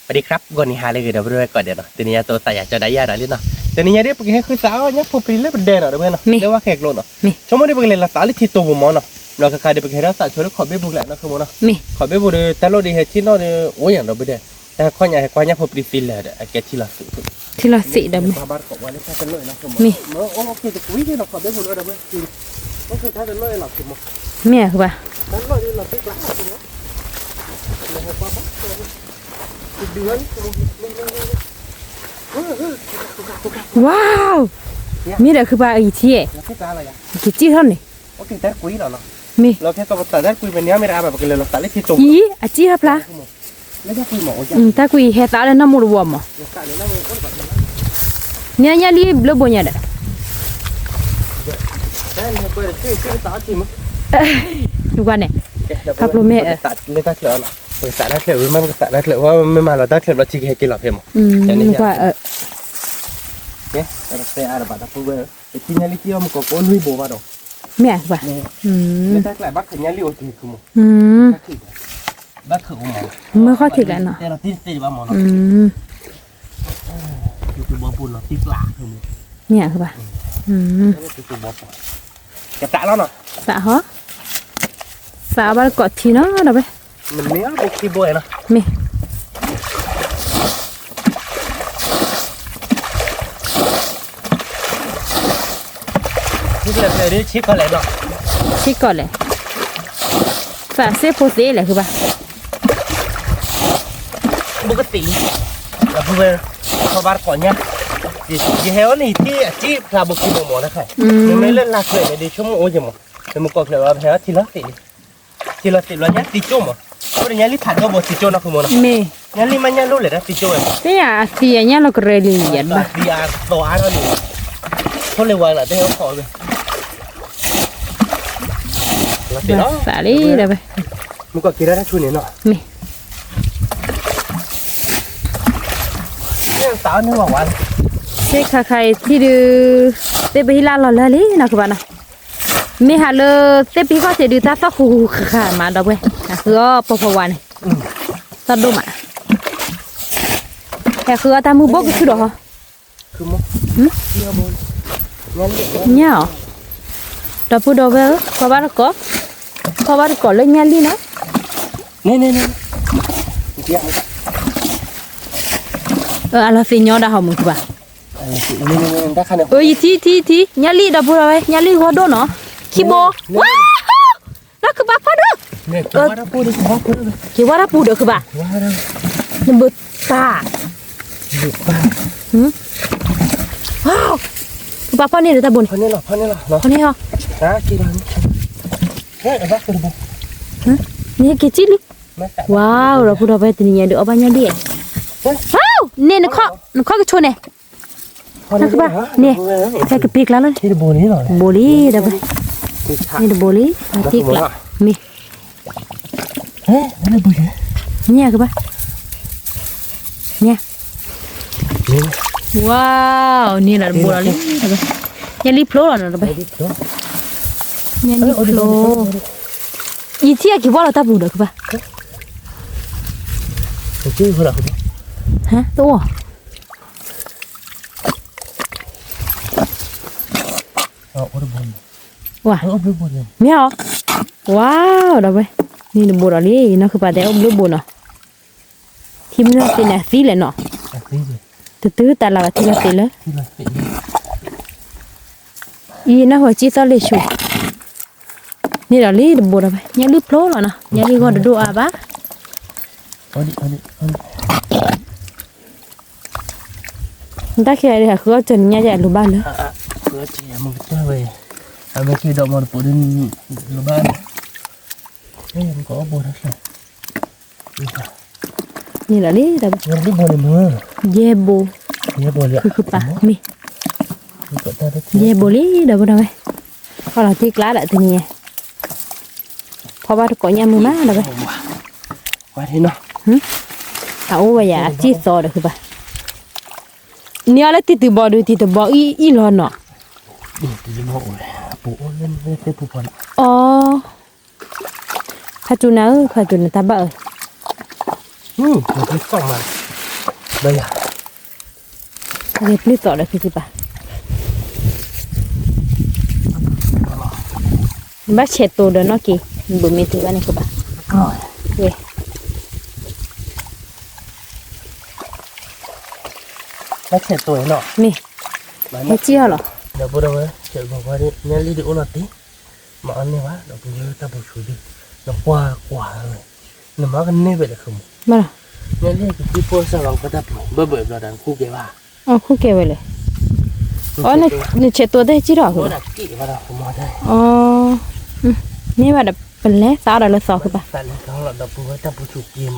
สวัสดีครับ ဂီၤနံၤဟါလၢအဂ့ၤ ဒီပုၢ်ဝဲၢ်ကိးဂၤဒဲးနီၤ, တနံၤညါအံၤသးယၤကၠီဒၣ်ယၤဒီးလံနီၤ, တနံၤညါဒုး ပကဟဲဃုသးအီၣ်ညၣ်ဖိပြံလၢပဒဲနီၤ ဒီပုၢ်ဝဲၢ်နီၤ, မ့ၢ် လၢဝါဃဲကျိနီၤ, မ့ၢ် ဆိကမိၣ်ဒုး ပကလဲၤလီၤသးလၢထံတိာ်ပူၤမးနီၤ, ဒီးခဲခါဒုး ပကဟဲထီၣ်သးဆိလၢခီၣ်ဘ့ၣ်ပူၤကျါနီၤ မ့ၢ် မ့ၢ် ခီၣ်ဘ့ၣ်ပူၤဒီး တၢ်လီၢ်ဒုးဟဲထံၣ်နီၣ်ဒီး အိၣ်ယၤဒီပုၢ်ဝဲၢ်, တၢ်ခီၣ်ညါဟဲကွၢ်ညၣ်ဖိပြံသ့လၢာ်ဒီး အကဲထံလီၤသံး ထံလီၤသံးဒီး မ့ၢ် မ့ၢ် မ့ၢ် ဝါ မ့ၢ်ဒီးခုပာ်အံၤထံဧဲ, ကစံၣ်ထီၣ်န့ၣ်, မ့ၢ် အံၤ အစံၣ်ထီၣ်ဖျါ, မ့ၢ်အညၣ်လံဘျၢဘိညါဒီး, ဝါန့ၣ်, ဖးဖျိမ့ၢ် ပကသးတၢ်ချၢးဝဲမ့ၢ် ပကသးတၢ်ချၢး ဝဲမ့ၢ်မၤလီၤတၢ်ချၢးဘျီ ထံကဟဲက့ၤလီၤဖဲမး, ကွၢ် တဲအါတဘၣ်တၢ်ပုၢ်ဝဲၢ်, ပထံၣ်ညၣ်လံကံၣ်အီၣ်မုၢ်ကီးကိးနွံဘိဘၣ်ဒီး, မ့ၢ်ဧါ, မ့ၢ်တၢ်ကျါဘၣ်ခဲညၣ်လံအိၣ်က့ၤမး, ဘၣ်ခဲအိၣ်မး, မ့ၢ်ခီၣ်ထံးကျါနီၤ, တဲလီၤတံၢ်တသ့ဘၣ်မးနီၤ, မ့ၢ်ဧါဘၣ်, ကတးလီၤနီၤ, သးဟီ, သးဘၣ်တကိးထံနီၤဒီးဝဲ, မ့ၢ် ဆံကီၢ်လဲၣ်, သးစ့ဖိသ့လဲၣ် ခုဘၣ်, ဘုကသ့ၣ်, ဒီပုၢ်ဝဲၢ်, ခီဘၣ်တကိးညါ, ယဟဲအီၤန့ၣ် ယထံၣ်အစ့ဖျါဘိခံဘိမးတခါ, မ့မ့ၢ်လၢလၢ်ကျဲၤန့ၣ်ဒုး ဆိကမိၣ်အိၣ်က့ၤမး, မ့ၢ်မုၢ်ကီးကျဲၤလီၤ ပဟဲအီၤထံလီၤသ့ၣ်န့ၣ်, ထံလီၤသ့ၣ်ဘျီညါသံကၠိမး, အဃိဒီးညၣ်လံဖးဒိၣ်ဘိသံကၠိနီၤ ခုမးနီၤ, ညၣ်လံမ့ၢ်ညၣ်လိၣ်လဲၣ် တၢ်သံကၠိဝဲ, သ့ၣ်ညါအသံအညၣ်လီၤကရၢလံယၤဘၣ်, သံအသီအါထီၣ်န့ၣ်, ဖိလ့ၤဝါလၢတဟဲအိၣ်ခိးဝဲ သးလံဒီးဝဲ, မ့ၢ်, သ့ၣ်ခါခါအံၤထံၣ်ဒုး, သ့ၣ်ပဟံၣ်လၢလီၤလၢလံနီၤ ခုဘၣ်နီၤ, မ့ၢ်ဟးလၢ, သ့ၣ်ပဟံၣ်ခီၣ်ထံးဒုး တၢ်သီၣ်ဃူဃူဃာ်ဃာ်မးဒီးဝဲ, အဃုအီၣ်ပီၤဖီဝါန့ၣ်, သီၣ်ဒိၣ်မး, ဟဲဃုအီၣ်တၢ်မုၢ်ဘိၣ်ကဆူၣ်ဒီးဟီ ညၣ်အီၤ, ဒီပုၢ်ဒီဝဲၢ်ဧၢ, ခီဘၣ်တကိး, ခီဘၣ်တကိးလၢညၣ်လံနီၤ, အလီၤသ့ၣ်ညီဒၣ်ဟီမုၢ်ခုဘၣ်, ယထံၣ်ထံၣ်ထံၣ် ညၣ်လံဒီပုၢ်ဒီဝဲၢ် ညၣ်လံဂီၢ်ဒိၣ်နီၤ, ခံဘိ, ဝါ, ဒီးခုဘၣ်ဖီဒိၣ်, က့ၤဝါတၢ်ပူၤဒီးခုဘၣ်, နဘုတၢ်, ခုဘၣ်ဖီန့ၣ်ဒီးတၢ်ဘိန့ၣ်, ဖီန့ၣ်ဟီ, န့ၣ်က့ၤကံၣ်လံ, ဝါ, ဒီပုၢ်ဒီဝဲၢ် တနံၤညါဒုးအီၣ်ဘၣ်ညၣ်လံ, န့ၣ်, နခီၣ်ကဆိန့ၣ် တၢ်ခုဘၣ်, န့ၣ်, ဟဲကပ့ၤကျါလီၤ, ဘိလံဒီး, န့ၣ်တဘိလံ, ထံကျါ, မ့ၢ်, န့ၣ်ခုဘၣ်, န့ၣ်, ဝါ, န့ၣ်လီၤတဘိလီၤလံ, ညၣ်လံဖျိလီၤနီၤတဘဲ, ညၣ်လံဖျိ, ယထံၣ်အက့ၤဝါလီၤတၢ်ပူၤဒီးခုဘၣ်, ဟါ, တအိၣ် ဝါ, မ့ၢ်အီၤ, ဝါ, ဒီးဝဲ, န့ၣ်တဘိဒီးလံ, နီၢ်ခုပာ်တဲအိၣ်ဘျုးဘိနီၤ, ထံမ့ၢ်သ့ၣ်န့ၣ်အသံလဲၣ်နီၤ, တတုၤတၢ်လၢ်ဘၣ်ထံလီၤသ့ၣ်လၢ, အံၤနၢ်ဟူစံၣ်သီၣ်လ့ၣ်ဆူၣ်, န့ၣ်ဒီးလံတဘိဒီးဝဲ, ညၣ်လံဖျိလီၤနီၤ, ညၣ်လံဂီၢ်တဒိၣ်အါဘၣ် တၢ်ခဲအံၤ ဟးဃုအီၣ်တနံၤညါ ယအဲၣ်လိာ်ဘၣ်လၢ, ဝဲ, အမ့ၢ်က့ၤဒီးမ့ၢ်တပိၤဒ်န့ၣ်, လိာ်ဘၣ်လၢ, န့ၣ်လီၤလံ, ယဲၢ်ဘိ, ယဲၢ်ဘိလံဒီးဝဲ, ခီလီၤတ့ၢ်ကျါဒီးတနံၤညါ, ဖီဘၣ်တကိးညၣ်မုၢ်မးဒီးဝဲ, အအိၣ်ဝဲယၤအစံၣ်သီဒီးဃုဘၣ်, န့ၢ်အီၤလၢတံၤတဘီဒုး တံၤတဘီအံၣ်လီၤနီၤ, အီ, ဖးတူနၤဧၢ ဖးတူနၤတၢ်ဘၣ်ဧၢ, မ့ၢ်ကီၢ်မး, ဘၣ်ယၤ, လဲၤပျုၢ်သီးဒီးဖံဖံဘၣ်, နဘၣ်ဆဲးတိၤဒီးနီၢ်က့ၤ, နဘၣ်မ့ၢ်တုၤဘၣ်န့ၣ်ကဘၣ်, ဝဲ ဘၣ်ဆဲးတိၤနီၤ, မ့ၢ်, ဟဲကံၣ်အီၤလီၤ, ဒီပုၢ်ဒီဝဲၢ်, ဆဲးဂီၤကွၢ်ဒ် ညၣ်လံၢ်ဒ်အိၣ်လီၤတံၢ်, မၤအီၣ်န့ၢ်ဘၣ် ဒီပုၢ်ဝဲၢ်တၢ်ပူၤဆူၣ်ဒ်, နကွၢ်ကွၢ်ဝဲ, နမၤကန့ၢ်ဝဲလၢခုမူ, ညၣ်လံၢ်ကသံၣ်ပိၢ်စၢ်လီၤကတၢ်ပူၤ ဘၢၣ်ဘၢၣ်ဘျီဒီးနခူၣ်ကဲဘၣ်, အီၣ်ခူၣ်ကဲဝဲလဲၣ်, အီ နဆဲးတိၤတဲကံၣ်ထီၣ်, အီ မ့ၢ်ဘၣ်ဒီးပလဲၤသးအီၣ်ဒီးလၢသီခုဘၣ်,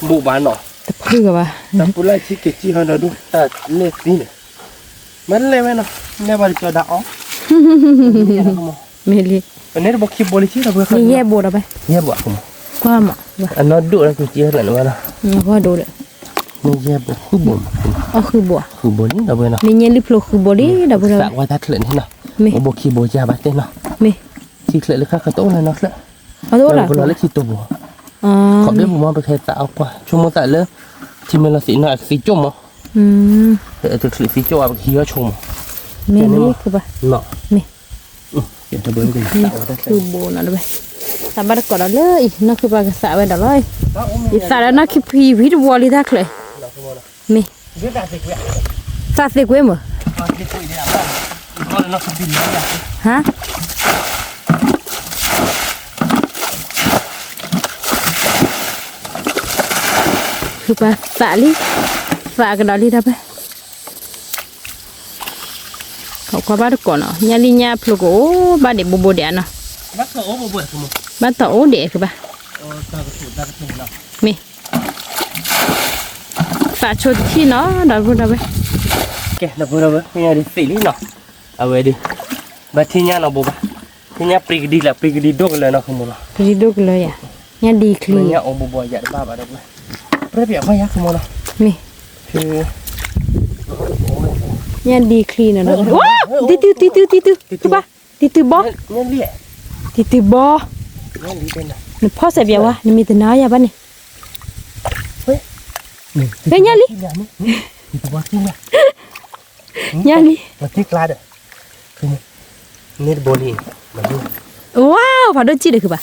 ဘိးဘၣ်နီၤ, တဖုကဘၣ်, တၢ်ပူၤလၢဆံးက့ၤကံၣ်ဟီဒီးဒိၣ်တၢ်လဲၣ်သံန့ၣ်, မ့ၢ်လဲၣ်ဝဲနီၤ, လဲၣ်ဘၣ်တကၠီဒၣ်အီၣ်, မ့ၢ်လံ, ပန့ၢ်တဘိခံဘိလံဆံဒီပုၢ်ဝဲၢ်, ယဲၢ်ဘိဒီးဖဲ, ယဲၢ်ဘိအဃိမး, ကွၢ်မး, အနီၢ်ဒိၣ်လၢကစံၣ်ဟဲလၢနဝဲနီၤ, မ့ၢ်ယဲၢ်ဘိဃုဘိမး, အဃုဘိ, ဃုဘိလံဒီပုၢ်ဝဲၢ်နီၤ, မ့ၢ်ညၣ်လံၢ်ဖျိဃုဘိလံဒီပုၢ်ဝဲၢ်, သးကွၢ်တၢ်ချၢးန့ၣ်နီၤ, မ့ၢ်, အိၣ်ဘိခံဘိယါဘၣ်တဲနီၤ, မ့ၢ်, ထံချၢးလၢခါခတအိၣ်လၢနီၤချၢး, အတအိၣ်လၢ, ကလီၤလၢထံတိၢ်ဘိ, ခီၣ်ဘ့ၣ်ပူၤမး ပကဟဲသးအီၣ်ကွၢ် ဆိကမိၣ်သးလၢ, ထံမဲလီၤသံးနီၤ အကသံကၠိၣ်မး, တချုးသံကၠိၣ်အပကဟံးအီၣ်ဆိမး, မ့ၢ်လံခုဘၣ်, မ့ၢ်, ဃုဘိနီၤ, သးဘၣ်တကိးဒီးလၢအံၤ နီၢ်ခုဘၣ်ကသးဝဲဒီးလီၤ, ယသးဒီးနီၢ်ခံဖံဝံၤတဝီလံတၢ်ချၢး, မ့ၢ်, သးသ့ကွ့မး, ဟါ ဃုဘၣ်သးလံ, သးကဒီးလံတၢ်ဖဲ, ခီကွၢ်ဘၣ်တကိးနီၤ ညၣ်လံၢ်ညၣ်ဖျိကအိၣ်ဘၣ်ဒံးဘိဘိဒံးဧါနီၤ, ဘၣ်တီၢ်အိၣ်ဒံးခုဘၣ်, မ့ၢ်, သးဆိတထံၣ်နီၤ ဒီပုၢ်ဒီဝဲၢ်, ကဲ ဒီပုၢ်ဒီဝဲၢ် ညၣ်ဒ်သ့လံနီၤ, အဝဲဒ်, ဘၣ်ထံၣ်ညၣ်နီၤဘိဘၣ်, ထံၣ်ညၣ်ပျံၤကဒံလၢ ပျံၤကဒံဒိၣ်ကလၢၤနီၤ ခမူနီၤ, ပျံၤဒိၣ်ကလၢၤယၤ, ညၣ်ဒ်ချံ, ညၣ်အိၣ်ဘိဘိယၤတဘၣ်ဘၣ်ဒီပုၢ်, ပြဲပျးဘၣ်ယၤခမူနီၤ, မ့ၢ်, ညၣ်ဒ်ချံနီၤ, ဝါ, တံၤတုၤ တံၤတုၤ တံၤတုၤ တံၤတုၤဘီ, တံၤတုၤဘီ, နဖီၣ်စဲးပျးဝါ နမ့ၢ်တနာ်ယၤဘၣ်န့ၣ်, ဖဲညၣ်လံ, ညၣ်လံ, ဝါ, ဖးဒိၣ်ကံၣ်ဒီးခုဘၣ်,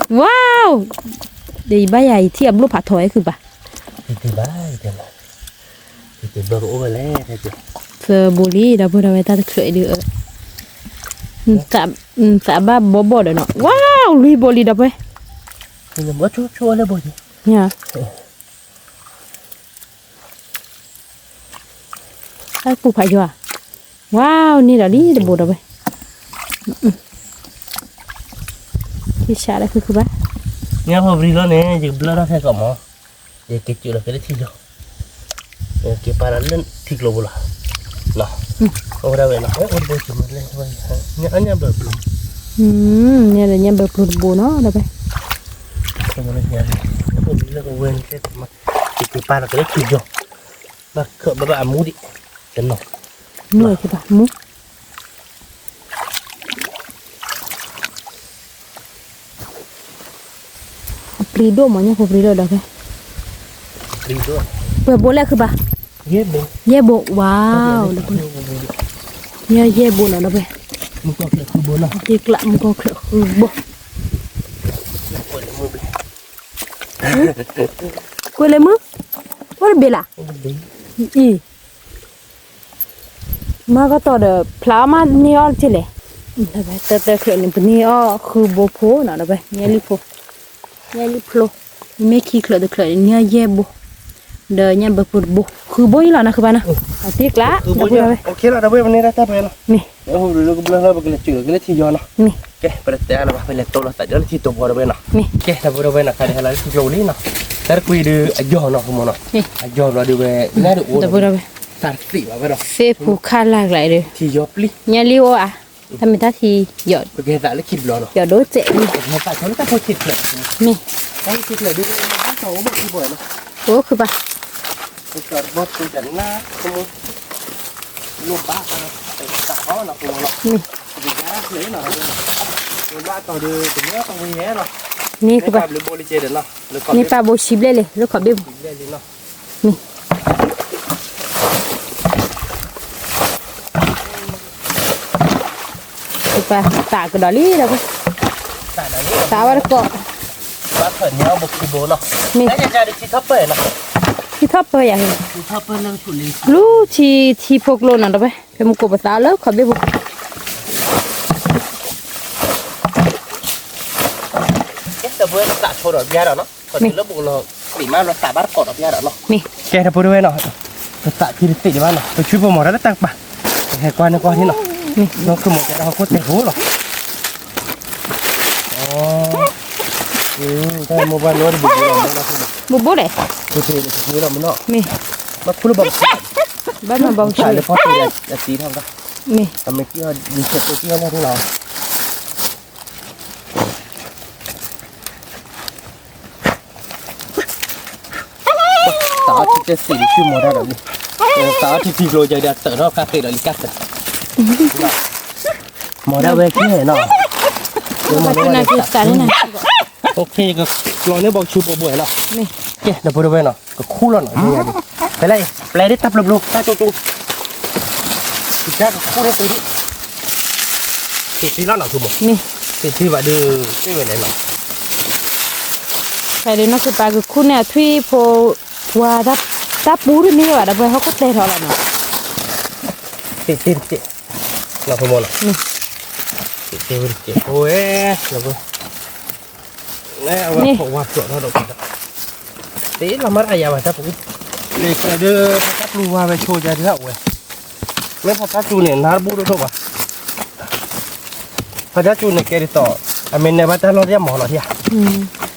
ဝါ, ဒီးယဘၣ်ယၤအံၤထံၣ်အဘျိၣ်ဖးထီဝဲခုဘၣ်, သၢဘိလံ ဒီပုၢ်ဒီဝဲၢ် တၢ်တချုးအံၤဒုး, သးဘၣ်ဘီဘီၣ်ဒီးနီၤ, ဝါ, လွံၢ်ဘိလံ ဒီပုၢ်ဝဲၢ်, တၢ်ပူၤဖးယွၤ, ဝါ, န့ၢ်ဒီးလံတဘိဒီပုၢ်ဝဲၢ်, က့ၤဆါလၢခုခုဘၣ်, ညၣ်ဖိပရံလီၤန့ၣ် ယကဘျၢထီၣ်ခဲကိးမး, ယက့ၤစူးလီၤက့ၤလၢထံယီၤ, ယက့ၤပာ်လီၤလၢထံကျိပူၤလီၤ, အိၣ်ဝဲဒၣ်ဝဲနီၤ, အိၣ်တဘိစမလဲၣ်, ညၣ်ဘၢပျိၤ, ညၣ်ဒီးညၣ်ဘၢပျိၤတဘိနီၤ ဒီပုၢ်ဝဲၢ်, ညၣ်ဖိပရံလၢကဝဲၤန့ၣ်, ယက့ၤပာ်လီၤက့ၤလၢထံယီၤ, ဘၣ်ခၢၣ်ဘၣ်ဘၣ်အမူဒံး, တနီၤ, မူ, ပျံၤဒိၣ်မး ညၣ်ဖိပျံၤဒိၣ်ဒီးဖဲ, ပှဲၤဘိလဲၣ်ခုဘၣ်, ယဲၢ်ဘိ, ဝါ, ညၣ်ယဲၢ်ဘိနီၤဒီးဖဲ, မုၢ်ကီၢ်ချၢးဃုဘိနီၤ, က့ၤကျးမုၢ်ကီၢ်ချၢးဃုဘိ, ကွဲးလၢမုၢ်, အိၣ်တဘ့ၣ်လၢ်, အံၤ မ့ၢ်ကတီၢ်ဒီး ဖျါအီၣ်မးန့ၢ်အီၣ်တက့ၢ်လဲၣ်, တၢ်တၢ်ချၢးန့ၣ် ပန့ၢ်အီၣ်ဃုဘိဖိနီၤ ဒီးဖဲ ညၣ်လံၢ်ဖိ, ညၣ်လံၢ်ဖျိ, မ့ၢ်ခံချၢးတချၢးန့ၣ် ညၣ်ယဲၢ်ဘိ, ဒီးညၣ်ဘၢပျိၤတဘိ, ဃုဘိအံၤလီၤနီၤ ခုဘၣ်နီၤ, အတ့ကျး, မ့ၢ် ကဘျၢလၢပကလဲၤစူးလီၤက့ၤလၢထံယီၤနီၤ, မ့ၢ်, ကဲ ပတတဲအါလၢၤဘၣ် ပလဲၤတိလီၤသးဒီးလၢထံတိၢ်ဘိဒီးဖဲနီၤ, မ့ၢ်, ကဲ ဒီပုၢ်ဒီဝဲၢ်နီၤ ခါဒံးဟဲလီၤလၢထံကျိပူၤလံနီၤ, တၢ်တကွံဒုးအယီၢ်နီၤ ခမီနီၤ, အယီၢ်ဘျီဒုးဝဲ နၢ်ဒုးအိၣ်ဒီးဝဲ, သးတသ့ဘၣ်ဝဲဒီး, သ့ၣ်ဖိခါလၢ်ကျါဒီး, ထံယီၤပျံၤ, ညၣ်လံၢ်အိၣ်ဧါ, တၢ်မ့ၢ်တၢ်ထံယီၤ, ပကဟဲသးလၢခံဘျီနီၤ, ယီၤဒိၣ်စဲးလံ, ပကဟဲသးဆိလၢတၢ်ဖိဆံးတဖျၢၣ်, မ့ၢ်, တၢ်ဖိဆံးတဖျၢၣ်ဒုး ဘၣ်တီၢ်အိၣ်ဘၣ်ခံဘိနီၤ, အိၣ်ခုဘၣ် ပကဘီပူၤတနါ, မ့ၢ်, မ့ၢ်ကဘၣ်တီၢ်ဒီး တမ့ၢ်တဝံၤယဲလီၤ, မ့ၢ်ကဘၣ်, မ့ၢ်ပာ်ဘိဆံးဘျဲၣ်လံ လၢခီၣ်ဘ့ၣ်ပူၤ, လံနီၤ, မ့ၢ် ပသးကဒီးလံဒီး, သးဝဲတကိး, မ့ၢ် ထံထီၣ်ပၢၢ်ယၤ, လူထံ ထံဖိကျိနီၤဒီးဝဲ, ဖဲမူကိးပသးလၢခီဘ့ၣ်ပူၤ မ့ၢ်, ကဲတပူၤဒဝဲနီၤ, ပသးထံတသ့ဒံးဘၣ်နီၤ, ပဆူပမီၤတၢ်လၢတၢ်ကပၤ, ဟဲကွၢ်န့ၣ်ကွၢ်န့ၣ်နီၤ, နီၢ်ခုမီၤကဲဒၣ်ဟီၣ်ခိၣ်တဲာ်ဖိလီၤ, တၢ်မိၢ်ပှၢ်နီတဘိးဘိလီၤ, ဘိးဘိလဲၣ်, တသ့လီၤမနီၤ, မ့ၢ်, ဘၣ်ခူၣ်လၢဘီဆူ, ဘၣ်မၤဘီဆူလၢဖီၣ်တ့ၢ်, မ့ၢ်, အမ့ၢ်ကံၣ်အီၤ ဒ်ဆဲးကံၣ်အီၤန့ၣ်လီၤ. သးအီထံတသ့ဒံး ဆူမီၤတၢ်ဒီးလံ, သးအီထံထံကျိယၤဒီးတၢးထီၣ်ခါသ့ဒီးလံကၢ်သၢး, မီၤဒၣ်ဝဲကဲနီၤ, မီၤဒၣ်ဝဲကဲ, ကၠီၤန့ၢ်ဘီဆူဘိးဘိနီၤ, ကဲဒီပုၢ်ဒီဝဲၢ်နီၤ, ကခူၣ်လီၤနီၤ, ဖဲလဲၣ် ပျဲဒၣ်တၢ်ပျိပျိ တၢ်ကၠိကၠိ, ကခူၣ်န့ၢ်သုဒံး, သ့ၣ်သ့လီၤနီၤ, မ့ၢ်, သ့ၣ်သ့ဘၣ်ဒီး သ့ၣ်ဝဲလဲၣ်နီၤ, ဖဲဒၣ်နီၢ်ကပၤကခူၣ်န့ၢ်အထွံၣ်ဖိ, ပှၤ, တၢ်ပူတမ့ၢ်ဘၣ်ဒီး ပှၤဟီၣ်ခိၣ်တဲာ်ထီၣ်လီၤနီၤ, သ့ၣ်သ့တကဲး, နီၤဖိမီၤနီၤ, သ့ၣ်သ့ဝဲတကဲးဖိဝဲ, အဝဲဖီၣ်ဝါဖျိးထီၣ်ဒီး, သ့လီၤမၤတၢ်ယၤဘၣ်တၢ်ပူ, လၢကဲဒၣ် ဖါတၢ်ပျူဝါဝဲဆိယၤဒၣ်ဝဲ, မ့ၢ်ဖါတၢ်ပျူန့ၣ် နါတဘူၣ်ဒိၣ်ဒိၣ်ဘၣ်, ဖါတၢ်ပျူန့ၣ်ကဲဒ်သိး, အမ့ၢ်နၢၤဘၣ်တၢ်လီၢ်တၢ်မၤလီၤဧါ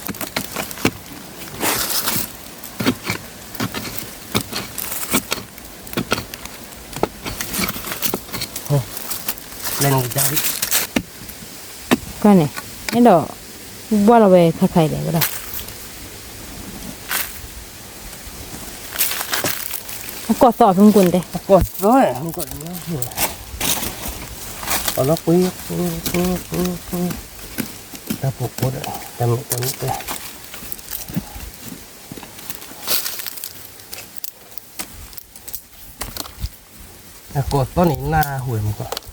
လဲၤနကဒါ, ကွၢ်န့ၣ်, အဲၣ်ဒိး, ဘှၢ်လီၤဝဲခါခါအံၤလဲၣ်ဝဲဒၣ်, အကီၢ်သီဖဲမုၢ်ကိၣ်န့ၣ်တဲ, အကီၢ်သီ, အလီၤကွံ, တၢ်ပူၤကိၣ်ဒီး, တၢ်မ့ၢ်တၢ်မ့ၢ်တဲ အကီၢ်သီန့ၣ်နၢ်ဟူဝဲမူကီၢ်,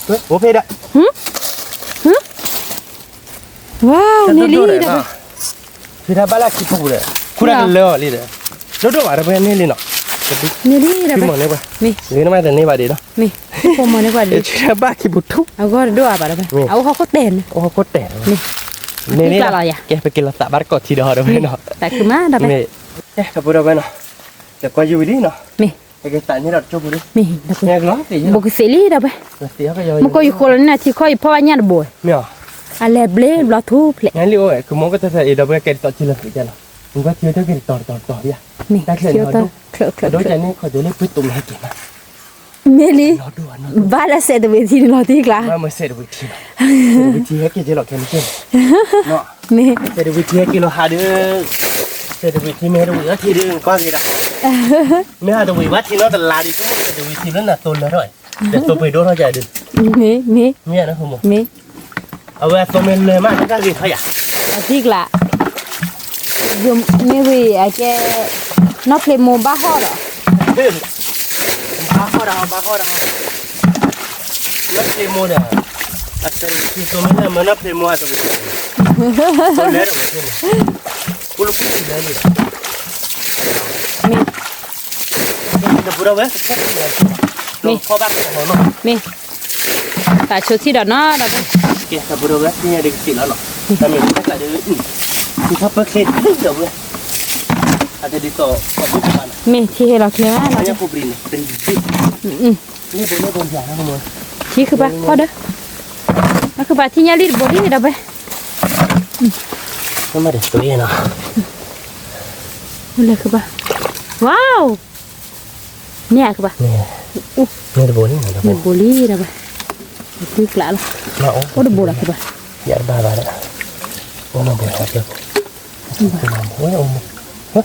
အိၣ်ဖဲဒၣ်, ဝါ, န့ၣ်လံဒီး, ဖဲတၢ်ဘၣ်လၢခံပူၤဒီး, ခူၣ်တၢ်ကလၢအီၤလံဒီး, ဒိၣ်ဒိၣ်ဘၣ်ဒီးဖဲန့ၣ်လံနီၤ, န့ၣ်လံဒီး, မ့ၢ်, ဂ့ၤနမၤတန့ၢ်ဘၣ်ဒံးနီၤ, မ့ၢ်, ဖဲမၤန့ၢ်ပှၤဒံး, ဖဲတၢ်ဘၣ်ခံပူၤထူၣ်, အဂီၢ်တဒိၣ်အါဘၣ်ဒီးဖဲ, အအိၣ်ဟီၣ်ခိၣ်တဲာ်န့ၣ်, အိၣ်ဟီၣ်ခိၣ်တဲာ်, မ့ၢ်, န့ၣ်လံ, ကဲပက့ၤလီၤသးဘၣ်တကိးထံဒီးဟီဒီးဖဲနီၤ, တၢ်ခုမးဒီးဖဲ, ကဲပူၤဒီးဖဲနီၤ, ဒီးကွၢ်ယုၢ်ဝံၤလံနီၤ, မ့ၢ်, ကသးန့ၢ်ဒီးတကၠိပူၤလံ, မ့ၢ်, ဘိးကသ့လံဒီးဖဲ, မ့ၢ်ကိးယဃိလီၤန့ၣ် ထံခီအံၤဖီၣ်ဘၣ်ညၣ်တဘိ, မ့ၢ်, အလဲၤဘျ့ဘျီထူဖျဲး, ညၣ်လံအိၣ်ဝဲ ကမီကတၢၢ်အံၤဒီးဖဲကဲဒ်သိးထံလီၤသ့ၣ်ကဲလီၤ, မ့ၢ်ကွၢ်ထံဝဲတၢ်ကဲဒ်တီၤတတီၤတတီၤလံ, မ့ၢ်, တၢ်ချၢန့ၣ်, အဒိကန့ၣ်ခီၣ်ဒိးလၢပှၤတိၢ်မ့ၢ်ဟဲက့ၤမး မ့ၢ်လံ, ဘၣ်လၢစဲးတဝ့ၤထံန့ၣ်လီၤတံၢ်ကျါ, ဘၣ်မ့ၢ်စဲးတဝ့ၤထံလီၤ, စဲးတဝ့ၤထံဟဲက့ၤကဲလီၤခဲန့ၣ်ကဲ, မ့ၢ်, စဲးတဝ့ၤထံဟဲက့ၤလီၤဟးဒီး, စဲးတဝ့ၤထံမ့ၢ်ဟဲတဝ့ၤအီထံဒီးကွၢ်က့ၤဒီး, မ့ၢ်ဟးတဝ့ၤဘၣ်ထံနီတလါဒီး ကမ့ၢ်စဲးတဝ့ၤထံလၢနသိလၢထီၣ်, ဒီးသိပှ့ၤဒိၣ်ထီၣ်ကဒီး, မ့ၢ်, မ့ၢ်, မ့ၢ်, အဝဲအသိမ့ၢ်လၢမး တၢ်ဂ့ၤထီၣ်ယၤ, အတံၢ်ကျါ မ့ၢ်ဝံၤအကဲ, နီၢ်ဖျ့မိၢ်ဘၣ်ဟီၣ်ဒီး, ဘၣ်ဟီၣ်ဒီး ဘၣ်ဟီၣ်ဒီး, နီၢ်ဖျ့မိၢ်ဒီး, အကဲ, သိမ့ၢ်လၢမ့ၢ်နီၢ်ဖျ့မိၢ်အတဝံၤ, သိလၢတဝံၤန့ၣ်, ကူလၢကူလၢလၢလံဒီး, မ့ၢ်, တပူၤဒီးဝဲ, မ့ၢ်, ဖီၣ်ဘၣ်ကီၢ်နီၤ, မ့ၢ်, သးဆိထံဒီးနီၤဒီး, ကဲတပူၤဒီးဝဲ သ့ၣ်ညါဒ်ကသ့ၣ်လီၤနီၤ, တၢ်မ့ၢ်တၢ်ကျးဒီး, ထံထီၣ်ပၢၢ်ချ့ဒီးဝဲ, အတဒ်သိး, မ့ၢ်ထံဟ့ၣ်လီၤချ့မး, ထံဃုပၤဖီၣ်ဒီး, အဃုပၤထံညါလံတဘိလံဒီးဝဲ, မ့ၢ်တက့နီၤ, လဲၤခုဘၣ်, ဝါ, န့ၣ်ခုဘၣ်, န့ၣ်တဘိလံ, န့ၣ်တဘိလံတဘၣ်, တံၢ်ကျးလီၤ, အိၣ်တဘိလီၤခုဘၣ်, ယတဘၣ်ဘၣ်ဒီး, အိၣ်တဘိလီၤ, ဝါ,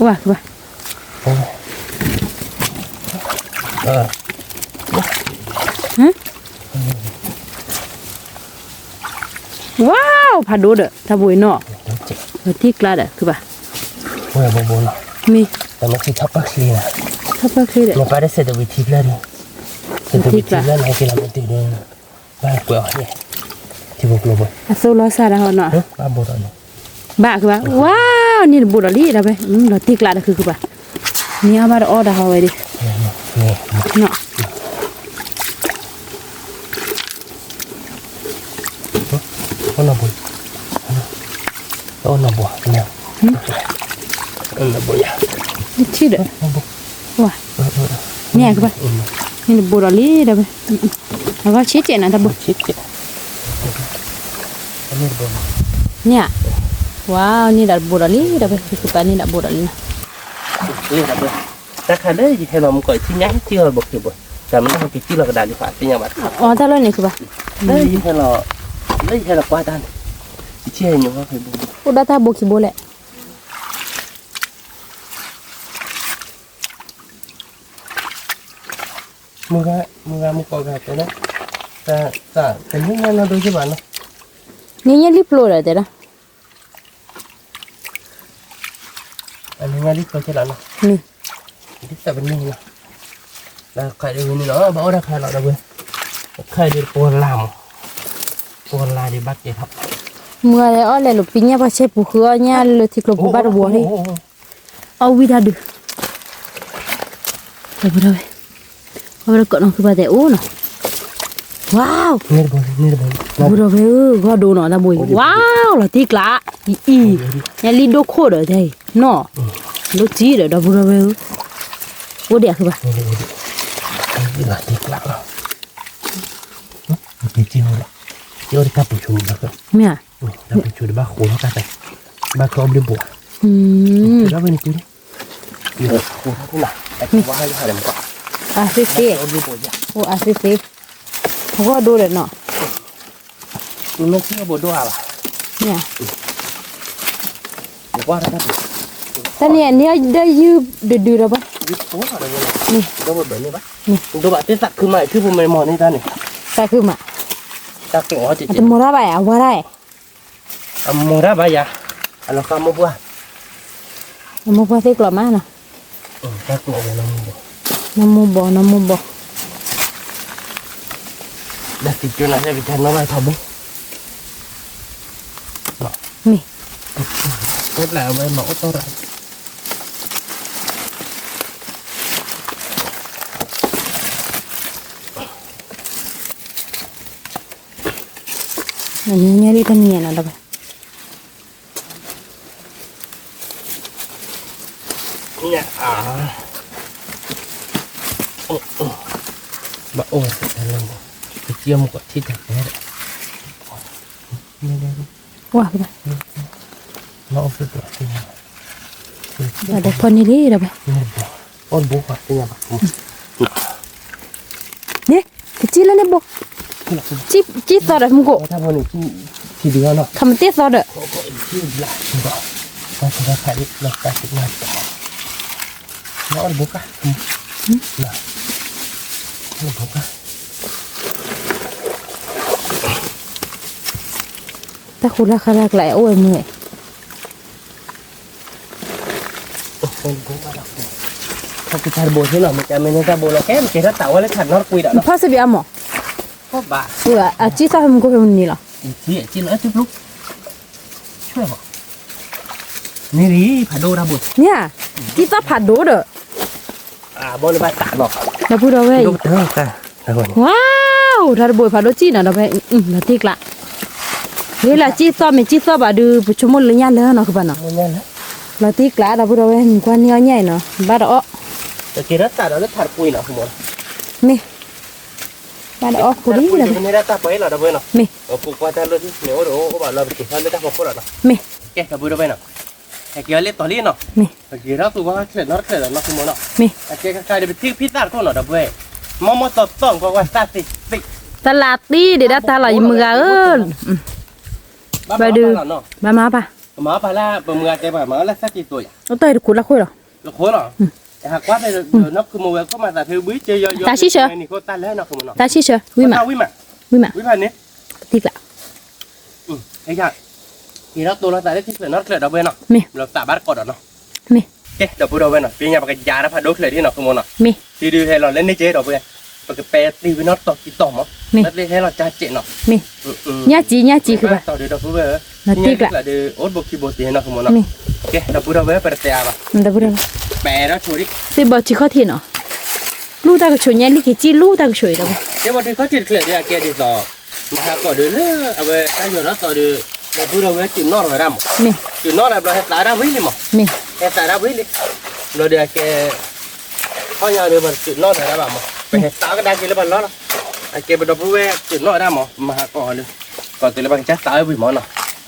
ဝါခုဘၣ် ဝါ, ဖးဒိၣ်ဒီး တၢ်ဘိအံၤနီၤ, တံၢ်ကျးဒီး ခုဘၣ်, မ့ၢ်, ထီၣ်ပၢၢ်ချ့ဒီး, တံၢ်ကျး, အသိၣ်လီၤစၢ်ဒၣ်ဟီနီၤ, ဘၣ်ခုဘၣ်, ဝါ, န့ၣ်တဘိဒီးလံဒီးဖဲ, လီၤတံၢ်ကျးဒီးခုခုဘၣ်, န့ၣ်အဘၣ်တအီၣ်တၢ်ဟီဝဲဒီး, အီၣ်နဘိ, အီၣ်နဘိ, ထံၣ်ဒီး, ဝါ, န့ၣ်ခုဘၣ်, န့ၣ်တဘိဒီးလံဒီးဖဲ, အဂီၢ်ဆံးကဲးနၤတဘိ, န့ၣ်, ဝါ, န့ၣ်ဒၣ်တဘိဒီးလံဒီးဖဲ ခုခုပၢ်န့ၣ်ဒၣ်ဘိဒီးလံနီၤ, တၢ်ခါလၢယဟဲလီၤမူကီၢ်ယထံၣ်ညါထံၣ်အီၤဘိခံဘိ, တၢ်မနုၤဟဲက့ၤထံၣ်လီၤကဒါလံဖးသ့ၣ်ညါဘၣ်တခါ, အီတၢ်လီၢ်န့ၣ်ခုဘၣ်, လၢယဟဲလီၤ, လၢယဟဲလီၤကွၢ်တၢ်န့ၣ်, ယထံၣ်ညါဘိခံဘိ, အိၣ်ဒၣ်တၢ်ဘိခံဘိလဲၣ် မုၢ်ဂၤ, မုၢ်ဂၤမုၢ်ကီၢ်ဂၤတဲဒၣ်, တၢ်, တၢ်တနံၣ်ညါနီၢ်ဒိက့ၢ်ဘၣ်နီၤ, နံၣ်ညါလံဖျိဒီးတဲဒၣ်, အနံၣ်ညါလံဖျိက့ၢ်လီၤနီၤ, ဒ်သိးပန့ၢ်နီၤ, ဒီးခါဒ်ဝဲန့ၣ်လီၤ ဘၣ်အိၣ်တၢ်ခါလီၤဒီးဝဲ, ခါဒ်ပီၤလၢ်မး, ပီၤလၢ်ဒ်ဘၣ်ကဲထီၣ်, မုၢ်ဂၤလဲၤအီၣ်လဲၤလိာ်ပံညၣ်ပှၤဆဲပူၤဃုအီၣ်ညၣ်လၢထံကျိပူၤဘၣ်တဘိလံ အီၣ်ဝံၣ်တၢ်ဒုး, ဒီပုၢ်ဒီဝဲၢ်, အဝဲဒၣ်ကနီၤခုဘၣ်တဲအိၣ်နီၤ, ဝါ, ဒီပုၢ်ဒီဝဲၢ်ဧၢ ဂီၢ်ဒိနီၤ တၢ်ဘိအံၤ ဝါ, လီၤတံၢ်ကျး, အံၤအံၤ, ညါလံဒိၣ်ခိၣ်ဒီးတဲအံၤ, နီၤ, ဒိၣ်စံဒီး ဒီပုၢ်ဒီဝဲၢ်ဧၢ, အိၣ်ဒံးအခုဘၣ်, လီၤတံၢ်ကျးလီၤ, မ့ၢ်ဧါ တၢ်ပူၤဆိတဘၣ်ဃိထီၣ်တၢ်တဲ, ဘၣ်ကီဘျုးဘိး, အါသ့ၣ်သ့ၣ်, အိၣ်အါသ့ၣ်သ့ၣ်, ဂီၢ်ဒိဒီးနီၤ, မ့ၢ်ဘိဒိၣ်ဧါဘၣ်, မ့ၢ်ဧါ, တၢ်န့ၣ် န့ၢ်ဒီးယုၢ်ဒုးဒုးဒီးဘၣ်, ဒိဘၣ်သ့ၣ်သးခုမး ထံဖိမ့ၢ်မီၢ်န့ၢ်တၢ်န့ၣ်, သးခုမး, တၢ်ကျိးအီၤတမီၤတၢ်ဘၣ်ဧါ အဝါတၢ်ဧါ အမီၢ်တၢ်ဘၣ်ယၤ, အလီၤဃာ်မိၢ်ပှၢ်, အမိၢ်ပှၢ်သ့ၣ်ကျိးမးနီၤ, တၢ်ကျိးဝဲလီၤ, နမိၢ်ဘီ နမိၢ်ဘီ, ဒီးက့ၤကၠိနၤ က့ၤကၠိနီၢ်ဘၣ်ထီဘိ, မ့ၢ်, အိၣ်တၢ်ဝဲမၤအိၣ်တီၢ်ရၣ် ညါလံတနံၤညါနီၤဒီး, ဘၣ်အိၣ်ဝဲတၢ်လၢ, ကစံၣ်မူကီၢ်ထံတၢ်တဲဒီး, ဝါ, ဘၣ်ဒီးဖီန့ၢ်လံဒီးဘၣ်, န့ၣ်, ကစံၣ်လၢန့ၣ်ဘိ, ကစံၣ်သီဒီးမူကိး, ထီၣ်မတ့ၢ်သီဒီး, တၢ်ဃိလၢခါလၢကျါအိၣ်ဝဲမုၢ်, တၢ်ဘိသ့ၣ်နီၤ မ့ၢ်ကမ့ၢ်န့ၣ်တၢ်ဘိလီၤ ကဲမ့ၢ်ကဲထီၣ်တၢ်ဝဲလၢခါနီတကွံဒီးနီၤ, ဖီၣ်စဘံးအါမး, အစံၣ်သီဖဲမူကိးဖဲမုၢ်နံၤလီၤ, မ့ၢ်ဧါ, စံၣ်သီဖးဒိၣ်ဒီး, ဒီပုၢ်ဒီဝဲၢ်အံၤ, ဝါ, တၢ်တဘိဖးဒိၣ်စံၣ်နီၤဒီးဖဲ, လီၤတံၢ်ကျး, ဂ့ၤလၢစံၣ်သီမ့ၢ်စံၣ်သီဘၣ်ဒုး ပဆိကမိၣ်လၢညါလၢနီၤကဘၣ်နီၤ, လီၤတံၢ်ကျး ဒီပုၢ်ဒီဝဲၢ် နကွၢ်န့ၢ်အီၣ်ညၣ်အံၤနီၤ ဘၣ်တအီၣ်, မ့ၢ် ဘၣ်ဒီးအီၣ်ခိၣ်လံ ပကန့ၢ်ဒၣ်တၢ်ပှဲၤလီၤ ဒီပုၢ်ဝဲၢ်နီၤ, မ့ၢ် ပကွၢ်တၢ်လၢထံန့ၣ် အိၣ်ဒီးအိၣ်ဘၣ်လီၤ ပက့ၤထီၣ်လၢတၢ်ဖီခိၣ်လီၤနီၤ, မ့ၢ် ကဲ ဒီပုၢ်ဒီဝဲၢ်နီၤ, ဟဲက့ၤအီၤလၢတီၤလံနီၤ, မ့ၢ် ပက့ၤထီၣ်သူဝဲချၢးနီတချၢးလီၤ နီၢ်ခိမိၢ်နီၤ, မ့ၢ် အကဲခါခါဒီး ပထံၣ်ဖံသၣ်တခိၣ်နီၤ ဒီပုၢ်ဝဲၢ်, မီၢ်မီၢ်တီတီကွၢ်ကွၢ်သၣ်သ့သ့, တၢ်လၢတံၢ်ဒံးဒၣ်တၢ်လီၤ ယမုၢ်ဂၤဧၢ, ဘၣ်ဒုး, ဘၣ်မၤပၢ်, မၤပၢ်လၢ ပမုၢ်ဂၤတဲပှၤမၤလၢသၣ်ကံၢ်တိၤယၤ, အိၣ်တၢ်တခိၣ်လၢဃိလီၤ, လၢဃိလီၤ, ဟးကွၢ်ဖဲနီၢ်ခိမိၢ်ဝဲခိၣ်မၤသးဖဲဝံၤက့ယီယီ, တၢ်ဆံၣ်ဆၢ, တၢ်ဆံၣ်ဆၢ, ဝံၤမး, ဝံၤမး, ဝံၤမး, တံၢ်ကျး က့ၤထီၣ်တိၤလီၤသးလၢထံချၢးနီတချၢး ဒီပုၢ်ဝဲၢ်နီၤ, မ့ၢ် လီၤသးဘၣ်တကိးဒီးနီၤ, မ့ၢ် ကဲ ဒီပုၢ်ဒီဝဲၢ်နီၤ, ပညါပကယၤတၢ်ဖးဒိၣ်ချၢးဒ်နီၢ်ခိမိၢ်နီၤ, မ့ၢ် တုၤဒုးဟဲလီၤလၢန့ၣ်ကဲ ဒီပုၢ်ဝဲၢ်, ပကပဲသံဝံၤနီတတီၤခံတီၤမး, မ့ၢ် လၢသ့ဟဲလီၤကၠါစဲးနီၤ, မ့ၢ် ညၣ်ကံ ညၣ်ကံ ခုဘၣ်, နတံၢ်ကျး အိၣ်တဘိခံဘိသ့နီၢ်ခိမိၢ်နီၤ, မ့ၢ် ကဲ ဒီပုၢ်ဒီဝဲၢ် ပတတဲအါဘၣ်, ဒီပုၢ်ဒီဝဲၢ်, ပဲထီၣ်ဆိဒံး, သ့ၣ်ဘီထံခီၣ်ထံးနီၤ, လူၢ်တၢ်ကဆိးညါလံ က့ၤကံၣ်လူၢ်တၢ်ကဆိးအံၤဒီး, သ့ၣ်ဘီထံခီၣ်ထံးတချၢးဒ်အကဲဒ်သိး မဟါကိးဒုးလၢ အဝဲတၢ်ယီၤထီၣ်သီဒုး, ဒီပုၢ်ဒီဝဲၢ် စုးနီၣ်ထီၣ်ဝဲဒၣ်မး, မ့ၢ် စုးနီၣ်လၢဘျီဟဲသးဒၣ်ဝံၤလံမး, မ့ၢ် ဟဲသးဒၣ်ဝံၤလံ, ဘျီဒုးအကဲ ခီၣ်ညါဒုး ပှၤစုးနီၣ်ထီၣ်ဝဲဒၣ်ဘၣ်မး, ပဟဲသးကဒါက့ၤလၢပှၤလီၢ်လီၤ, အကဲပဒီပုၢ်ဝဲၢ် စုးနီၣ်ဝဲဒၣ်မး မဟါကိးဒုး, ကိးတုၤလၢပှၤကစၢ်သးဝံၤမးနီၤ,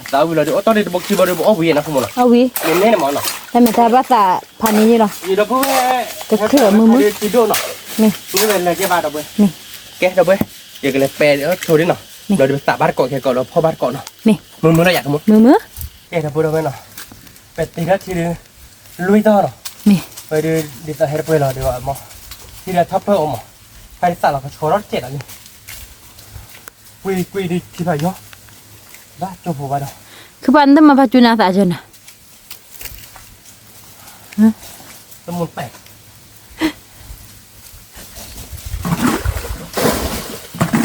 သးဝံၤလီၤဒုး အိၣ်တီၢ်ဒံးတဘိခံဘိဒုး ပအီၣ်ဝံၤနီၢ်ခိမိၢ်နီၤ, အီၣ်ဝံၤ, မ့မ့ၢ်န့ၣ်မးနီၤ, တၢ်မ့ၢ်တၢ်ဘၣ်သးဖးန့ၢ်ယ့ၢ်လီၤ, ဒီပုၢ်ဝဲၢ်, တချုးမုၢ်မုၢ်, မ့ၢ် မ့ၢ်ဝဲလဲၤကဲဘၣ်ဒီပုၢ်ဝဲၢ်, မ့ၢ် ကဲဒီပုၢ်ဝဲၢ်, ယကလဲၤပဲဆိဒံးနီၤ, ဘျီဒုးပသးဘၣ်တကိး ကဲကိးဒီးဖီၣ်ဘၣ်တကိးနီၤ, မ့ၢ် မုၢ်မုၢ်လီၤယၤကမိၢ်, မုၢ်မုၢ်, ကဲဒီပုၢ်ဒီဝဲၢ်နီၤ, ပတ့ထီၣ်ထံဒုး လွံၢ်တီၢ်နီၤ, မ့ၢ် ဝဲဒုးဒ်သိးဟဲတပှဲၤလီၤဒုးဘၣ်မး, ထံဒုးထီၣ်ဖျၢၣ်အိၣ်မး, ဖဲဒုးသးလီၤကဆှီထီၣ်တကဲးလီၤန့ၣ်, ကွံာ်ကွံာ်ဒုးထံဖးယီၤ, ဘၣ်ကၠိဖိဘၣ်ဒီး, ခုပၢ်နတမၤဖးကၠူနၤသးကၠၢနၤ တမူတပဲာ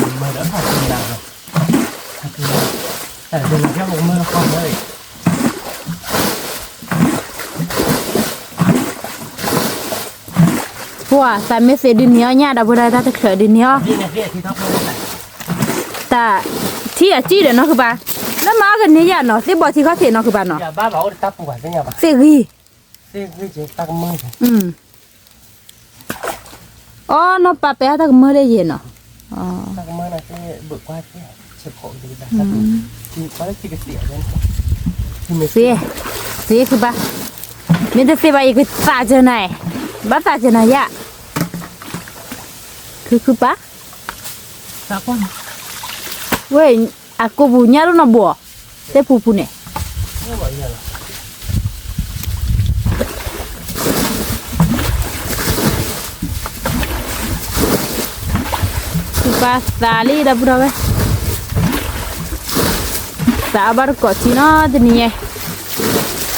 ်, မၤဒီးဖးကၠူနၤ, ဖးကၠူနၤ, တၢ်ဒုးနၤဖျၢၣ်မုၢ်မုၢ်လီၤခီမီၢ်အံၤ, ပှၤသးမ့ၢ်သ့ဒုးန့ၢ်အီၤညၣ်ဒီး ပဝဲဒၣ်တၢ်တချုးဒုးန့ၢ်အီၤ, တၢ်ထံအကံၣ်ဒီးနီၢ်ခုပၢ်, လၢမၤအီၣ်ကန့ၢ်ယၤနီၤ သ့ၣ်ဘီထံခီၣ်ထံးနီၢ်ခုပၢ်နီၤ, သ့ၣ်ဂံၢ် သ့ၣ်ဂံၢ်, အီ နီၢ်ပၢ်ပဲအတၢ်ကမၢဒ်ယဲၢ်နီၤ, သ့ၣ်, သ့ၣ်ခုပၢ်, မ့ၢ်တသ့ဘၣ်ယကသးကၢနၤ, ဘၣ်သးကၢနၤယၤ, ခုခုပၢ်, ဝဲ အကိာ်ပူၤညၣ်ဒိၣ်နီၢ်ဘိး, သ့ၣ်ပူၤပူၤန့ၣ် ပၢ်သးလံဒီပုၢ်ဒီဝဲၢ်, သးအဘၣ်တကိးထံနီတနံၤညါ,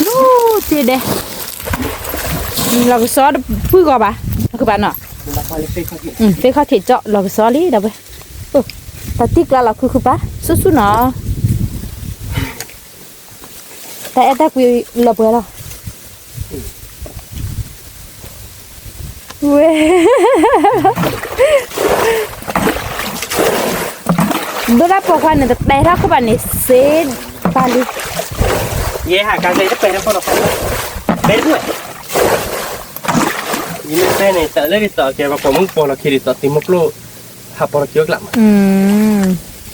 လူၤသ့ဒဲး, လီၤကစီဒီပုၢ်ဂီၤဘၣ်, ခုပၢ်နီၤ, သ့ၣ်ခီၣ်ထံးကၠီ လီၤကစီလံဒီပုၢ်ဝဲၢ်, တၢ်တံၢ်ကျါလီၤခုခုပၢ် ဆူၣ်ဆူၣ်နီၤ တၢ်အဲၣ်တၢ်ကွံလီၤပှဲၤလီၤ, ဝဲ ဒိၣ်တၢ်ပိာ်ခွါန့ၣ် တပဲထီၣ်ခိၣ်ဘၣ်န့ၣ် စ့ပၢ်လံ, ယဲဟးကါကဲတပဲထီၣ်ခိၣ်လီၤ, ပဲတပူၤ, ယမ့ၢ်ပဲန့ၣ် တၢ်လၢဒ်သိးကဲပှၤပိာ်မုၣ်ပိာ်လီၤခံဒ်သိးသံမိၢ်ပျိၢ်, ဟးပိာ်လီၤခံအိၣ်ကျးမး, ဆိဒီပုၢ်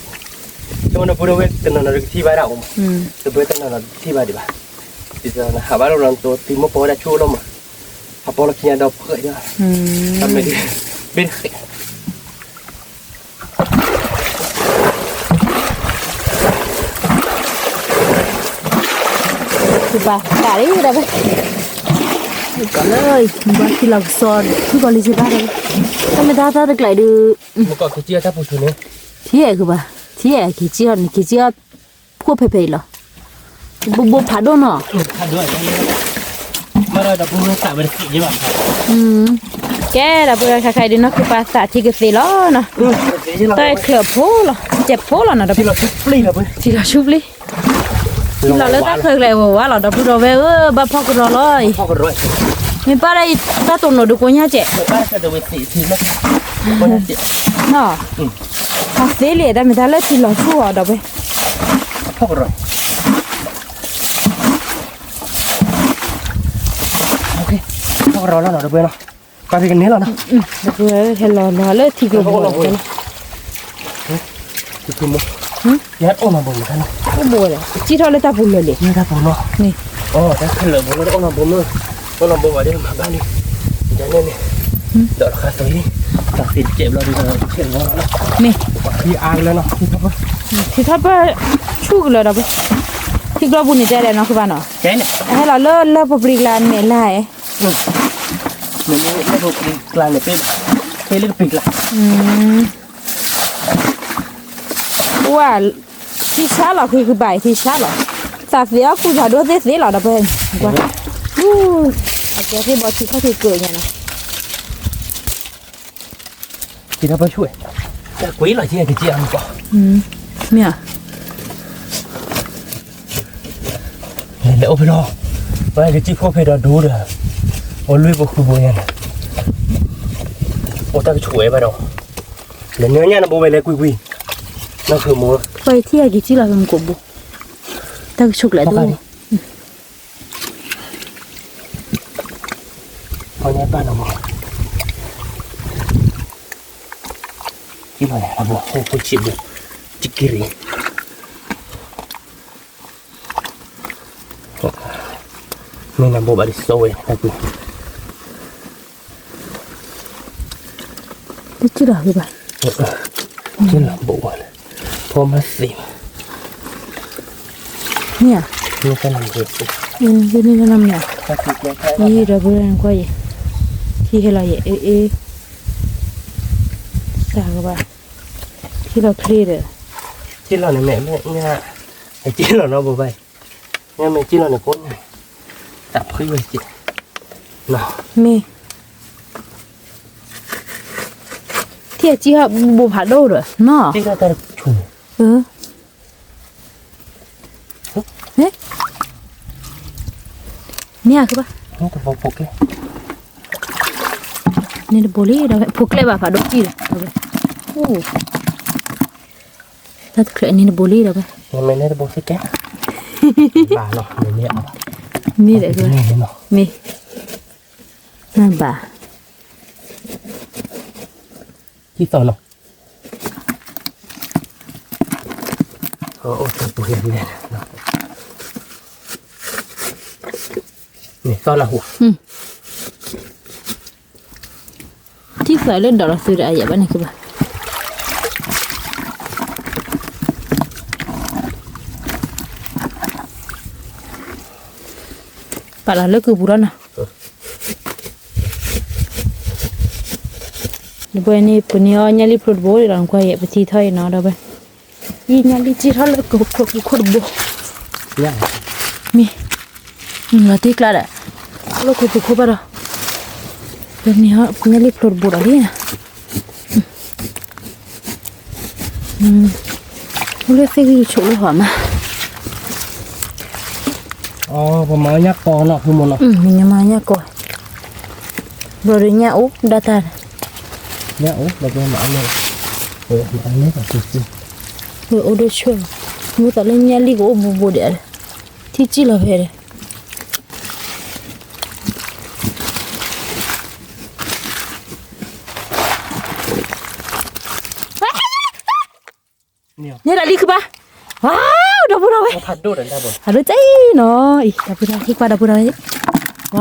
ဒီဝဲၢ် တနီၤနီၤဒီးကထံၣ်ဘၣ်ဒၣ်အိၣ်မး, ဒီပုၢ်ဝဲၢ်တနီၤနီၤဒီးကထံၣ်ဘၣ်ဒံးဘၣ်, ဒ်သိးနဟးဘၣ်လီၤလီၤနသိးသံမိၢ်ပိာ်ဝဲဒၣ်ဆိအိၣ်လီၤမး, ဟးပိာ်လီၤခံညါဒီးဖှၢၣ်ယါ, တၢ်မ့ၢ်ဒ်, ဘ့ၣ်တဃဲး ပၢ်သးလံဒီး, ပၢ်လၢ, ဘၣ်ထံလီၤကစီဒီး ထံကီၢ်လံစ့ဘၣ်ဒီး, တၢ်မ့ၢ်တၢ်တၢ်တကျဲးဒုး, ထံအဲၣ်ကဘၣ်, ထံအဲၣ်က့ၤကံၣ်အီၤန့ၣ် က့ၤကံၣ်အီၤ, ဖိဖဲဖဲအံၤလီၤ, ဘိဘိဖးဒိၣ်နီၤ, ကဲဒီးပဝဲခါခါအံၤဒုးနီၢ်ခိပၢ်သးထံကသ့လီၤနီၤ, တၢ်ချၢးဖိလီၤ ကဲးဖိလီၤနီၤ, ထံလီၤဆူပျံၤ, ထံလီၤလၢတၢ်ချၢးကျဲးဝဲဝါလီၤ ဒီပုၢ်ဒီဝဲၢ်ဧၢ, ဘၣ်ဖီၣ်ကရီလီၤအံၤ, မ့ၢ်ပၢ်ဒၣ်အံၤ တၢ်တိၢ်နီၣ်ဒုးကိညါကဲး, နီၤ, အသ့လံ တၢ်မ့ၢ်တၢ်လၢထံလီၤဆူအီၤဒီးဝဲ ဖီၣ်ကရီလီၤနီၤ ဒီပုၢ်ဝဲၢ်နီၤ, ပှၤသ့ၣ်ကန့ၢ်လီၤနီၤ, ဟဲလီၤလီၤလၢထံကျိဖိလီၤ, ယဆိကမိၣ်, ယအိၣ်နီၢ်ဘိမုၢ်တၢ်နီၤ, အိၣ်ဘိဝဲလဲၣ်, ကံၣ်ထီၣ်လၢတၢ်ပူၤလၢာ်လံ, လၢတၢ်ပူၤနီၤ, မ့ၢ်, အိၣ်တၢ်ခဲလၢာ်ဘိလၢအိၣ်နီၢ်ဘိမုၢ်, အိၣ်နီၢ်ဘိဝဲဒၣ်မၤဘၣ်လံ, ယန့ၣ်န့ၣ်, ဒီးတခါသွံၣ်, တၢ်သ့ၣ်တကဲဘျီဒ်ဒီး ခဲလၢာ်နီၤ, မ့ၢ်, ပှၤခံအါကလၢနီၤ, ထံထီၣ်ပၢၢ်ဆူၣ်ကလၢာ်ဒီး, ထံကျီပူၤန့ၣ်တဲလဲၣ်နီၤ ခုဘၣ်နီၤ, ဟဲလီၤလၢလၢပပျံၤကျါမဲာ်လၢ်, မ့ၢ်လၢပပျံၤကျါန့ၣ်ပ့ၢ်ဘၣ်, ဟဲလၢပပျံၤကျါ ဝါ, ထံဆါလီၤ ခုခုဘၣ်အံၤ ထံဆါလီၤ, သးသ့အီၣ်ကူၣ်သးဒိၣ်သ့ၣ်သ့ၣ်လီၤဒီးပှဲၤ, အကဲသ့ၣ်ဘီထံခီၣ်ထံးကၢးညါနီၤ, ထံထီၣ်ပၢၢ်ဆူၣ်, တၢ်ကွံလီၤက့ကစ့ၢ်အမူကီၢ်, မ့ၢ်ဧါ, လဲၤလဲၤအိၣ်ဖဲလီၤ, ပကစံၣ်ဖိဖဲဒီးဒိဒီး, အိၣ်လွံၢ်ဘိဃုဘိညါန့ၣ်, အိၣ်တၢ်ကဆူၣ်ဝဲဘၣ်ဒီး, လဲၤနၢညၣ်နဘိဝဲလဲၤကွံာ်ကွံာ်, နီၢ်ဖုမိၢ်, ပှၤထံၣ်အက့ၤစံၣ်လီၤဖဲမူကီၢ်ဘိ, တၢ်ကဆူၣ်ကျဲဒိၣ်, ပှၤန့ၣ်ပၢ်နီၤမး, စံၣ်လီၤလဲၤနဘိ ဟိၣ်ဖိဆံးဘိ, စံၣ်က့ၤရံၣ် မ့ၢ်နဘိဘၣ်ဒ်သိးဝဲ, တစံၣ်လီၤဘၣ်, စံၣ်လီၤဘိဝဲ, ဖိမၤသံ, မ့ၢ်ဧါ, မ့ၢ်တၢ်နမ့ၢ်, မ့ၢ်တၢ်နမ့ၢ်, ယံၤဒီပုၢ်ဒီဝဲၢ်နကွၢ်ယဲ, ထံဟဲလီၤယဲ, အ့ အ့ သးကဘၣ်, ထံလီၤချ့ဒီး, ထံလီၤန့ၣ်မ့ၢ်, မ့ၢ်စံၣ်လီၤနီတဘိဘၣ်, မ့ၢ်စံၣ်လီၤန့ၣ်ကိးန့ၣ်, တၢ်ဖှံဝဲစ့ၢ်, မ့ၢ်, ထံစံၣ်ဟီၣ်ဘိဖးဒိၣ်ဒီးနီၤ, မ့ၢ်, မ့ၢ်ဧါ, န့ၣ်တဘိလံဒီး ဖိကျဲဘၣ်ဖးဒိၣ်စံၣ်ဒီး, တၢ်တချုးန့ၣ်တဘိလံဒီး, မ့ၢ်န့ၣ်တဘိစ့ၢ်ကီး, မ့ၢ်ဒီး, မ့ၢ်, နဘၣ်, စံၣ်သီၣ်နီၤ အိၣ်တပူၤန့ၣ်, န့ၣ်သီၣ်နၢ်ဟူ, ထံၣ်သးလၢဒီးလီၤသုဒီးအယဲၢ်ဘၣ်န့ၣ်ကဘၣ်, ပာ်လီၤလၢကုပူၤလီၤနီၤ. ဒီးပဝဲန့ၣ် ပန့ၢ်အီၣ်ညၣ်လံၣ်ဖျိတဘိဒီး နကွၢ်ယဲ ပထံထီၣ်အံၤနီၤ ဒီးပဝဲ, အံၤညၣ်လံၣ်စံၣ်ထီၣ်လၢခိၣ်ပူၤခိၣ်တဘိ, မ့ၢ်, လီၤတံၢ်ကျါဒီး, လၢခိၣ်ပူၤခိၣ်ဘၣ်ဒီး, ပန့ၢ်အီၣ်ညၣ်လံၣ်ဖျိတဘိဒီးလံ. အိၣ်လၢသ့ၣ်ဂံၢ်ကဆိးလၢဟီမး, ပမၤအီၣ်ညၣ်ကီနီၤ ဖုမိၢ်နီၤ, မ့ၢ်ညၣ်မၤညၣ်ကီ, ဘျီဒီးညၣ်အိၣ်ဒၣ်တၢ်, ညၣ်အိၣ်ဒီးပမၤအီၣ်, မၤအီၣ်, အိၣ်ဒီးဆၢ, မ့ၢ်သးလၢညၣ်လံၣ်ကအိၣ်ဘူးဘူးဒီး, ထံစံၣ်လီၤဖဲဒီး န့ၣ်ဒီးလံခုဘၣ်, ဝါ, ဒီပုၢ်ဒီဝဲၢ်, အဒိတအံၤနီၤ, အံၤ ဒီပုၢ်ဒီဝဲၢ်, ဟ့ၣ်ကွၢ်ဒီပုၢ်ဒီဝဲၢ်, ဝါ,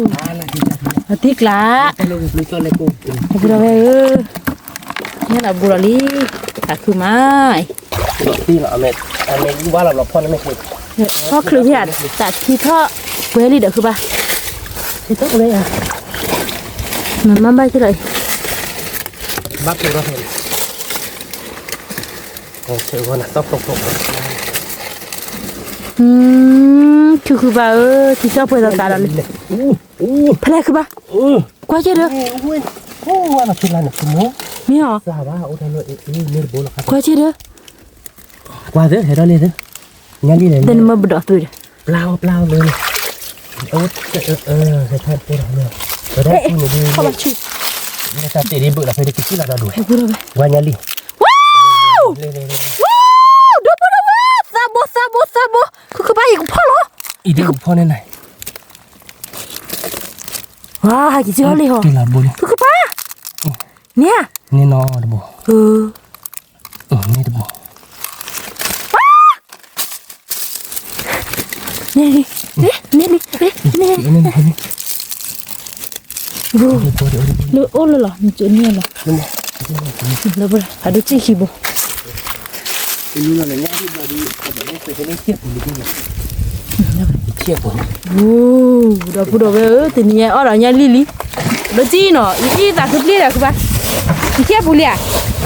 အတံၢ်ကျါ, ဒီပုၢ်ဒီဝဲၢ်ဧၢ, ညၣ်ဒီးဘူးဒီးလံ, အခုမး, ဖီချုးဖဲ, တၢ်ထံထီၣ်ပှဲၤလံဒီးခုဘၣ်, မၤမၤဘၣ်က့ၤဒီး, ဘၣ်က့ၤဒီး, ခုခုဘၣ်ဧၢ, ထံထီၣ်ပှဲၤသးသးဒီးလံ, ဖဲလဲၣ်ခုဘၣ်, ကွၢ်က့ၤဒီး, မ့ၢ်အီၤ, ကွၢ်က့ၤဒီး, ကွၢ်သ့, ဟဲထီၣ်လံသ့, ညၣ်လံၣ်လဲၣ်, တနမၢပဒီးသွံၣ်ဒီး, ပျၢ်ပျၢ်လၢ, ဟဲထီၣ်, တၢ်တ့ၢ်ဒ်ဘုးလီၤဖဲဒ်ကစံၣ်လီၤဒီးဒွဲၣ်, ဝါညၣ်လံၣ်, ဝါ, ဝါ, ဒီပုၢ်ဒီဝဲၢ်, သးဘိသးဘိသးဘိ, ခုခုဘၣ်ယကဖီၣ်လီၤ, အံၤဒ်ကဖီၣ်န့ၣ်န့ၣ် ဝါ, ဟဲက့ၤက့ၤဟီၣ်လံဟီ, ခုခုဘၣ်, န့ၣ်, န့ၣ်နီၤတဘိ, အၢ, တဘိ န့ၣ်လံ န့ၣ်လံ န့ၣ်လံ လၢအိၣ်လၢလီၤ နကန့ၣ်လီၤ လၢဘၣ် အဒိၣ်စံၣ်ခံဘိ ဒီပုၢ်ဒီဝဲၢ်ဧၢ တနံၤညါအီၣ်ဒီးညၣ်လံၢ်လံ ဒိၣ်စံၣ်နီၤ အံၤအံၤသးခုပျ့ၢ်ဒီးခုဘၣ် ယထံၣ်ပူၤလံဧါ န့ၣ်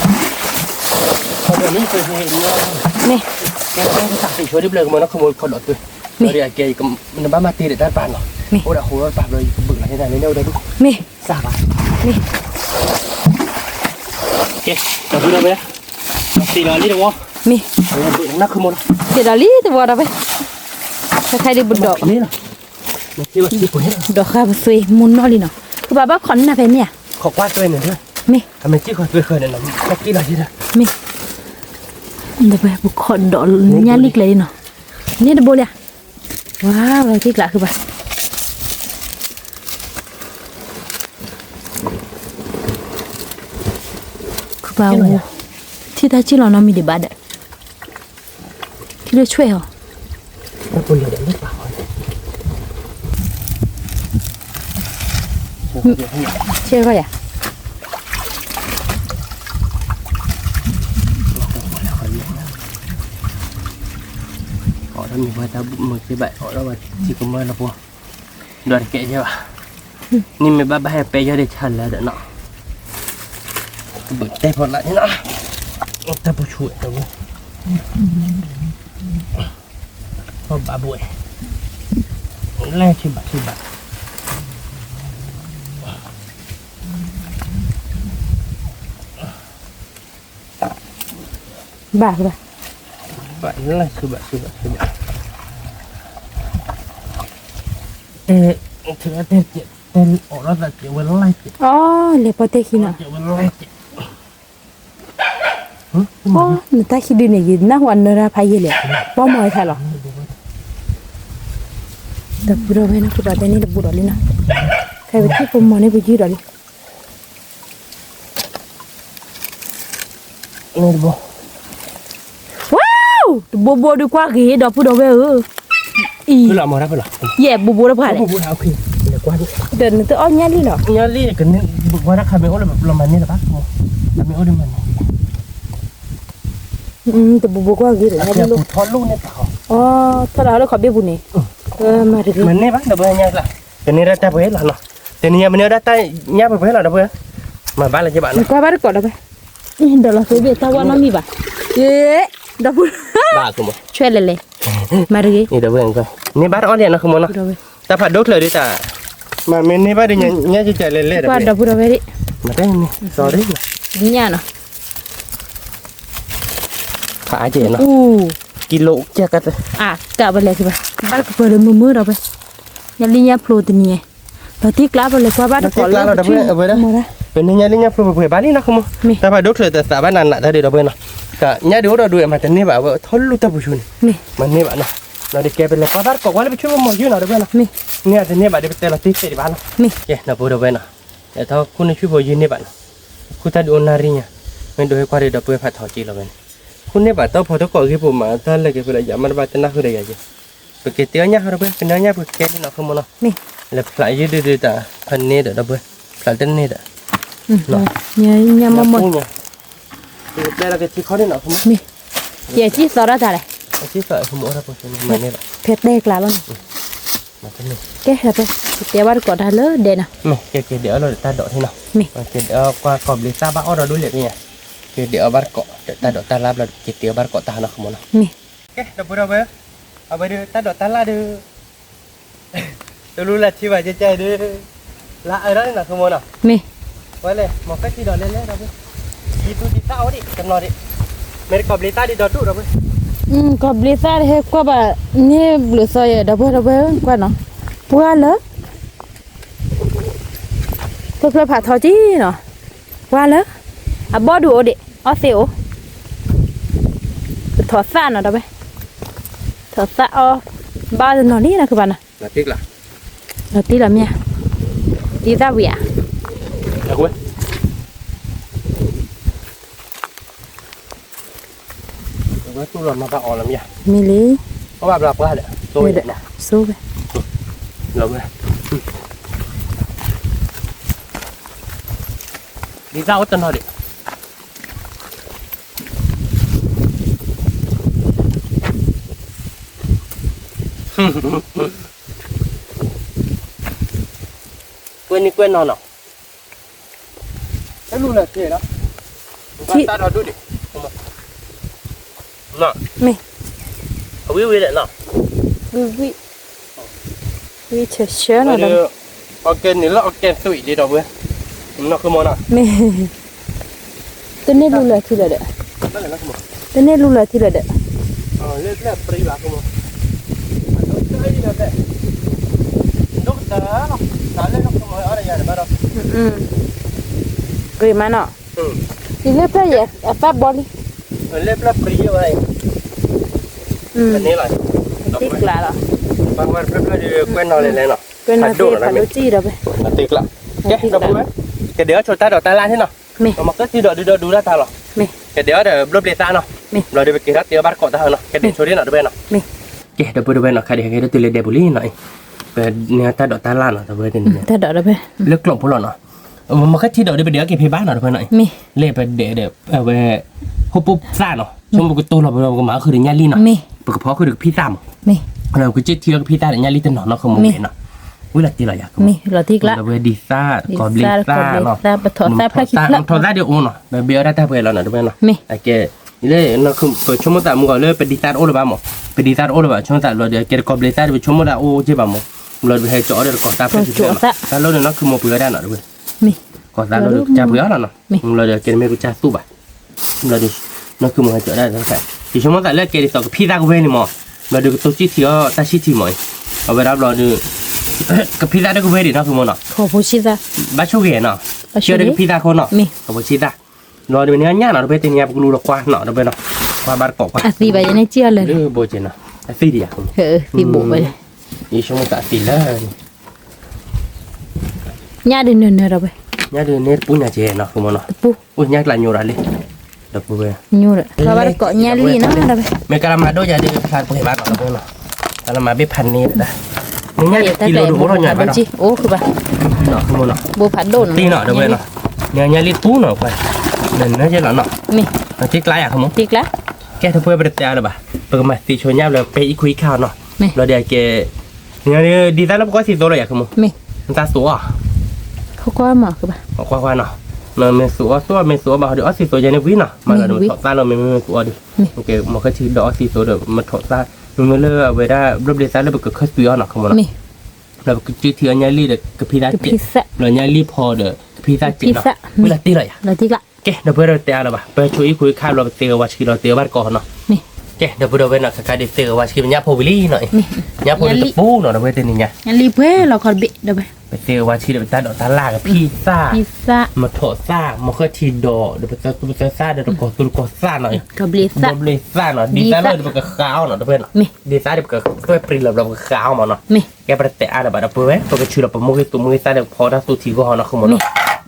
တၢ်သ့ၣ်ဆိဒ်ဘျဲၣ်ကမၤနီၢ်ခမီခီဒီးသွ့ မ့ၢ်ကဲ နဘၣ်မၤတ့ၢ်ဒီးတၢ်တပၤနီၤ မ့ၢ်အိၣ်ဒီးဟိဒီးတပၤဘျီ ယကဘုးလီၤန့ၣ် နမ့ၢ်အိၣ်ဒီးဒူၣ် မ့ၢ် စၢ်ဘၣ် မ့ၢ် ကဲ ဒီပုၢ်ဒီဝဲၢ် သ့ၣ်လီၤလံတဝီ မ့ၢ် ဘုးနီၢ်ခမီနီၤ သ့ၣ်လီၤလံတဝီဒီးဝဲ တခါဒ်ပဒီး ဒီးဃာ်ပသွ့မိၢ်နီၢ်လံနီၤ ကဘၣ်ဘၣ်ခိးနၢ်ဖဲမ့ၢ်ဧါ ခိးကွၢ်သွ့န့ၣ် မ့ၢ် အမ့ၢ်စံၣ်ခိးသွ့ဃၢၤန့ၣ်နီၤ တၢ်က့ၢ်လီၤယဲဒီး မ့ၢ် ဒီးပခိးဒီးညၣ်လံၢ်ကျဲလံနီၤ န့ၢ်တဘိလံဧါ ဝါ ဝဲက့ၤကျးဃုဘၣ် ခုဘၣ်ဝဲ ထံၣ်တၢ်စံၣ်လီၤနီတမံၤဒံးဘၣ်ဒီး ထံၣ်လၢဆွဲၣ်အီၤ ဆဲးဂီၢ်ယၤ အီၣ်တၢ်မ့ၢ်ပှၤတၢ်မုာ်က့ဘၣ် အီၣ်ဒီးဝဲထံကမၢလီၤပှီၢ် ဒီးတကဲယဲဘၣ် နမ့ၢ်ဘၣ်ဘၣ်ဟဲပဲယီၤဒ်ဆါလၢဒီးနီၤ ကဘုးတဲဖီလာ်န့ၣ်နီၤ တၢ်ပူၤဆူၣ်ဝဲတဝဲ ဖီဘၣ်ဘှဲ လဲၤဆံဘၣ်ဆံဘၣ် ဘၣ်ဘၣ် ဘၣ်လဲၤဆံဘၣ်ဆံဘၣ်ဆံဘၣ် တဲ တဲ တဲ တဲ အီၣ်လီၤသးကဲဝဲလဲၤကဲ အီ လဲၤပီၢ်တဲခံနီၤ ကဲဝဲလဲၤကဲ ပီၢ် နတၢ်ခံဒုန့ၣ် ယနၢ်ဟူအနၢရါဖးယံာ်လဲၣ် ပီၢ်မီၤဝဲခါလီၤ ဒီပုၢ်ဒီဝဲၢ်နီၤ ကဘၣ်တဲန့ၢ်တဘူးဒီးလံနီၤ ခဲဝဲထံၣ်ပမီၤန့ၢ်ပယုၢ်ဒီးလံ တဘိ ဝါ တဘိဘိဒုးကွၢ်ဂ့ၤ ဒီပုၢ်ဒီဝဲၢ်ဧၢ အံၤ ယဲၢ်ဘိဘိတပှၢ်လဲၣ် ဒီးနတအီၣ်ညၣ်လံနီၤ ညၣ်လံ ကန့ၢ်ဘၣ်တၢ်ခါမ့ၢ်အိၣ်လၢပလီၤမၤန့ၢ်လၢၤဘၣ် မ့ၢ်အိၣ်ဒ်မၤန့ၢ် တဘိဘိကွၢ်ဂ့ၤဒီး ညၣ်လံ ပူၤထီၣ်လိၣ်န့ၣ်တၢ်ဟီ အီ ထီၣ်လီၤလၢခီဘ့ၣ်ပူၤန့ၣ် မၤတဂ့ၤ မၤန့ၢ်ဘၣ် ဒီပုၢ်ဝဲၢ်ညါကျါ ကန့ၢ်ဒၣ်တၢ်ပှဲၤလီၤနီၤ တနံၤညါမၤန့ၢ်ဒၣ်တၢ်ညၣ်ပှဲၤပှဲၤလီၤ ဒီပုၢ်ဝဲၢ် မၤဘၣ်လၢၤက့ဘၣ်နီၤ ကွၢ်ဘၣ်တကိးဒီပုၢ်ဝဲၢ် ဒီးလီၤသ့ဘ့ၣ်တၢ်ဝါနီတမံၤဘၣ် ဒီပုၢ် ဘၣ် ဆွဲလဲၣ်လဲၣ် မၤတဂ့ၤ န့ၢ်ဘၣ်တအီၣ်လံနီၤ ခမီနီၤ တၢ်ဖးဒိၣ်ချၢဒ်တၢ် မၤမ့ၢ်န့ၢ်ဘၣ်ဒ်ညါ ညၣ်ကဲလဲၣ်လဲၣ် ဒီပုၢ်ဝဲၢ် မၤတဲန့ၣ် sorry ညၣ်နီၤ ဖးအါကဲနီၤ ကံလိကဲကတၢၢ် အကးပလဲၤကဘၣ် ဘၣ်ကပၢၤဒီးမုာ်မုာ်ဒီပုၢ်ဝဲၢ် ညၣ်လံညၣ်ဖျိတနံၤ ဒီးတံၢ်ကျါပလဲၤကွၢ်ဘၣ်တကိးလၢ ပန့ၢ်ညၣ်လံညၣ်ဖျိပှဲၤပှဲၤဘၣ်လံနီၤ ခမီ တၢ်ဖးဒိၣ်ချၢတသးဘၣ်နးနးတၢ်ဒ်ဒီပုၢ်ဝဲၢ်နီၤ ကညၣ်ဒုးအိၣ်ဒီးဒုးမၤတန့ၢ်ဘၣ်ဝဲထီၣ်လူၢ်တၢ်ပူၤဆူၣ်န့ၣ် မၤန့ၢ်ဘၣ်နီၤ ဒီးတကဲပလဲၤကွၢ်ဘၣ်တကိးကွၢ်လၢပဆူၣ်ပမီၤယုၢ်နီၤ ဒီပုၢ်ဝဲၢ်နီၤ န့ၢ်အတန့ၢ်ဘၣ်ဒီးပတဲလီၤတံၢ်တဲဒံးဘၣ်နီၤ ကဲ ဒီပုၢ်ဝဲၢ်နီၤ အဲၣ်ထီၣ်ခူၣ်န့ၢ်ဆူၣ်ဖိယုၢ်န့ၢ်ဘၣ်နီၤ ခူၣ်တၢ်ဒုးအိၣ်နၣ်ရံၣ်ညါ မ့ၢ်ဒိးဟဲကွၢ်ဒီးဒီပုၢ်ဝဲၢ်ဖးထီက့လီၤဝဲန့ၣ် ခူၣ်န့ၢ်ဘၣ်တီၢ်ဖီတကိးဂ့ၤပိာ်မးတၢ်လဲၣ်က့ၤဖဲလဲၣ် ယမ့ၢ်တဘၣ်တနၢ်ဟူဒီးယၤက့ၤ ပက့ၤတ့အီၣ်ညၣ်ဟီဒီပုၢ်ဝဲၢ် ပန့ၢ်အီၣ်ညၣ်ပကဲလံနီၤ ခမီနီၤ လဲၤဖျးယုၢ်ဒုးဒုးတၢ်ဖးန့ၢ်ဒီးဒီပုၢ်ဝဲၢ် ဖျးတန့ၢ်ဒီး ညၣ်မီၢ်မီၢ် ပတဲလီၤက့ၤထံခီန့ၣ်နီၤ ခမီ ယဲၢ်ကံၣ်သီဒၣ်တၢ်လဲၣ် ကံၣ်သီ ခမီအီၣ်တၢ်ပှဲၤန့ၣ် ဖဲတဲကျါလီၤန့ၣ် ကဲ ကတဲဘၣ်တကိးတၢ်လၢဒဲးနီၤ ကဲ က့ၤဒဲးအီၣ်လီၤဒီးတၢ်ဒိးန့ၣ်နီၤ က့ၤဒဲးအီၣ်ကွၢ်ကီၢ်ဘျံးသၣ်ဘၣ်အီၣ်ဒီးဒိၣ်လဲၣ်ပညါ က့ၤဒဲးအီၣ်ဘၣ်တကိး တၢ်ဒိးတၢ်လါဘျီ က့ၤတ့အီၣ်ဘၣ်တကိးတၢ်နီၤ ခမီနီၤ ကဲ ဒီပုၢ်ဝဲၢ် အဝဲဒုးတၢ်ဒိးတၢ်လါဒုး တလူလၢထံဘၣ်ကဲကဲဒုး လါအၢဒီးန့ၣ်နီၤ ခမီနီၤ မ့ၢ် ဝဲလဲၣ် မ့ၢ်ကဲထံဒီးလဲၤလဲၤဒီပုၢ်ဝဲၢ် ဒ်သူဒ်သၣ်အီၣ်ဒံး တနီၤဒံး မ့ၢ်တကီၢ်ဘျံးသၣ်ဒ်ဒီဒူၣ်ဒီပုၢ်ဝဲၢ် ကီၢ်ဘျံးသၣ်ဒ်ဟဲကွၢ်ဘၣ်န့ၣ်ဘျုးသီယဲၢ် ဒီပုၢ်ဝဲၢ် ဒီပုၢ်ဝဲၢ် ကွၢ်နီၤ ပှၢ်လၢ ဖျၢၣ်ဖျၢၣ်ဖးထီက့နီၤ ပှၢ်လၢ အဘီၣ်ဒုးအိၣ်ဒံး အီၣ်သ့အိၣ် ပထီၣ်သၣ်နီၤ ဒီပုၢ်ဝဲၢ် ထီၣ်သၣ်အီၣ် ဘၣ်တနီၤလံနီၤ ကဘၣ်နီၤ လီၤတံၢ်လီၤမ့ၢ်ဧါ တံၢ်သၣ်ဝံၤဧါ ဝဲ တူၢ်လီၤမၤဘၣ်အီၤလီၤမ့ၢ်ဧါ, မ့ၢ်လံ, အီၣ်ဘၣ်ဘျီပှၢ်ဒီး ဆိဝဲ, ဆိဝဲ, လီၤဝဲ, ဒ်သၣ်အိၣ်တနီၤဒံး, ကွဲနံၤကွဲနီၤနီၤ, တလူလၢာ်ထံလီၤ, တၢ်ဒီးဒူၣ်ဒံး, မ့ၢ်, အဝံၣ်ဝံၣ်ဒီးနီၤ, ဝံၣ်ဝံၣ်, ဝံၣ်ဆၢဆၢနီၤဒီး, အီၣ်ကဲန့ၣ်လၢအီၣ်ကဲသွံၣ်ဒံးဒီးဝဲ, နီၢ်ဃုမီၤနီၤ, မ့ၢ်, တန့ၢ်လူလၢာ်ထံလၢာ်ဒီး, တန့ၢ်လူလၢာ်ထံလၢာ်ဒီး, ဂ့ၤမးနီၤ, ယလၢပျၢ်ယဲ အသၣ်ဘီလံ, လၢပျၢ်ယဲအသၣ်ဘီလံ, တ့ကျးလီၤ, ကွဲနီၤသ့ဖးဒိၣ်စံၣ်ဒီးဖဲ, ကဲ ကဒဲးအီၣ်ဆိတၢ်ဒီးတၢ်လၢ်န့ၣ်နီၤ, မ့ၢ်, မ့ၢ်ကဲထီၣ်ဒီးဒူဒူဒၣ်တၢ်လီၤ, မ့ၢ်, ကဒဲးအီၣ်ဒီးဘျီဘျီသၣ်နီၤ, ဘျီဒီးပက့ၤထီၣ်တ့အီၣ်ဘၣ်တကိးတၢ်နီၤ, ကဒဲးဆိဒ်နီၤတဝဲနီၤ, မ့ၢ်, ကဲ ဒီပုၢ်ဒီဝဲၢ်နီၤ ခါဒံးဟဲက့ၤဒိၣ်တုၤလၢဒဲပူၤလံနီၤအံၤ, ပန့ၢ်တၢ်ဒီးတၢ်လၢ်နီၤ တဝဲတနံၤညါ, တၢ်ဒီးတဝဲ, လၢကျိာ်ဖိလီၤနီၤ, မ့ၢ်ခါထံဒီးဒီးပဒဲးအီၣ်က့ၤဖဲဘၣ်နီၤ တဝဲနီၤအံၤ, မ့ၢ်, လၢပဒဲးဒီး အဝဲ, ဟိၣ်ပိၢ်သၣ်နီၤ, ဆိမိၣ်ပကတိၤလီၤပကမၤအီၣ်ဃုာ်ဒီးညၣ်လံၣ်နီၤ, မ့ၢ်, ပကဖီအီၣ်ဃုာ်ဒီးကဖံသၣ်မး, မ့ၢ်, ပကစၢၢ်ထံအီၣ်ကဖံသၣ်ဒီးညၣ်လံၣ်တနီၤနီၤ ဃုာ်မ့ၢ်နီၤ, ဝံၤလီၤတ့ၢ်လီၤယၤ, မ့ၢ်, လီၤတ့ၢ်ကျါ, လီၤဝဲဒ်သၣ် ကီၤဘျ့သၣ်နီၤ, ပထီၣ်သၣ်ဖျၢၣ်ခံဖျၢၣ်, ထီၣ်သၣ်ဒ်အိၣ်နီၤ ပဘ့အီၣ်ဒၣ်တၢ်ပှဲၤလီၤနီၤ တဝဲနီၤ, မ့ၢ်, အကဲ, လၢ, ပဆိကမိၣ်သးမုၢ်ဂီၤလၢပဒ်သၣ်တအိၣ်လၢၤဘၣ်မး, ပဒ်သၣ်တအိၣ်လၢၤဘၣ် ဆိကမိၣ်သးလီၤဒီး ကဲတကီၤဘျ့သၣ်ဒီးပဆိကမိၣ်ဒၣ်အိၣ်က့ၢ်ဘၣ်မး, ဘျီဒီးပဟဲကၢအီၣ်ဒီးတကီၤသၣ်ဖျၢၣ်ခံဖျၢၣ်, တၢ်လီၢ်န့ၣ်နီၢ်ခုမိၢ်ပှ့ၤဝဲဒၣ်နီၤ တဝဲ, မ့ၢ်, ကီၤသၣ်လီၢ်ဒီးကစၢ်ပှ့ၤအီၣ်လီၤနီၤ, လီၤဒီးကဲတမ့ၢ်ကစၢ်သူၣ်ဘၣ်, ဘျီဒီး, နီၢ်ခုမိၢ်ဟဲကၢဒၣ်တခါ, ယဆိကမိၣ်သးလၢကဲဒ်သိးကဖံသၣ်ကဝဲန့ၣ်မး, ဘျီဒီးကတိၢ်စံၣ်ထံအီၣ်တၢ်စံၣ်ထံမးအံၤ, အဝဲဒၣ်ဘျီဒီး, ကဖံသၣ်တကဝဲဒံးနီၢ်ခုမိၢ်နီၤ, ဘၣ်ဆိၣ်ဂ့ၤနီၤ, ကဲဒီးကဖံသၣ်ခိၣ်နီၤ, ကဖိဆံသၣ်, ဘျီဒီးမ့ၢ်န့ၣ်ညၣ်နီၤ တဝဲတနံၤညါပကလူလီၤကွၢ်နီၤ တဝဲနီၤ, ကွၢ်ဘၣ်တကိးကွၢ်, အသံဘၣ်ယဲန့ၣ်ကံၣ်အီၤလၢ, လၢဘိကဲနီၤ, အသံဒံးယၤ, သံဘိဘၣ်ယဲ, ယဆိကမိၣ်သးသံလၢ ညၣ်ဒုးနၢၤနၢၤဒီးဝဲ, ညၣ်ဒုးန့ၣ်တပူၤညါကဲနီၤ တပူၤ, အိၣ်ညၣ်ကျးညိဒၣ်လံ, ဒီပုၢ်ဝဲၢ်, ညိဒၣ်လံနီၤ, မ့ၢ်ကလၤမၤဒိၣ်ယၤဒီး ဖျါပှဲၤဘၣ်နီၤ ဒီပုၢ်ဝဲၢ်နီၤ, ကလၤမၤဘ့ၣ်ဖးန့ၢ်ဒၣ်, န့ၣ်ညၣ်ဒုးကံလိဒုးအိၣ်ထီၣ်ညါဘၣ်နီၤ, အိၣ်ဃုာ်ဘၣ်, သ့ၣ်နီၤ ဒီပုၢ်ဝဲၢ်နီၤ, န့ၣ်ညၣ်လံတပူၤနီၤ, နၢၤနၢၤကဲလီၤနီၤ, တ့ကျါယၤ, ကဲ ဒီပုၢ်ဝဲၢ် ပတတဲအါလၢၤဘၣ်, ပကမၤသ့ဆိညၣ်ဘျီ ပဲအံၤခွံခါနီၤ, ဘျီဒီးကဲ ဒ်သၣ်လၢပကအီၣ်သံသိလီၤယၤ ခုမိၢ်, နသးသူအီၤ, ကွၢ်ကွၢ်နီၤ, မ့ၢ်သူအီၤသူအီၤ မ့ၢ်သူအီၤဘၣ်ဒီးအီၣ်သံသိယဲန့ၣ်ဝံၤနီၤ, မၤလီၤဒီးပထီၣ်သၣ်လီၤ မ့ၢ်မ့ၢ်သူအီၤဒီး, မ့ၢ်ခါထံဒီးအီၣ်သံသိဒီး မထီၣ်သၣ်, မ့မ့ၢ်လၢအဝဲဒၣ် ဘျီဘျီသၣ်လၢပကခၢၣ်သွံအီၤနီၤ ခုမိၢ်နီၤ, ဒီးပကစၢၢ်ထံအီၣ်ညၣ်လံၣ်ဒီးကဖံသၣ်စဲး, ဘျီညၣ်လံၣ်ဖီဒီး ကဖံသၣ်စဲးနီၤ, ဝံၤလီၤတ့ၢ်လီၤယၤ ကဲ ဒီပုၢ်ဝဲၢ် တတဲအါလၢၤဘၣ်, ပဆိအံၣ်ခိၣ်အံၣ်ခါဘျီ ပသ့ဂဲၤဝါဆှံလီၤ တ့အီၣ်ဘၣ်တကိးနီၤ, ကဲ ဒီပုၢ်ဒီဝဲၢ်နီၤ ခါခါဒုးသ့ဂဲၤဝါဆှံ ပညၣ်ဖိဝံၤလံနီၤ, ညၣ်ဖိဒုးတပူၤနီၤ ဒီပုၢ်ဝဲၢ်တနံၤညါ, ပသ့ဂဲၤဝါဆှံဒီးပတၢ်ဒိးတၢ်လၢ် ကဖံသၣ်, မထီၣ်သၣ် မခၢၣ်ထံဒီး ဒီးပသၢသူပသၢသၣ်ဒီးတကိးသူတကိးသၣ်နီၤ, ဒီဘျီသၣ်နီၤ ဒ်သၣ်လၢပကဃါအီၤနီၤ ဒီပုၢ်ဝဲၢ်နီၤ, ဒ်သၣ်ဒီးပကသွဲၣ်ပြံလီၤဘျီပကဃါအီၤမးနီၤ, ကဲ ပတတဲအါလၢၤဘၣ် ဒီပုၢ်ဝဲၢ် ပကဆူးလီၤပမိၢ်ဂ့ၤသူးမိၢ်ဂ့ၤသၣ်ဒီးဖီတၢ်သူထံဂီၢ်နီၤ ခုမိၢ်နီၤ,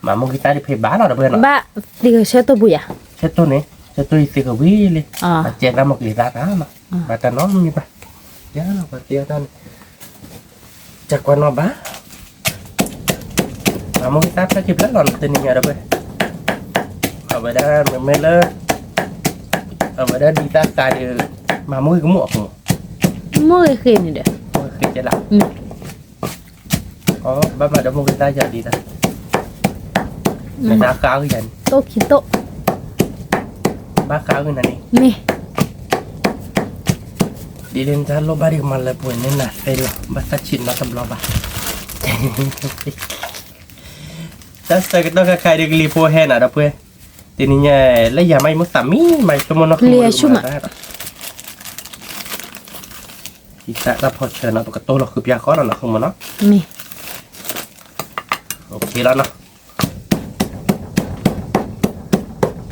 မၤမိၢ်ဂ့ၤသၣ်ဒုးဖဲဘၣ်နီၤ ဒီပုၢ်ဝဲၢ်နီၤ, ဘၣ်သ့ဂဲၤဆၢတိၢ်ပူၤယၤ, ဆၢတိၢ်န့ၣ် ဆၢတိၢ်အံၤသ့ဂဲၤဝံၤလံ, အကဲသၣ်မိၢ်ကလံၤသၣ်တၢ်နီၤ, ဘၣ်တၢ်နီတမံၤဘၣ်, ယၤလီၤပှၤသ့အီၣ်တၢ်န့ၣ် ကကွၢ်နီၣ်ဘၣ်, မၤမိၢ်ဂ့ၤသၣ်ဖျၢၣ်ခံဖျၢၣ်လီၤ တနံၤညါဒီပုၢ်ဝဲၢ်, အဝဲဒၣ်မ့မ့ၢ်လၢ အဝဲဒၣ်ဒ်သၣ်ဃးဒီး မၤမိၢ်ဂ့ၤကမူၣ်အီၤ, မိၢ်ဂ့ၤဃ့န့ၣ်ဒီး, မိၢ်ဂ့ၤဃ့ကဲလၢ်, ဘၣ်မၤဒီးမိၢ်ဂ့ၤသၣ်ယၤဒ်သၣ်, မ့ၢ်သၣ်ဃးဂ့ၤယၤန့ၣ်, တိၢ်ခံတိၢ်, ဘၣ်ဃးဂ့ၤနၤန့ၣ်, မ့ၢ် ဒ်လဲၣ်နတၢ်လိၣ်ဘၣ်ဒံးကမၤလၢပှဲၤန့ၢ်နၤသ့လီၤ ဘၣ်သးဆံးနီတဘျီဘၣ်, တၢ်ဆၢကတီၢ်ခါခါအံၤဒုးကလံၤဖိဟဲနၤဒီပုၢ်ဝဲၢ်, တနံၤညါ လၢယၤမးယမိၢ်သးမံမး ယဆိကမိၣ်နီၢ်ခိမး, ယသးတၢ်ဖီၣ်ဆၢနီၤ ပကတိၢ်လီၤဃုာ်ပျၢ်ဃီလီၤနီၤ ခိမးနီၤ, လီၤနီၤ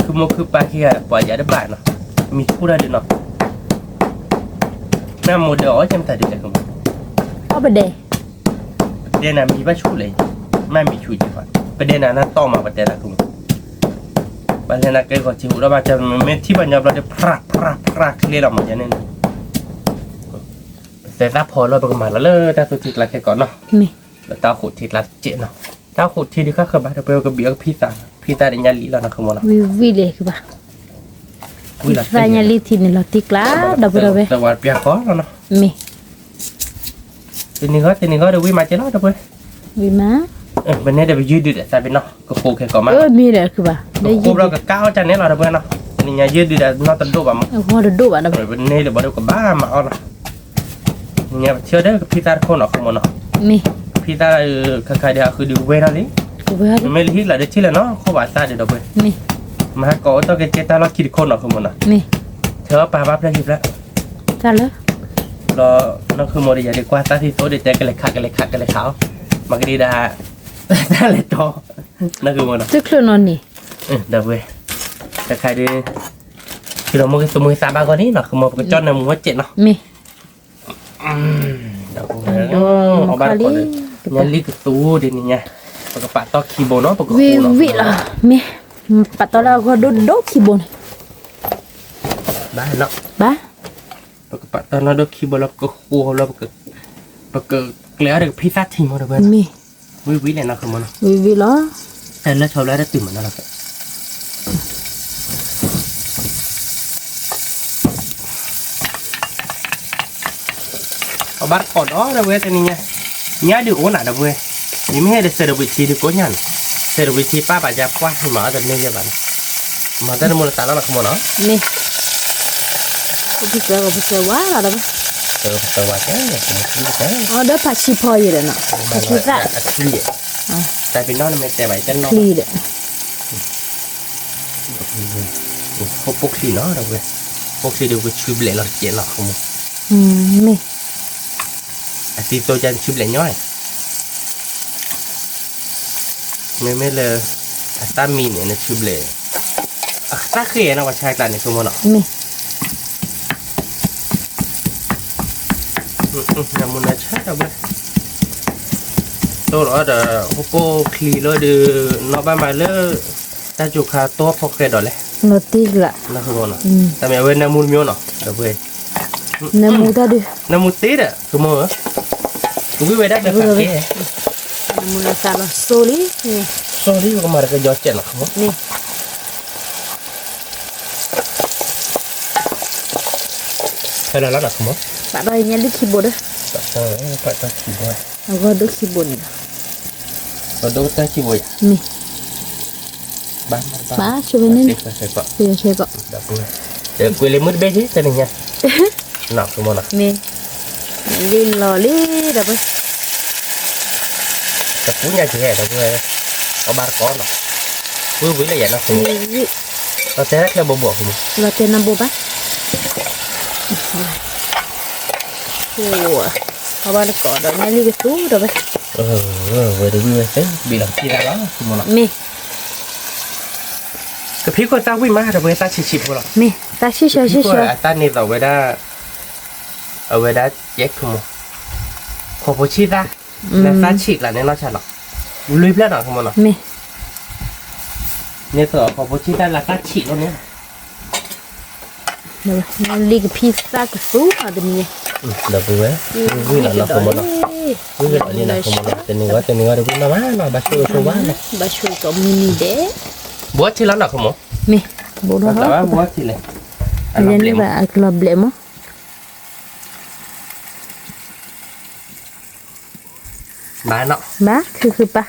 ခုမိၢ်ခုပၢ်ခံဂၤ ပှၤယၤတဘၣ်နီၤ, မံၤထူၣ်တၢ်ဒုးနီၤ, မ့ၢ်မိၢ်ဒၢးအီၣ်ကဲမတၤဒုးလဲၣ်, အီၣ်ပဒဲး, ပဒဲးနၤမံၤဘၣ်ဆူၣ်လဲၣ်, မ့ၢ်မံၤဆူၣ်ကဲ, ပဒဲးနၤနၢ်တီၢ်မး ပတဲနၤခုမး, ဘၣ်လဲၤနၤကဲဂီၤဆံးဟူးဒီးဘၣ်ကမ့ၢ်ထံၣ်ဘၣ်ညီဘျီဒီး ဖြးဖြးဖြးချ့လီၤမးယန့ၣ်, ပသဲသၣ်ဖီလီၤ ပကမၤလီၤလၢတၢ်သူထံကျါခဲကိာ်နီၤ, လၢတၢ်အိၣ်ဃုာ်ထံကျါတကဲးနီၤ, တၢ်အိၣ်ဃုာ်ထံဒုးဃၣ်ဃၢၤဘၣ် ဒီပုၢ်ဝဲၢ် ကဘံးအီၣ်ကဖံသး, ဖံသးဒီးညၣ်လံလီၤနီၤ ခမီနီၤ, ဝံၤဝံၤလဲၤကဘၣ်, ဝံၤလီၤသၣ်ညၣ်လံထံန့ၣ်လီၤတံၢ်ကျါ, ဒီပုၢ်ဝဲၢ်, မ့ၢ် တနံၤဂီၢ်တနံၤဂီၢ်ဒီးဝံၤမၤကဲလီၤ ဒီပုၢ်ဝဲၢ်, ဝံၤမး, ပန့ၣ်ဒီးပယုၢ်ဒုးဒီးသးပ့ၤနီၤ ကဃိခဲကိာ်မး, ကဃိဘျီကကါအီၣ်တၢ်န့ၣ်လီၤ ဒီပုၢ်ဝဲၢ်နီၤ, နညါယုၢ်ဒုးဒီးနီၢ်တဒိၣ်ဘၣ်မး, ပန့ၣ်ဒီးဘၣ်ဒီးကဘၣ်မၤအီၣ်လီၤ, နညါပထံၣ်အီၤဒီးကဖံသၣ်တခိၣ်နီၤ ခမီနီၤ, ကဖံသၣ်ခါခါဒီးအဃုဒုးဝဲထီၣ်လံ, မ့မ့ၢ်လၢဟံၣ်လီၤဒီးထံၣ်လၢၤနီၤ ခိၣ်ဘၣ်သၣ်ဒီး ဒီပုၢ်ဝဲၢ်, မၤဟးကိးအိၣ်တီၢ်ကဲကဲတၢ်လီၢ်ခံတခိၣ်နီၤ ခမီနီၤ, ထဲအီၣ်ပာ်ဘၣ်ဖျၢၣ်ခံဖျၢၣ်, တၢ်လၢ လီၤ, နီၢ်ဃုမီဒီးယၤဒုးကွၢ်သၣ်ထံသိဒီးတဲကလဲၤခးကလဲၤခးကလဲၤခးအီၤ, မၤကဒံဒါ တၢ်လဲၤတီ, နီၢ်ဃုမီနီၤ, တချုးနီၤန့ၣ်, ဒီပုၢ်ဝဲၢ်, တခါဒုး, ထံလီၤမိၢ်ကသူမုၢ်သးဘၣ်ဂီၢ်န့ၣ်နီၤ ခမီ ပကကၠီၣ်နၢမူဝဲစဲးနီၤ, မ့ၢ် ဒီပုၢ်ဝဲၢ်, အီၣ်ဘၣ်တကိးဒီး, ညၣ်လံကသူဒ်န့ၣ်ညါ, ပကပာ်တီၢ်ခံဘိနီၤ ပကဃိနီၤ, ဝံၤဝံၤလီၤ, မ့ၢ်, ပာ်တီၢ်လၢအဂီၢ်ဒိၣ်ဒိၣ်ခံဘိန့ၣ်, ဘၣ်နီၤ, ဘၣ် ပကပာ်တီၢ်နီၢ်ဒိၣ်ခံဘိလၢပကဃိလၢ, ပကကျဲၤအီၤဒီးကဖံသၣ်ထံမီဒီပုၢ်ဝဲၢ်, မ့ၢ်, ဝံၤဝံၤလဲၣ်နီၤ ခမီနီၤ, ဝံၤဝံၤလီၤ, တၢ်လၢဆီဘျီတတုၤမးနီၤလီၤ, အီၣ်ဘၣ်တကိးဒီး ဒီပုၢ်ဝဲၢ်တနံၤညါ, ညၣ်ဒုးအိၣ်နၤ ဒီပုၢ်ဝဲၢ်, ယမ့ၢ်ဟဲဒီးစဲးတဝံးထံဒုးကိးညါန့ၣ်, စဲးတဝံးထံပၣ်ပာ်ယါပှၢ်မၤအီၣ်တန့ၢ်ယဲၢ်ဘၣ်န့ၣ်, မၤတၢ်တမူလၢသးလီၤနီၤ ခမီနီၤ, မ့ၢ်, ပကစၢ်ဝါလီၤဒီး, ပကစၢ်ဝါကဲ, အီၤဒီးဖးဆံဖီယဲၢ်ဒီးနီၤ, ဖးဆံသၣ်, အချံ, တၢ်ပ့ၤနီၣ်နမ့ၢ်တဲဘၣ်ယတဲနီၤ, ချံဒီး ဟိၣ်ပိၢ်ချံနီၤ ဒီပုၢ်ဝဲၢ်, ပိၢ်ချံဒီးပကဆူဘျဲးလီၤတကဲးနီၤ ခမီ, မ့ၢ်, အသံသိကၢ်နဆူဘျဲးညီ, မ့မ့ၢ်လၢ, အသၣ်မံန့ၣ် နဆူဘျဲး, အသၣ်ဃ့နီၤ ပှၤဆါကျါန့ၣ် ခမီနီၤ, မ့ၢ် နမူနဆါဒီပုၢ်ဝဲၢ်, တိၢ်လီၤဒီး ဟိၣ်ပိၢ်ချံလီၤဒီး, နီၢ်ဘၣ်မးလၢ, တၢ်ကၠိခါတိၢ်ဖီၣ်ဃဲဒီးလဲၣ်, နီၤတံၢ်လၢ, တမ့ၢ်အဝဲနၢမူတမံၤနီၤ ဒီပုၢ်ဝဲၢ်, နၢမူတၢ်ဒုး, နၢမူတ့ဒီး ခမီဧၢ, ဝံၤဝဲဒၣ်ဒီးဖးကဲ, နၢမူလီၤသးလီၤစိလံ, စိလံ ပကမၤတကယီၤစဲးနီၤ ခမီ ဖဲလၢလီၤနီၤ ခမီ, ပာ်ဒီးညၣ်လံခံဘိဒီး, ပာ်ဒီးခံဘိ, အဂီၢ်ဒိၣ်ခံဘိန့ၣ်လီၤ, အဂီၢ်ဒိၣ်တၢ်ခံဘိယါ, မ့ၢ်, ဘၣ်ဆိဝဲန့ၣ်, ကွံာ်လၢမုၢ်တဘ့ၣ်က့ၤ တနံၤညါ, နီၤ ခမီနီၤ, မ့ၢ်, လံလီၤလံ ဒီပုၢ်ဝဲၢ် တပူၤညါက့ၤ ဒီပုၢ်ဝဲၢ်, အီၣ်ဘၣ်တကိးနီၤ, ဝံၤဝံၤလၢယဲၢ်နီၤ ခမီ, လီၤတဲာ်တၢ်ချၢဘိဘိ ခမီ, လီၤတဲာ်နဘိဘၣ်, အီၣ်ဘၣ်တကိးဒီးညၣ်လံကသူဒီပုၢ်ဝဲၢ်, ဝဲတဝံၤဝဲသ့ ဘ့ၣ်လီၤခံသၣ်လီၤ ခမီနီၤ, မ့ၢ် ကဖံခိၣ်သၣ်ဝံၣ်မး ဒီပုၢ်ဝဲၢ် သၣ်ဆံးဆံးဖိလီၤ, မ့ၢ်, သၣ်ဆံးဆံးဆံးဆံး, အသၣ်န့ၢ်သိးဝဲဒၣ်, အဝဲဒၣ်ကဲ ခမီ, ခိၣ်ဖိဆံၣ်သၣ်, လၢသၣ်ဆံးကျါန့ၣ်လီၤဆါလီၤ, လွံၢ်ဖျၢၣ်နီၤ ခမီနီၤ, မ့ၢ်, န့ၣ်သိးခိၣ်ဖိဆံၣ်သၣ်လၢသၣ်ဆံးလီၤန့ၣ် လံကဖံသၣ်ကသူနီၤတမံၤ, ဒီပုၢ်ဝဲၢ်, ဝံၤလီၤနီၤ ခမီနီၤ, ဝံၤလီၤလံနီၤ ခမီနီၤ, တနံၤဝဲတနံၤဝဲတဝံၤနီၤမးနီၤ ဘၣ်ဆိၣ်ဂ့ၤဆိၣ်ဝါနီၤ, ဘၣ်ဆိၣ်ဂ့ၤကီးမုၢ်နံၤဒဲး, ဘှီထံလီၤနီၤ ခမီ, မ့ၢ်, ဘှီထံလဲၣ်, အကလီၤဘျဲးမး ဘၣ်နီၤ, ဘၣ် ခုၣ်ခုၣ်ပၢ်,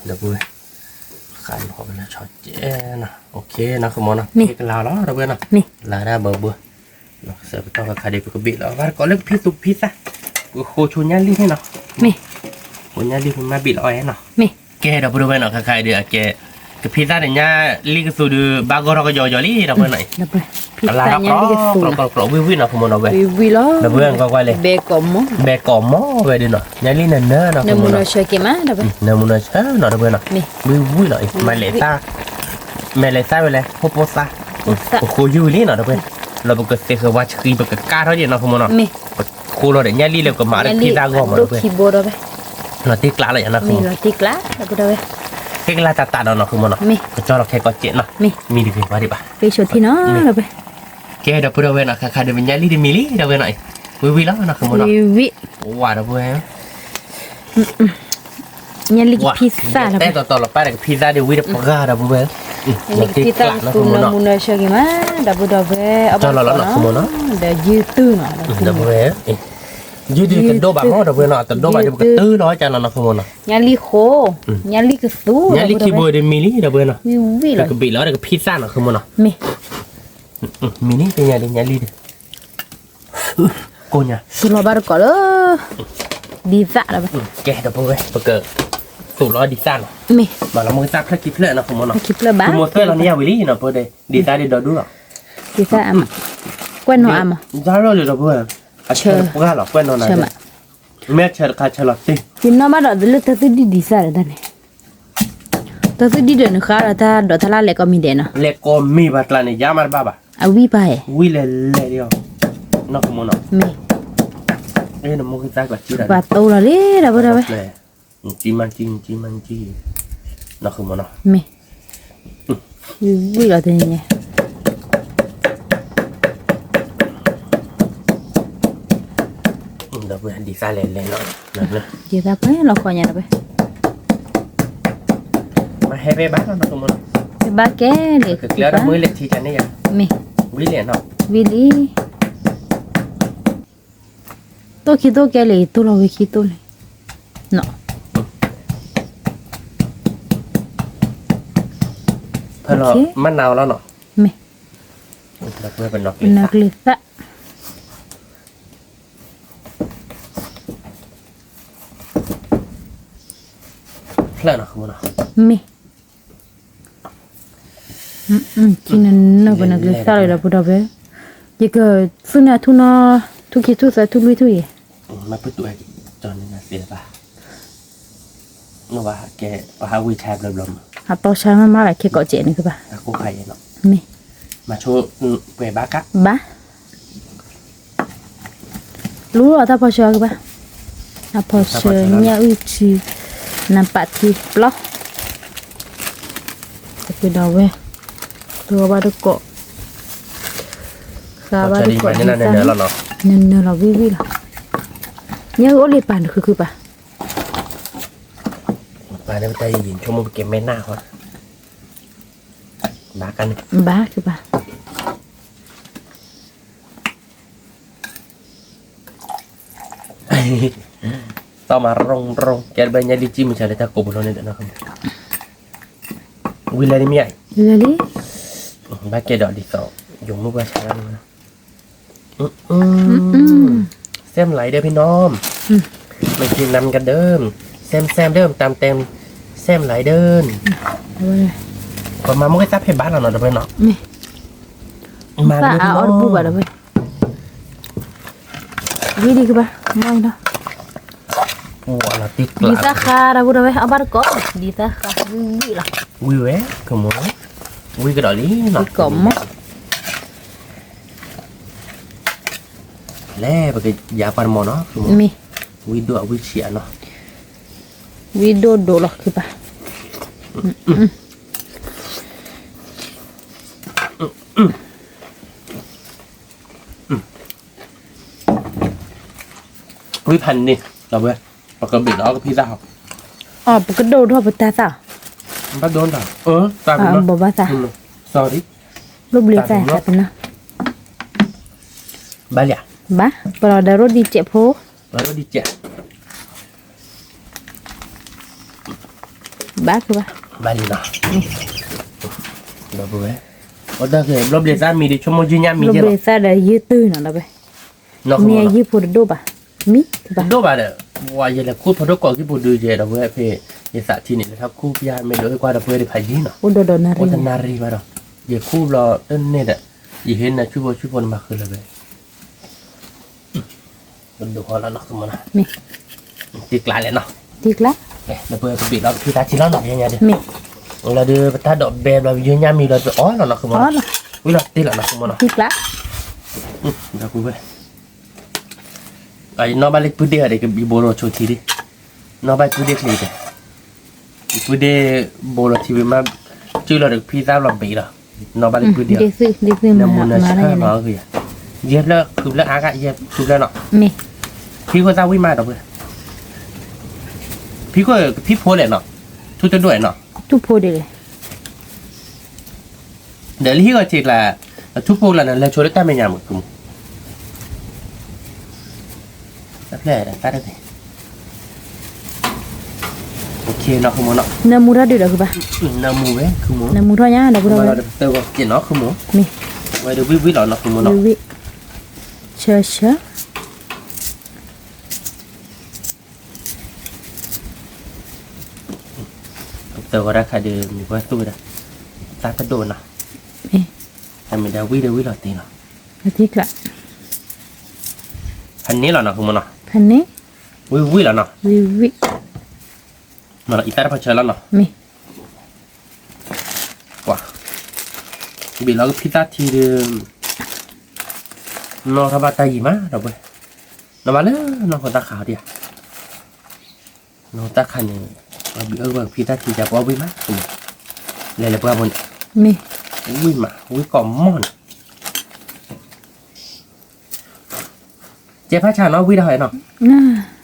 ဒီပုၢ်ဝဲၢ်, ဃၣ်လီၤဝဲလၢဆီကဲနီၤ, အိၣ်ခ့နီၤ ခမီနီၤ, မ့ၢ်ကလၤလီၤ ဒီပုၢ်ဝဲၢ်နီၤ, မ့ၢ် လၤဒၣ်ဘၣ်ဘၣ်, ဆၢကတီၢ်ခါခါဒီး ပကဘ့ၣ်လီၤ ဘၣ်တကိးလၢကဖံသူကဖံသၣ်, ပဃိဆိညၣ်လံၢ်န့ၣ်နီၤ, မ့ၢ် ဃိညၣ်လံၢ်ပမ့ၢ်ဘ့ၣ်လီၤအီၤနီၤ, မ့ၢ် ကဲဒီပုၢ်ဝဲၢ်နီၤ ခါခါဒီးအကဲ, ကဖံသၣ်န့ၣ်ညါလံၢ်ကသူဒီး ဘၣ်ဂီၢ်ထီၣ်ကယီကယီလံ ဒီပုၢ်ဝဲၢ်နီၤ, ကလၤထီၣ် ကြိးကြိးဝံၣ်ဝံၣ်နီၤ ခမီနီၤဝဲ, ဒီပုၢ်ဝဲၢ် ကွၢ်ကွၢ်လဲၣ်, ဘဲကိးမီဝဲဒုးနီၤ ညါလံၢ်နၢၤနၢၤနီၤ နၢၤမူနီၤဆၢက့ၤမး နၢၤမူနီၤဆၢနီၤ ဒီပုၢ်ဝဲၢ်နီၤ, ဝံၣ်ဝံၣ်နီၤ မၤလဲၤသၣ်, မၤလဲၤသၣ်ဝဲလဲၣ် ဟိၣ်ပိၢ်သၣ်, ပဃိယုၢ်ဝံၣ်လံနီၤ ဒီပုၢ်ဝဲၢ်, လၢပကသ့ဃဲၤဝါဆှံ ပကကါထီၣ်ယဲၢ်နီၤ ခမီနီၤ, ပဃိလီၤဒီးညၣ်လံၢ်လၢပကမၤဒီးဖံသၣ်ဂီၢ်မး ဒီပုၢ်ဝဲၢ်, လီၤတံၢ်ကျါလီၤယၤနီၤ ခမီနီၤ, လီၤတံၢ်ကျါ ဒီပုၢ်ဝဲၢ်, ခဲကလၢ်တၢ်တၢ်ဒီးနီၢ်ဃုာ်မ့ၢ်နီၤ, ကကၢ်လီၤခဲကိးစဲးနီၤ, မံတဂ့ၤဝဲဒံးဘၣ်, ကဲဒီပုၢ်ဒီဝဲၢ်နီၤ, ခါခါဒီးပညၣ်လံၢ်တမံၤလံ ဒီပုၢ်ဝဲၢ်နီၤ, ဝံၤဝံၤလီၤနီၢ်ဃုာ်မ့ၢ်နီၤ, ဝံၤဝံၤ, ဝါဒီပုၢ်ဝဲၢ် ညၣ်လံၢ်ကဖံသၣ်လီၤ, တဲတီတီလီၤပၢ်ဒီးကဖံသၣ်ဒီးဝံၤဒီးပှၤဂၤဒီပုၢ်ဝဲၢ်, ညၣ်လံၢ်ကဖံသၣ်လီၤနီၢ်ဃုာ်မ့ၢ်နီၤ, မူနၢဆၢက့ၤမး, ဒီပုၢ်ဒီဝဲၢ် အီၣ်ဘၣ်လီၤနီၢ်ဃုာ်မ့ၢ်နီၤ, ဒီးယုၢ်တုၢ်နီၤ, ဒီပုၢ်ဝဲၢ်, ယုၢ်ဒုးတဒိၣ်ဘၣ်မ့ၢ်ဒီပုၢ်ဝဲၢ်နီၤ, တဒိၣ်ဘၣ်ဒီးပကတုၤလီၤကနီၤနီၢ်ဃုာ်မ့ၢ်နီၤ, ညၣ်လံၢ်ဃိ, ညၣ်လံၢ်ကသူ, ညၣ်လံၢ်ခံဘိဒီးမံလံ ဒီပုၢ်ဝဲၢ်နီၤ, ဝံၤဝံၤလီၤ, ကဘ့ၣ်လီၤဒီးကဖံသၣ်နီၢ်ဃုာ်မ့ၢ်နီၤ, မ့ၢ် မံန့ၣ် ပညၣ်ဒ်ညၣ်လံၢ်ဒုး ကိးညါ သူလီၤဘၣ်တကိးလၢ ဒ်သၣ်လီၤဘၣ်, ကဲဒီပုၢ်ဝဲၢ် ပက သူလီၤဒ်သၣ်နီၤ, မ့ၢ် မၤလီၤမူကသၣ်ဖျၢၣ်ခံဖျၢၣ်နီၢ်ဃုာ်မ့ၢ်နီၤ, ခံဖျၢၣ်ဘၣ်, သူမိၢ်သွဲၣ်လီၤန့ၢ်ယၤဝံၤလံနီၤ, ပဒ်သၣ်ဒ်ဒီဒူၣ်လီၤ, ဒ်သၣ်, ကွဲးနီၢ်အါမး, ဒ်လီၤလၢဒီပုၢ်ဝဲၢ်, အဆၢပှၢ်လီၤ ကွဲးနီၢ်နၤ, မ့ၢ်ဆၢတခါဆၢလီၤတ့ၢ်, ယနီၣ်ဘၣ်ဒီးလၢတၢ်သူၣ်ဒံၣ်ဒ်သၣ်ဒီးတၢ်န့ၣ် တၢ်သူၣ်ဒံၣ်ဒီးနဃါဒီးတၢ်ဒိးတၢ်လၢလဲၤကိးမံၤဒဲးနီၤ, လဲၤကိးမံၤဘၣ်ကျါန့ၣ် ယါမးတဘၣ်ဘၣ်, အဝံၣ်ပၢ်ဟဲ, ဝံၣ်လဲၤလဲၤဒီး, နီၢ်ဃုာ်မ့ၢ်နီၤ, မ့ၢ်, နမူကသၣ်ကီးကံဒီး, ပှၤတိလီၤလံဒီပုၢ်ဝဲၢ်, ကံမးကံ ကံမးကံ, နီၢ်ဃုာ်မ့ၢ်နီၤ, မ့ၢ်, ဝံၣ်လီၤတန့ၣ် ဒီပုၢ်ဝဲၢ် ဒ်သၣ်လဲၤလဲၤနီၤ, ဒ်သၣ်ပှဲၤလီၤဃီညါဒီပုၢ်ဝဲၢ်, မ့ၢ်ဟဲဖဲဘၣ်နီၤ နီၢ်ဃုာ်မ့ၢ်နီၤ, ဖဲဘၣ်ကဲလံ, ကကျဲဒီးမုၢ်လဲၤထံကန့ၣ်ယါ, မ့ၢ်, ဝံၤလဲၤနီၤ, ဝံၤလံ, တိၢ်ခံတိၢ်ကဲလံ တိၢ်လီၤဝံၤခံတိၢ်လံ, နီၤ, ဖဲလီၤ, မ့ၢ်နၤအီၤလီၤနီၤ, မ့ၢ်, ပနၢ်ကျ့ၤသၣ် ဖျၢၣ်နီၤ မ့ၢ်, ထံနနၢ်ပနၢ်ကျ့ၤသၣ်လၢဒီပုၢ်ဒီဝဲၢ်, ယကသူၣ်နၢ်ထူၣ်နီၤ, ထူၣ်ခံထူၣ်သၢထူၣ်လွံၢ်ထူၣ်ယဲၢ်, မ့ၢ်ပတုာ်အက့ၤ, ကၠီနနၢ်သ့လၢၤဘၣ်, နဘၣ်ကဲ, ပဟးဝံဆါဘျီဘျီမး, အတီဆါမးမးလၢခဲကိးစဲးန့ၣ်ကဘၣ်, မ့ၢ်, မၤဆိပှဲၤဘၣ်က, ဘၣ် လူလီၤတၢ်ဖီဆၢကဘၣ်, တၢ်ဖီဆၢညၣ်အုၣ်ထံ, နပာ်ထံပျီ, တက့ဒီးဝဲ, သူအီၣ်ဘၣ်တကိး, ဃါဘၣ်တကိး, နနၢ်လီၤဝံၣ်ဝံၣ်လီၤ, ညၣ်အုၣ်အိၣ်လံပာ်နခုခုပာ်, ပာ်န့ၣ်ပတၢ်ယံၤယံၤဆိကမိၣ်ပကဲမဲနၢ်ဃီ, ဘၣ်ကန့ၣ်, ဘၣ်ကဘၣ် တီၢ်မးရိၣ်ရိၣ် ကဲဘၣ်ညၣ်လံၢ်ကံမုၢ်ဆါလၢတၢ်ကိးပူၤလီၤန့ၣ်ဒီးနီၢ်, ဝံၤလဲၤလံမ့ၢ်ဧါ, လဲၤလံ, ဘၣ်ကဲဒီးဒ်သိး, ယိၤမုၢ်ဘၣ်ဆါလီၤန့ၣ်, แซมไหลเด้อพี่น้อง, มากินน้ำกันเด้อ, แซมแซมเด้อ ตำแตง, แซมไหลเด้อ, ပမၤမူကသၣ်ဖဲဘၣ်လီၤနီၤ တပၢၢ်နီၤ, မၤလၢအီၣ်တဘူၣ်ဘၣ်ဒီး ဝံၤဒံးကဘၣ်, မ့ၢ်နီၤ, ဒ်သၣ်ဃါဒီပုၢ်ဒီဝဲၢ် အီၣ်ဘၣ်တကိး, ဒ်သၣ်ဃါ, ဝံၤလီၤ, ဝံၤဝဲ, ကမီၤ, ဝံၤကဒီးလံနီၤ, ဝံၤကိးမီၤ, လဲၤပကယါပှၤတမီၤနီၤ, မ့ၢ်, ဝံၤဒိၣ်အဝံၤဆံးအနီၤ, ဝံၤဒိၣ်ဒိၣ်လီၤ ခုပာ် ဝံဖးန့ၣ်, ပကဘ့ၣ်လီၤကဖံသၣ်ဟီ, အီ ပကဒိၣ်ထီၣ်ပတၢ်သၣ်, ဘၣ်ဒိၣ်တၢ်, ဘၣ်သၣ်, ဘျီဘျီသၣ်သးပနီၤ, ဘၣ်လံ, ဘၣ်, ပလီၤဒီးရိဒံကဲးဖိ, ပလီၤရိဒံကဲး ဘၣ်ကဘၣ်, ဘၣ်လံနီၤ, ဘျီဘျီသၣ်မံၤဒီး ဆိကမိၣ်ယုၢ်ညၣ်မံၤ, ဘျီဘျီသၣ်ဒီးယုၢ်တုၤနီၤဒီး, မ့ၢ်ယုၢ်ဖိတဒိၣ်ဘၣ်, မံၤတဒိၣ်ဘၣ်ဒီး, ပှၤယလဲၤခူၣ်ဖိဒိၣ်ကိးကံၢ်ပူၤဒုးယဲဒီးဝဲဖဲ, ယသးထံန့ၣ် လၢထီၣ်ခူၣ်ပျၢ်မ့ၢ်ဒိးဟ့ၣ်ကွၢ်ဒီးပှဲၤဒံးဖးယံၤနီၤ, အိၣ်ဒီးဒီးနၣ်ရံၣ်ဘၣ်ဒီး, ယခူၣ်ဘျီတန့ၢ်ဒီး, ယဟ့ၣ်နၤဆူၣ်ဖိဆူၣ်ဖိနမၤဃုာ်လၢၤဝဲ ဒိၣ်ဟီလီၤနီၤမ့ၢ်နီၤ, တံကျါလဲၣ်နီၤ, တံကျါ, လၢပကဘ့ၣ်လီၤပဖံသၣ်ထံလီၤနီၤ, မ့ၢ်, လီၤဒီးပတၢ်ဒိးဘဲဘျီ ပယုၢ်ညၣ်မံၤဘျီ ပအီၣ်လီၤနီၤမ့ၢ်နီၤ, ဝံၤလီၤတ့ၢ်လီၤနီၤ, တံကျါ, ဒီပုၢ်ဝဲၢ်, နီၢ်ဘၣ်လၢပုၢ်ဒ့ၣ်ဒီး ကဘံဘိရိဆိထံဒံး, နီၢ်ဘၣ်ပုၢ်ဒ့ၣ်ချ့ဒီး ပုၢ်ဒ့ဘိလီၤထံဝံၤမး, စုလီၤဒီးကဖံသၣ်ဘျီဘ့းလီၤ, နီၢ်ဘၣ်လၢပုၢ်ဒ့လီၤ, နမူနဆၢလီၤ, ယဲၢ်ဖျၢၣ်ခုဖျၢၣ်အါဂၤ ယဲၢ်ခုဖျၢၣ်နီၤ, ဖံခိၣ်သၣ်ဝံၣ်မးဒီပုၢ်ဝဲၢ်, ဖံခိၣ်ကဖံဖိလဲၣ်နီၤ, ထူတဒိၣ်နီၤ, ထူဖိဒ်လဲၣ် ဒီးလၢဟံၣ်ဂီၤထံးကျါ, ထူဖိကျါန့ၣ် လဲၤဆိလၢတၢ်မဲာ်ညါမး, တၢ်ဖျဲၣ်တၢ်တဘ့ၣ်, နမူထီၣ်ဒုးဒီးခုဘၣ်, နမူဝဲ, နမူထီၣ်ညါဒီပုၢ်ဝဲၢ်, နီၤခုမူ, မ့ၢ်, ဝဲဒၣ်ဝံၣ်ဝံၣ်လီၤနီၤခုမူနီၤ, ဝံၣ်ဝံၣ်, ဆၢဆၢ တၢ်ဝဲဒၣ်ခါဒီး မ့ၢ်ပှၤသူၣ်ဝဲဒၣ်, သၣ်တဒိၣ်နီၤ, တၢ်မ့ၢ်ဒၣ်ဝံၣ်ဒီးဝံၣ်လီၤတ့ၢ်လီၤ, ဖဲန့ၣ်လီၤနီၤ, ဖဲန့ၣ်, ဝံၣ်ဝံၣ်လီၤနီၤ, ဝံၣ်ဝံၣ်, အံၤသၣ်တဖၣ်ဆၢလီၤနီၤ, မ့ၢ်, ပှၤ, ဘ့ၣ်လီၤကဖံသၣ်ထံဒီး, နီၢ်ထီၣ်ဘၣ်တၢ်ယံာ်မးဒီပုၢ်ဝဲၢ်, နီၢ်မးလၢနီၢ်ခိသၣ်ခါအီၤဒံးဧါ နီၢ်ခိသၣ်ခါန့ၣ်, ပှၤဘံၣ်အၢဘၣ်ကဖံသၣ်ထံယါပှၤဝံၣ်မး, လဲၤလၢပှၢ်ဘိန့ၣ်, မ့ၢ်, ဝံၣ်မး ဝံၣ်ကိးမီၢ်န့ၣ်, ကဲဖးဆါနီၤ ဝံၣ်ဒီးဟီ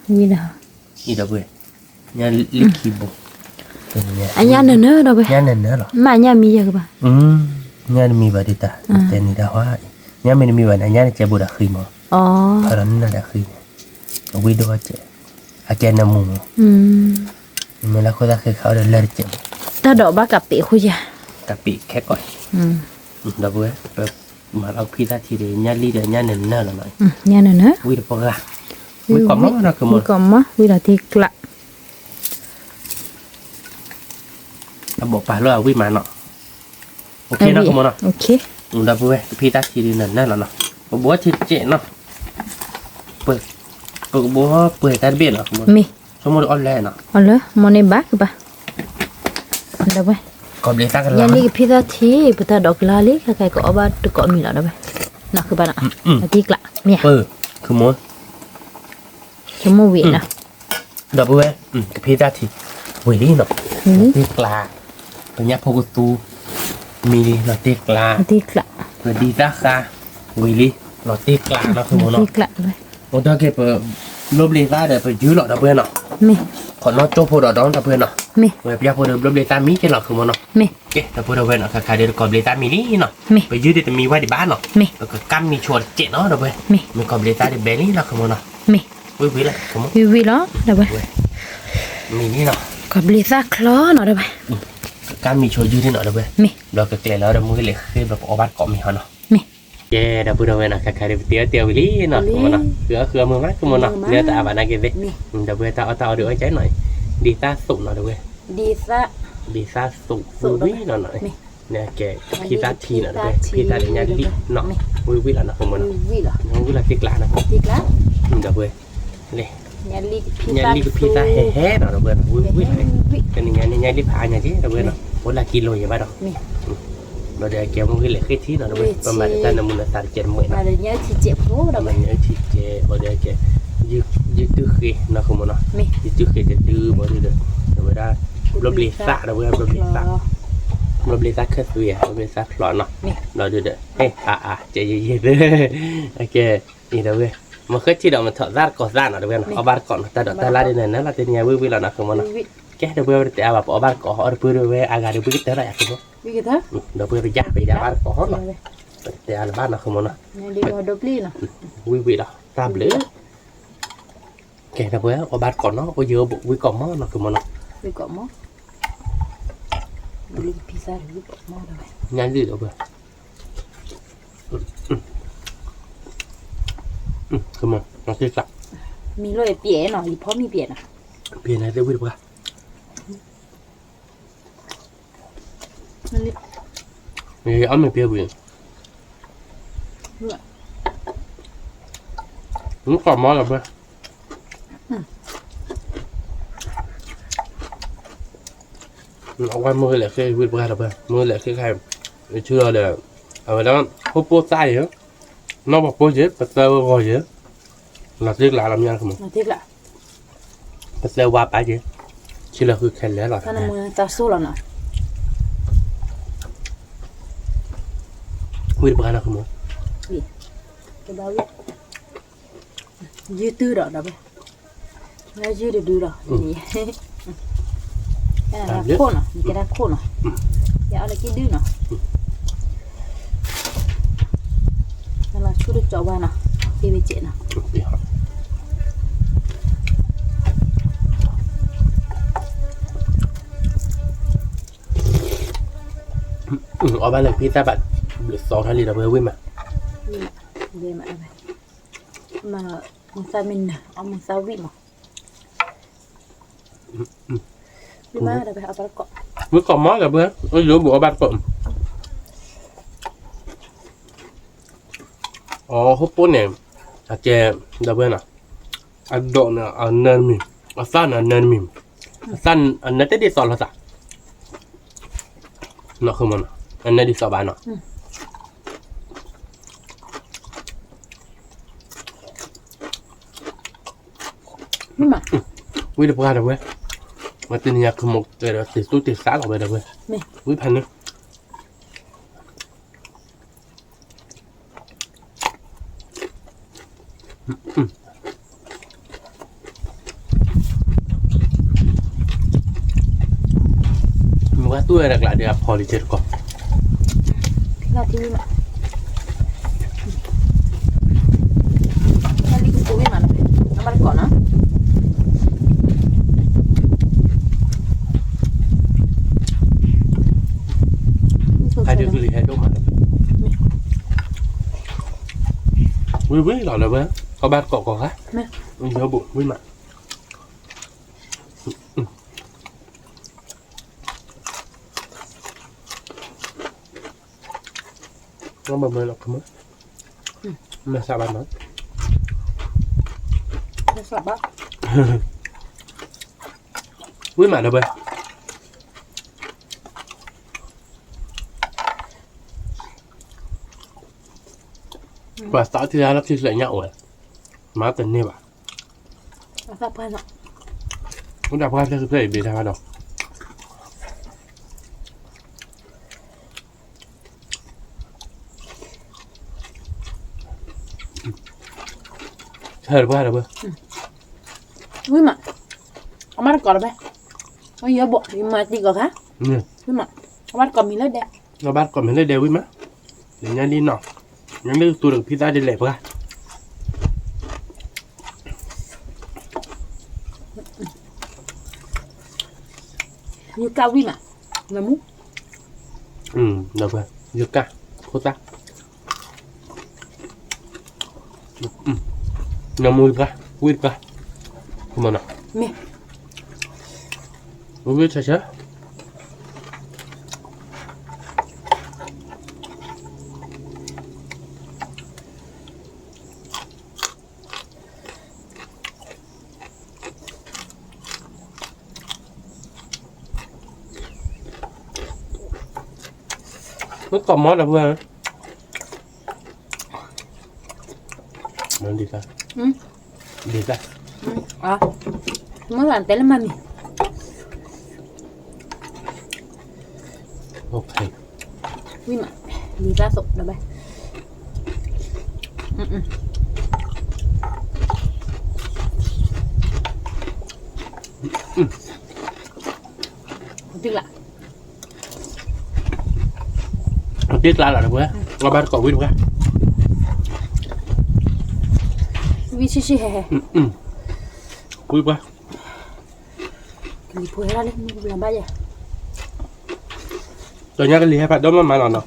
နီၤ, ဝံၣ်ဒီး, အံၤဒီပုၢ်ဝဲၢ်, ညၣ်လံၣ်ခံဘိ, အညၣ်နၢၤနၢၤဒီပုၢ်ဝဲၢ်, ညၣ်နၢၤနၢၤလီၤ, မ့ၢ်ညၣ်မံယၤကဘၣ်, ညၣ်တမံဘၣ်ဒ်တၢ်, တဲနံၤတၢ်ဟါ, ညၣ်မ့ၢ်တမံဘၣ်န့ၣ် အညၣ်န့ၣ်ကဲဘိဒၣ်ဃံမး, ဖးလီၤနၢ်ဒၣ်ဃံန့ၣ်, အဝံၣ်ဒိၣ်ကဲ, အကဲနၢမူမး, မ့ၢ်လၢခိသၣ်ဃံခါအီၤဒီးလၢတကဲ, တၢ်ဒိးဘၣ်ကးပ့းအဃိယၤ, ကးပ့းခဲကိး, ဒီပုၢ်ဝဲၢ်, ပမၤလီၤကဖံသၣ်ထံဒီး ညၣ်လံၣ်ဒီးညၣ်နၢၤနၢၤလီၤနီၤ, ညၣ်နၢၤနၢၤ, ဝံၣ်တပှၢ်, ဝံၣ်ကိးမီၢ်နီၤ ဝံၣ်ကိးမီၢ် ဝံၣ်လီၤတ့ကျး အဘိးပာ်လီၤအဝံၣ်မးနီၤ, အိၣ်ခ့နီၤ ခိမီနီၤ, ဒီပုၢ်ဝဲၢ် ကဖံသၣ်ထံဒုးနၢၤနၢၤလီၤနီၤ, ပဘိးထံတကဲးနီၤ, ပကဘိးပှဲၤတၢ်တဘ့ၣ်နီၤ, မ့ၢ်, ဆိကမိၣ်ဒီးအီၣ်လဲၣ်နီၤ, အီၣ်လၢ မိၢ်န့ၣ်ဘၣ်ကဘၣ်, ဒီပုၢ်ဝဲၢ်, ကီၢ်ဘျံးသၣ်ကလါ, ညၣ်လံၣ်ကဖံသၣ်ထံ ပတၢ်ဒိးကလါလံ ခဲကဲကအီၣ်ဘၣ်တကိးမံၤလီၤ ဒီပုၢ်ဝဲၢ်, နီၤ ဃုဘၣ်နီၤ, အတံကျး မ့ၢ်ဧါ, ခိမီ ဆိကမိၣ်ဝံၤနီၤ, ဒီပုၢ်ဝဲၢ်, ကဖံသၣ်ထံ, ဝံၤလံနီၤ, တံကျး, ပညၣ်ဖိကသူ, မံၤလံ လီၤတံကျး, ပဒံသၣ်ဃါ, ဝံၤလံ, လီၤတံကျးနီၤ ခိမီနီၤ, အိၣ်ဒီးက့ၤပ, ဘျိဘျံးသၣ်ဒီးပယုၢ်လီၤ ဒီပုၢ်ဝဲၢ်နီၤ, ခိးနီၣ်ကၠိဖိဒီးဒီး ဒီပုၢ်ဝဲၢ်နီၤ, ဝဲပျၢ်ဖိဒီးဘျိဘျံးသၣ်မံက့ၤလီၤ ခိမီနီၤ, ကဲ ဒီပုၢ်ဝဲၢ်နီၤ ခါခါဒီးကီၢ်ဘျံးသၣ်မံလံနီၤ, ပယုၢ်ဒီးတမံဝဲဒံးဘၣ်နီၤ, ပကကၢ်မံဆိတကဲးနီၤ ဒီပုၢ်ဝဲၢ်, မ့ၢ်ကီၢ်ဘျံးသၣ်ဒီးဘဲလံနီၤ ခိမီနီၤ, ဝံၤဝံၤလီၤ, ဝံၤဝံၤလီၤ ဒီပုၢ်ဝဲၢ်, မံလံနီၤ, ကီၢ်ဘျံးသၣ်ချီနီၤ ဒီပုၢ်ဝဲၢ်, ကကၢ်မံဆိယုၢ်ဒံးနီၤ ဒီပုၢ်ဝဲၢ်, ဒီးကကျဲၤလီၤဒီးမုၢ်ဂ့ၤလဲၤဃ့ဘျီပအီၣ်ဘၣ်တကိးမံၤဟီနီၤ, မ့ၢ်, ကဲ ဒီပုၢ်ဝဲၢ်နီၤ ခါခါဒီးပတ့အီၣ်တ့အီဝံၤလံနီၤ ခိမီနီၤ, ဃုအီၣ်ဃုအီမုာ်မး ခိမီနီၤ, လၢတအါဘၣ်နာ်က့သ့ၣ်, ဒီပုၢ်ဝဲၢ် တၢ်အီၣ်တၢ်အီဒီးအီၣ်ကဲနီၤ, ဒံသၣ်သူးနီၤ ဒီပုၢ်ဝဲၢ်, ဒံသၣ်သူးဝံၤဝံၤနီၤနီၤ, န့ၣ်ကဲ ကဖံသၣ်ထံနီၤ ဒီပုၢ်ဝဲၢ်, ကဖံသၣ်ဒီးညၣ်လံၣ်နီၤ, ဝံၤဝံၤလီၤနီၤ ခိမီနီၤ, ဝံၤလီၤတံကျးနီၤ, ဒီပုၢ်ဝဲၢ်, ညၣ်လံၣ်ကဖံသၣ်ဟဲဟဲနီၤ ဒီပုၢ်ဝဲၢ်, ဝံၤဝံၤလီၤ, တနံၤညါန့ၣ် ညၣ်လံၣ်ဖးအါညါက့ ဒီပုၢ်ဝဲၢ်နီၤ, အိၣ်လၢကံလိၤယဲဘၣ်ဒီး ဘျီဒီးကဲမုၢ်ဂ့ၤလဲၤဃ့ထံနီၤ ဒီပုၢ်ဝဲၢ်, ပမၤဒီးတၢ်နၢမူနသးတကဲးတမှဲးနီၤ, မၤဒီးညၣ်ထံကဲးဖိ ဘျီဒီးကဲ, ယုၢ်တုၤဃ့နီၤ ခိမီနီၤ, ယုၢ်တုၤဃ့တဒု ဘျီဒီး, ဒီးဝဲဒၣ်, ဘျီဘျံးသၣ် ဒီပုၢ်ဝဲၢ် ဘျီဘျံးသၣ်, ဘျီဘျံးသၣ်ခၢၣ်သွံၣ်ဧါ ဘျီဘျံးသၣ်ဖျိးနီၤ, ဘျီဒီး, အါအါ ကဲယဲယဲသ့, ကဲ, အံၤ ဒီပုၢ်ဝဲၢ်, မ့ၢ်ဃ့ထံဒီးမ့ၢ်ထီၣ်သၣ်တကိးသၣ်နီၤ ဒီပုၢ်ဝဲၢ်နီၤ, အီၣ်ဘၣ်တကိးနီၤ တၢ်ဒိးတၢ်လၢ်ဒ်န့ၣ်နီၤ လီၤတနံၤညါဝံၤဝံၤလီၤနီၤ ခိမီနီၤ, ကဲ ဒီပုၢ်ဝဲၢ် ပတတဲအါဘၣ် ပအီၣ်ဘၣ်တကိးဟီ ဒီပုၢ်ဝဲၢ် အဂၤဒီး ပုၢ်ကတၢၢ်လီၤယၤ ခိမီ, ဒီပုၢ်ဝဲၢ် ပယါ ပယါဘၣ်တကိးဟီနီၤ, ပတတဲအါလၢၤဘၣ်နီၤ ခိမီနီၤ, ဝံၤဝံၤလီၤ တၢ်ဘျုး ကဲ ဒီပုၢ်ဝဲၢ် အီၣ်ဘၣ်တကိးနီၤ အိၣ်ယၢၤဝံၤကိးမီၤနီၤ ခိမီနီၤ, ဝံၤကိးမီၤ, ညၣ်လံၣ် ဒီပုၢ်ဝဲၢ်, ခိမီနီၤ တံကျး, မံၤလီၤယပျဲၢ်နီၤ ယဖီမံၤပျဲၢ်နီၤ, ပျဲၢ်န့ၣ်သ့ၣ်ဝံၤတပှၢ် အီၣ်မ့ၢ်ပျဲၢ်ဝံၤ, မုၢ်ဂ့ၤလဲၤဃ့ဝံၤတပှၢ်ဒီး မုၢ်ဂ့ၤလဲၤဃ့ခါအံၤ ယဆူလီၤဒီး အဝဲဒၣ် ဟိၣ်ပိၢ်သၣ်ယဲ, နီၢ်ပှၤပိၢ်ယဲ ပသၢဂီၤယဲ, လီၤတံကျးလီၤမ့ၢ်ဧါ ပသၢဝါပၢ်ယဲ, ဆံလီၤဃုခဲလၢာ်လီၤ, သးဆိလီၤနီၤ, ဝံၣ်တပှၢ်နီၤ, ယုၢ်တုၤဒီးဒီး, ယုၢ်တဒုဒီး, ခိၣ်နီၤ, ကဲဒၣ်ခိၣ်နီၤ, ယအီၣ်လၢကံၢ်ဒုနီၤ, လီၤဆူတကၠီဘၣ်နီၤ, သ့ဝဲစဲးနီၤ. အီၣ်ဘၣ်လၢဖံသၣ်ဘၣ်, သီထီၣ်လံဒီးဝဲဝံၣ်မး, မၤသးမ့ၢ်နၤ အီၣ်မၤသးဝံၣ်မး, ဝံၣ်ကိးမးဒီးဝဲ, ယိဘိးအီၣ်ဘၣ်တကိး, အီၣ်ဟိၣ်ပိၢ်န့ၣ်, အကဲ, ဒီးဝဲနီၤ, အဒိးန့ၣ်အနၢတမံၤ, အသၣ်န့ၣ်အနၢတမံၤ, အသၣ်အနၢတဒ်သိးလိာ်သး, နီၢ်ဃုမနီၤ, အနၢဒ်သိးဘၣ်နီၤ. ဝံၣ်တပှၢ်ဒီးဝဲ, ဝဲတနံၤညါခမီတဲဒီးတ့ၢ်သူၣ်တ့ၢ်သးလီၤဝဲဒီးဝဲ, ဝံၣ်ဖးန့ၣ် မ့ၢ်ဝဲတူၢ်ဝဲဒၣ်ကျးဒီးအဖီလံၤကဲတကီၢ်, လံကပိဝံၣ်မးနီၤ, အဘၣ်တကိးနီၤ, ခါဒုးကလံၤဟဲဒိၣ်မး, ဝံၣ်ဝံၣ်လီၤလၢဝဲ, အဘၣ်တကိးကိးခါ, ယိဘိးဝံၣ်မး. မ့ၢ်စးဘၣ်နီၤ, မ့ၢ်စးဘၣ်, ဝံၣ်မးဒီးဝဲ, ပှၤသးထံၣ်လၢထံၣ်စဲးညါအိၣ်ဝဲ, မၤတန့ၢ်ဘၣ်, အိၣ်ဒၣ်ပှၢ်ဖျဲၣ်ဖျဲၣ်အံၤဘ့ၣ်တၢ်ဘၣ်ဒီး ဟဲလၢပှၢ်လၢပှၢ်, ဝံၣ်မး, အဘၣ်တကိးလၢပှၢ်, ယဘိး ယမၤတံၤကီးခါ, ဝံၣ်မး, အဘၣ်တကိးမံၤလၢဒဲး, အဘၣ်တကိးမံၤလၢဒဲးဝံၣ်မး, လၢညါလံနီၤ, ညါလံသူတကဖံသၣ်ဒ်လဲၣ်ပှၢ်. ယကၢ်ဝံၣ်မး, နမူ, ဒီးပှၢ်, ယကၢ်, ခိၣ်သၣ်, နမူတပှၢ်, ဝံၣ်တပှၢ်, မ့ၢ်, ဝံၣ်ဆၢဆၢ မ့ၢ်ကိးမီဒီးပှၤ, ဒ်တၢ်, ဒ်တၢ်, မ့ၢ်တဲလၢမၤမံၤ, ဝံၣ်မး, ဒ်တၢ်သိးဒီးဘၣ်, တံၢ်ကျါ, တံၢ်ကျါလီၤဒီးပှၤ, အဘၣ်တကိးဝံၣ်တပှၢ်, ဝံၣ်ဆံၣ်ဆံၣ်ဟဲဟဲ, ဝံၣ်ပှၢ်, ကလံၤဖိဟဲဒၣ်လံ, မ့ၢ်ကဘျါဘၣ်ယဲ, ဒီးညါကလံၤဟဲဖးဒိၣ်မးမးလီၤနီၤ.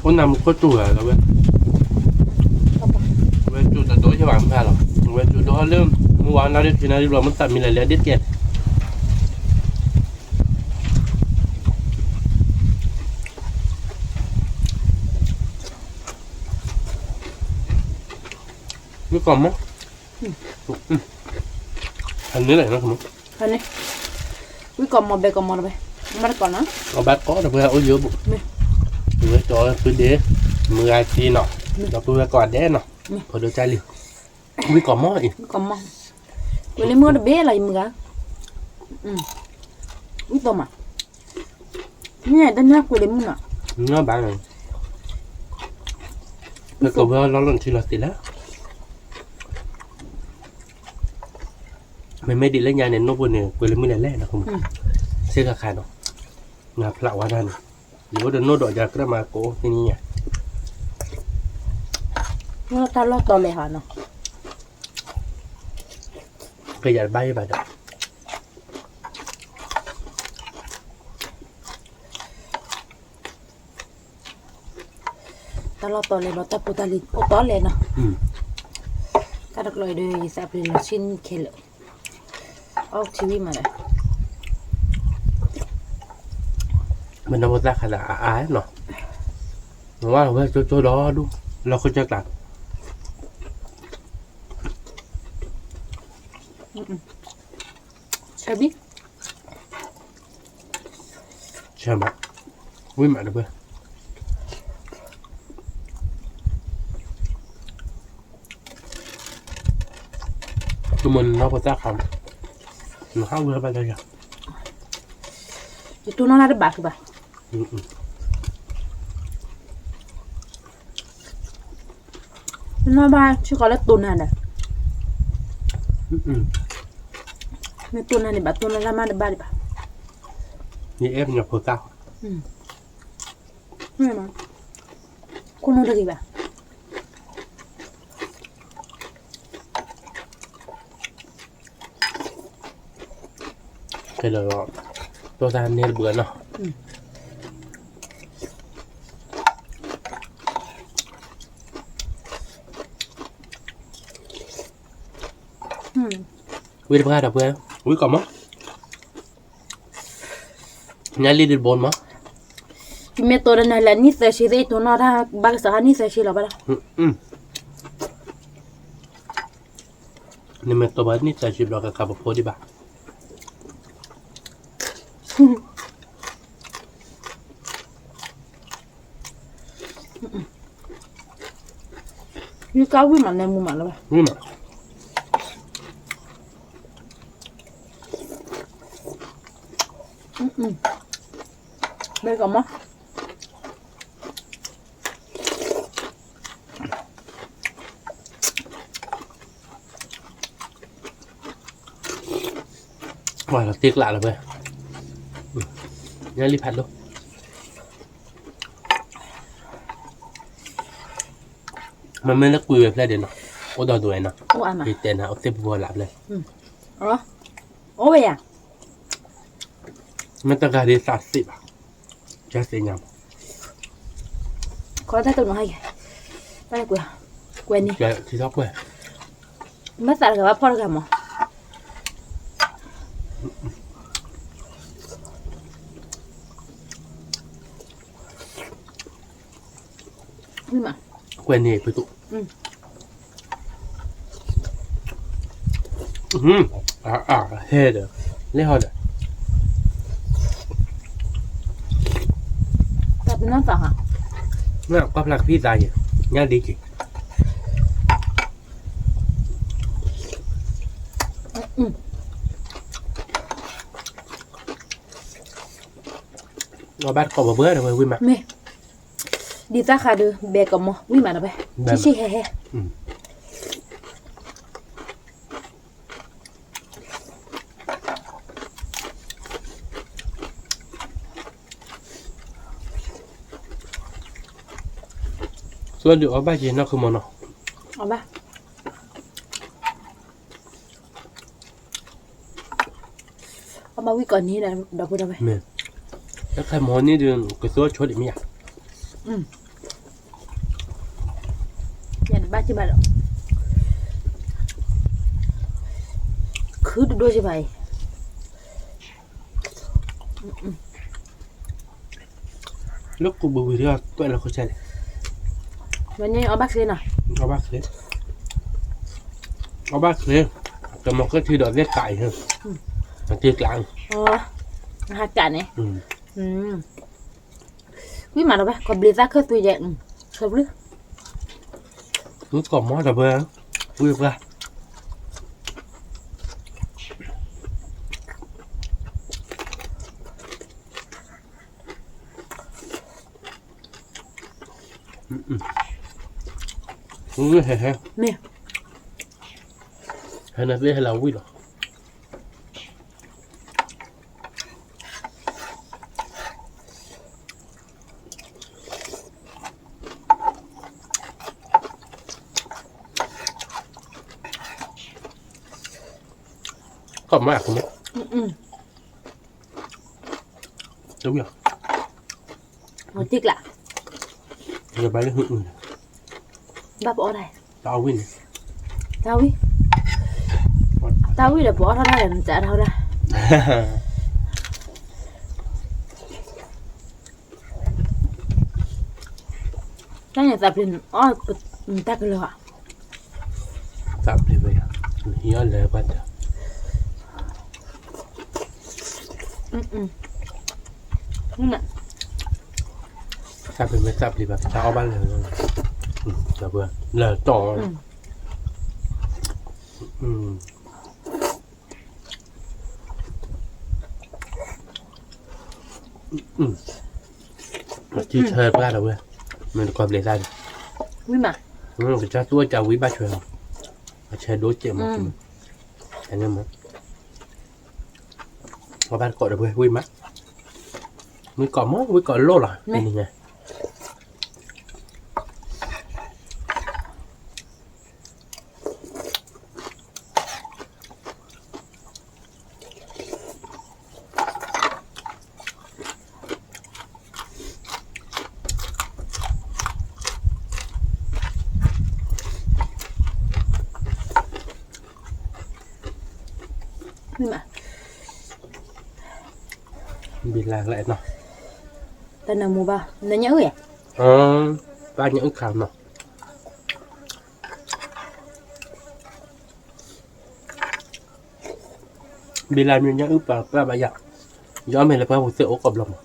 အိၣ်နၤမူခိၣ်တူၢ်ဝဲလီၤဝဲ, ဝဲကၠိတဒိယဲၢ်ဘၣ်မးလီၤ, ဝဲကၠိဒိလၢ မုၢ်ဝါနၣ်ရံၣ်ခံနၣ်ရံၣ်ဘျီ မုၢ်သးမံလၢလဲၤဒ့ၣ်ကဲ, မ့ၢ်ကီးမး, ဟန့ၣ်လဲၣ်, ဝံၣ်ကီးမီၤဘဲကီးမီၤတဝဲ, ဘၣ်တကိးနီၤ, အဘၣ်တကိးဒီးပှၤအိၣ်ယိဘိး, ဝဲကၠီဖုဒ့, မုၢ်ဂၤကံနီၤ, ဒီးပုၢ်ဝဲၢ်ကိးဂၤဒဲးနီၤ, ဖိဒိၣ်ကၢ်လံ, ဝံကိးမီၢ်အံၤ, ဝံကိးမီၢ်, ကွံာ်လံမုၢ်တဘ့ၣ်လီၤ ယမုၢ်ဂၤ, ဝံသိးမး, မ့ၢ်တနၢ်ကွံာ်လံမုၢ်နီၤ, နဘၣ်, ပကဝဲလီၤလီၤထံလီၤသ့လၢ မ့မ့ၢ်ဒ်လၢညါန့ၣ် နိၣ်ဖိန့ၣ် ကွံာ်လံမုၢ်လဲၤလဲၣ်နီၤ, ဆ့ကခါနီၤ, နဖျးဝဲဒၣ်န့ၣ်, ယအိၣ်ဒီးနိၣ်ဒီးယၤကြၢးမၤကိးသ့ၣ်ညါ, တၢ်လီၢ်တီလဲၣ်ဟီနီၤ, ကယၤတဘၣ်ယဘၣ်ဒီး တၢ်လီၢ်တီလဲၣ်ဘၣ် တၢ်ဖိတၢ်လံၤအိၣ်တီလဲၣ်နီၤ, တၢ်တကျိၤအံၤဒီး ယသးပ့ၤလီၤဆ့ၣ်နံၣ်ခဲလၢာ်, အီထံဝံၤမးဒီး, မ့ၢ်နီၢ်ဖိသၣ်ခါဒီးအအါနီၤ, ဝဲဝဲကၠိကၠိဒီဒူၣ်, လီၢ်ခိၣ်ကၢကျါ, ဆၢဘံၣ် ဆၢမး, ဝံၣ်မးတပှဲၤ, တမ့ၢ်နီၢ်ဖိသၣ်ခါ, နဟးဝံၣ်ဘၣ်တၢ်ယၤ, ယတိၢ်နီၣ်တၢ်တဘၣ်ဃုာ်ဘၣ် နီၢ်ဘၣ်ထံကီၢ်လၢတိၢ်နၤဒီး, မ့ၢ်တိၢ်နၤန့ၣ်ဘၣ် တိၢ်နၤလၢမါတဘၣ်ဒံးဘၣ်, ယအဲၣ်ပညီဖိသၣ်, ခိၣ်နူာ်တဂ့ၤဘၣ်. ကဲဒီး တိၢ်တၢ်န့ၢ်တဘျုးနီၤ. ဝံၣ်တပှၢ်ဒီးပှဲၤ, ဝံၣ်ကီးမး, ညါလံဒ်တဘိမး, ယမ့ၢ်တိၢ်ဒီးနၤလၢနံၣ်သၢဆံသ့ၣ် တိၢ်နီၣ်တၢ်ဘၣ်ကစီၣ်ဟးနံၣ်သၢဆံလီၤဘၣ်ဒီး နမ့ၢ်တိၢ်ဘၣ်နံၣ်သၢဆံဘျီ ကကးပဖိဒံးဘၣ်. ယကဝံၣ်မး နမူမးလၢၤဘၣ်. ဝံၣ်မး, ဘဲကီးမး. ပှၤလီၤတ့ကျးလီၤဝဲ, ညါလံဖးဒိၣ်, မ့မ့ၢ်လၢကွံာ်ဝဲဖျဲၣ်ဒံးနီၤ, အိၣ်ဒီးဒိးဝဲနီၤ, ယတဲနၤ အိၣ်သ့ၣ်ပူၤလၢဖျဲၣ်, အိၣ်ဝဲယၤ မ့ၢ်တဂၤဒ်သးသ့ဘၣ်, ကသ့ၣ်ညါမး, ခီတၢ်တနီၤဟါယဲ, တၢ်ကွဲး, ကွဲးန့ၣ်, ထံထီၣ်ကွဲး, မ့ၢ်သးတဂၤဘၣ်ဖီၣ်တဂၤမး, ကွဲးန့ၣ်ဖုတူၣ်. အဟဲဒီး လဲၤဟီဒီး တၢ်ပနီၣ်သးဟး ကွၢ်ဖျါကဖံသးယံၤ ညါဒ်က့ၤ အဘၣ်တကိးဘၣ်ဘၣ်ဒီးဝဲဝံၣ်မး မ့ၢ် ဒ်သၣ်ဃးဒီး ဘဲကမီၤ ဝံၣ်မးဒီးဝဲ ဆံးဆံးဟဲဟဲ သူဒုးအီၣ်ဘၣ်က့ၤနီၢ်ခူမီၤနီၤ အီၣ်ဘၣ် အီၣ်ဘၣ်ဝံၣ်ကိးနံၤဒီး ဒီပုၢ်ဒီဝဲၢ် မ့ၢ် တၢ်ခါမီၤန့ၣ်ဒီး ကသိအဆိဒံးမ့ၢ်ယၤ ယတဘၣ်က့ၤဘၣ်ဒီး ခုတဒိၣ်က့ၤဘၣ်အံၤ လၢကူးဘုဝံၤဒီး ကွဲးလၢခိၣ်ဆဲးလဲၣ် ဝဲန့ၣ်အီၣ်ဘၣ်ချ့နီၤ အီၣ်ဘၣ်ချ့ အီၣ်ဘၣ်ချ့ တမီၤကထံဒီးသ့ၣ်ကးအံၤ အတ့ကျး ဟးကးန့ၣ် ဝံၣ်မးဒီးဝဲ ကဘျံးသၣ်ခၢၣ်သွံယဲ ဆၢဘျုး ဝံၣ်ကိးမီၤဒီးဝဲ ဝံၣ်ပှၢ် မ့ၢ်, ဟဲ, ဟဲ, မ့ၢ်, ဟဲနသ့ၣ်ဟဲလၢဝံၣ်လီၤ. ကီၢ်မးအဃိမး, တဝံၣ်, တံၢ်ကျး, ဘၣ်ပအီၣ်တၢ်, တၢ်ဝံၣ်န့ၣ်, တၢ်ဝံၣ်, တၢ်ဝံၣ်ဒီးပအီၣ်ထီၣ်တၢ်ဒီးနတၢ်ထီၣ်ဒၣ် တၢ်န့ၣ်သးပျ့ၤအီၣ်တၢ်ကလၢၤဧါ, သးပျ့ၤဝဲယၤ, နဟံးအီၣ်လၢၤဘၣ်တၢ်, သးပျ့ၤမ့ၢ်သးပျ့ၤဘၣ် ကစၢ်အီၣ်ဘၣ်လၢၤ, လၢၤတီၢ် ထံဆၢပှၢ်ဒီးဝဲ, မ့ၢ်တကီၢ်ဘျဲးသၣ်န့ၣ်, ဝံၣ်မး, ကစၢ်သူၣ်အီၣ်ကစၢ်ဝံၣ်ဘၣ်ဆွဲလီၤ, အဆဲးဒိကဲးမး, အန့ၣ်မး, အီၣ်ဘၣ်တကိးဒီးဝဲ ဝံၣ်မး, ဝံၣ်ကိးမး ဝံၣ်ကိးလိၣ်လီၤ, မ့ၢ်န့ၣ်ညါ ဘံလၤလဲၣ်နီၤ, တၢ်နၢမူဘၣ် နညၣ်အုၣ်ယဲ, တၢ်ညၣ်အုၣ်ခါနီၤ, ဘံလၤမ့ၢ်ညၣ်အုၣ်ပာ်ပာ်ဘၣ်ယၤ, ယအီၣ်မ့ၢ်လၢပှၢ်ပူၤသ့ၣ်အိၣ်ကိးဘျီမး,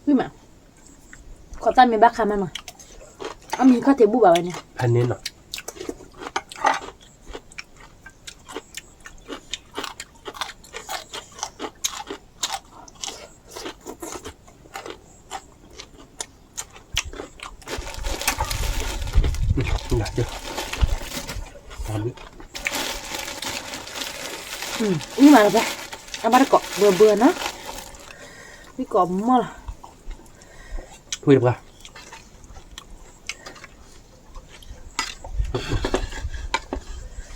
ဝံၣ်မး, ခိးတၢ်မ့ၢ်ဘၣ်ခါမးနီၤ, အမံၤခီၣ်ထံးဘူၣ်ဘၣ်ဝဲန့ၣ်, ဖဲန့ၣ်နီၤ အံၤမးလၢၤဖဲ အဘၣ်တကိးဘၢဘၢနီၤ, ဝံၣ်ကိးမီၢ်လီၤ, ဝံၣ်တပှၢ်,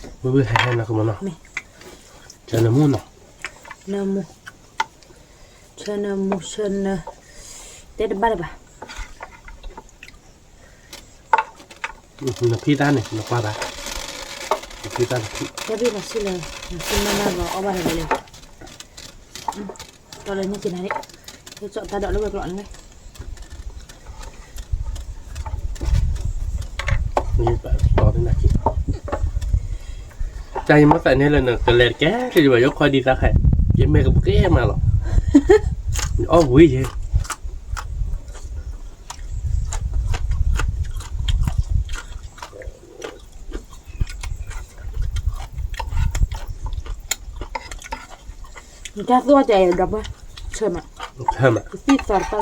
ဝံၣ်ဝံၣ်ဟဲဟဲနီၤကမီၤနီၤ, ဆၢနၢမူနီၤ, နၢမူ, ဆၢနၢမူဆၢနၢ, တဲတဘၣ်တဘၣ် နဖံးတၢ်န့ၣ် နကွၢ်ဘၣ်, နဖံးတၢ်နဖံး, တၢ်ဘ့ၣ်နစံၣ်လၢ နစံၣ်မၤမၤလီၤအီၣ်ဘၣ်တဂ့ၤလၢ, တီလၢန့ၣ်က့ၤနၤန့ၣ်, လၢကၠီၣ်တၢ်ဒိးလၢဝဲကျိးန့ၣ်, တၢ်ယမ့ၢ်သးန့ၣ်လၢနကလဲၤတကဲ တယဘၣ်ယိၣ်ခွါဒံးသးခဲ, ယမ့ၢ်ကပှဲၤမးလီၤ, အီၣ်ဝံၤယဲ နတၢ်သူၣ်အီၣ်တၢ်အံၤဒီးပှၤ, ဆၢမး, ဆၢမး, ကသံၣ်သီတပၣ်ဘၣ်,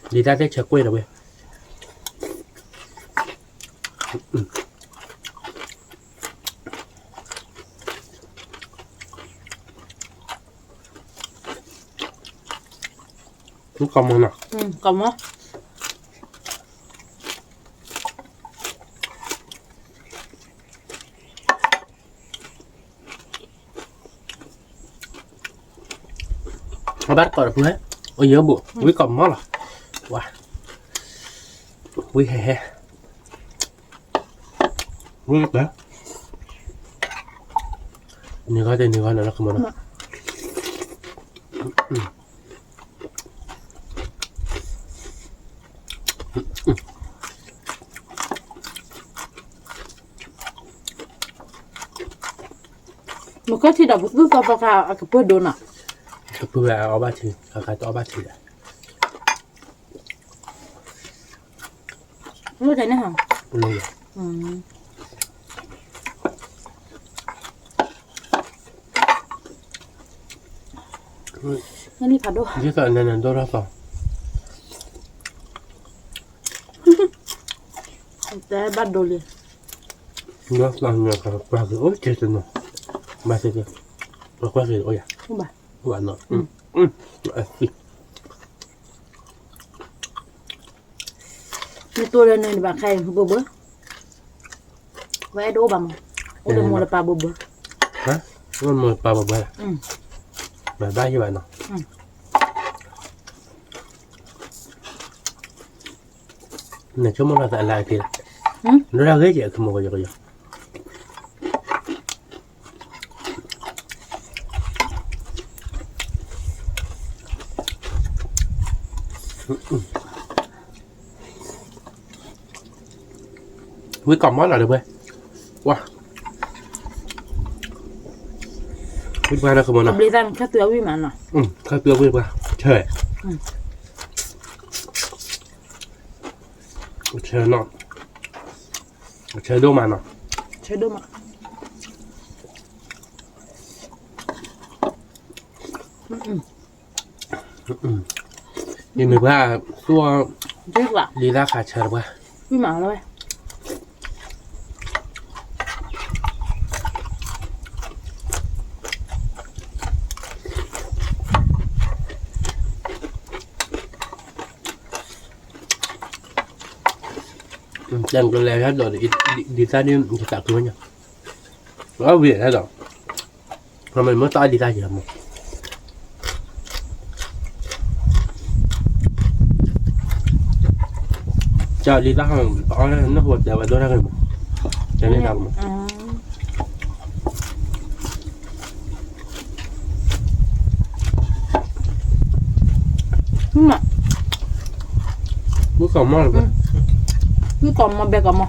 ဒ်တၢ်သ့ၣ်ဆၢကွံာ်ဒီးဝဲ, ကီမီၤနီၤ, ကီမီၤ အဘၣ်တကိးတပူၤဟဲ, အိၣ်ယၢ်ဘိၣ်, ဝံၣ်ကီးမီၢ်လီၤ, ဝံၣ်ဟဲဟဲ, ဝံၣ်ကီး, န့ၢ်ဂီၢ်တန့ၢ်ဂီၢ်နီၤလီၤကမီၤနီၤ. မ့ၢ်ကထံၣ်ဒီး ပသူၣ်သီသီခါ အကပၢၢ်ဒိၣ်နီၤ, ကပၢၢ်ဝဲအီၣ်ဘၣ်ထံ, ခါခါတအီၣ်ဘၣ်ထံဒီး, လၢတၢ်န့ၣ်ဟီ, နလံဖးဒိၣ်, ဒ်သိးနနဒိၣ်ထီၣ်သီ, တၢ်ဘၣ်ဒိလံ, ဒီးသးညါကကွၢ်က့ၤအိၣ်ကဲတနီၤ, ဘၣ်သ့ၣ်သ့ၣ်, ပကွၢ်က့ၤအိၣ်ယၤ, အိၣ်ဘၣ်နီၤ, မ့ၢ်တိၢ်လၢန့ၣ်ဘၣ်ခါအံၤ ဘိဘိ, ဝဲအဲၣ်ဒိးအိၣ်ဘၣ်မး, အိၣ်ဒီးမိၢ်လၢပၢ်ဘိဘိ, မိၢ်လၢပၢ်ဘိဘိ, ဘၣ်ဘၣ်ယဘၣ်နီၤ. နဆိကမိၣ်လီၤသးအလၢအက့ၤလီၤ, နရၢ်ဂ့ၤကဲခမီကယီကယီ, ဝံကိးမီလီၤဒီးဝဲ, ဝါ, ဝံပှၤနီၤခမီနီၤ, ခါတုၤဝံပှၤ, ဆၢ, ဆၢနီၤ, ဆၢဒိၣ်မးနီၤ, ဆၢဒိၣ်မး. ယမ့ၢ်ပှၤသူၣ်အီၤ, လံာ်သၣ်ခးဆၢတပှၢ်, တၢ်ကလဲၤဟဲဒီး ဒ်သၣ်ဒ်ယသးခုညါ, အဝံၤဟဲဒီး, မ့ၢ်မ့ၢ်တၢ်ဒ်သၣ်ယဲမး, ကဒ်သၣ်ဟီ, အီၣ်နၢ်ဟူတဲဝဲဒိၣ်တၢ်ဂ့ၢ်မး, တဲန့ၢ်တၢ်မး. မ့ၢ်ကီးမီၢ်, မ့ၢ်ကီးမီၢ်ဘဲကီးမီၢ်,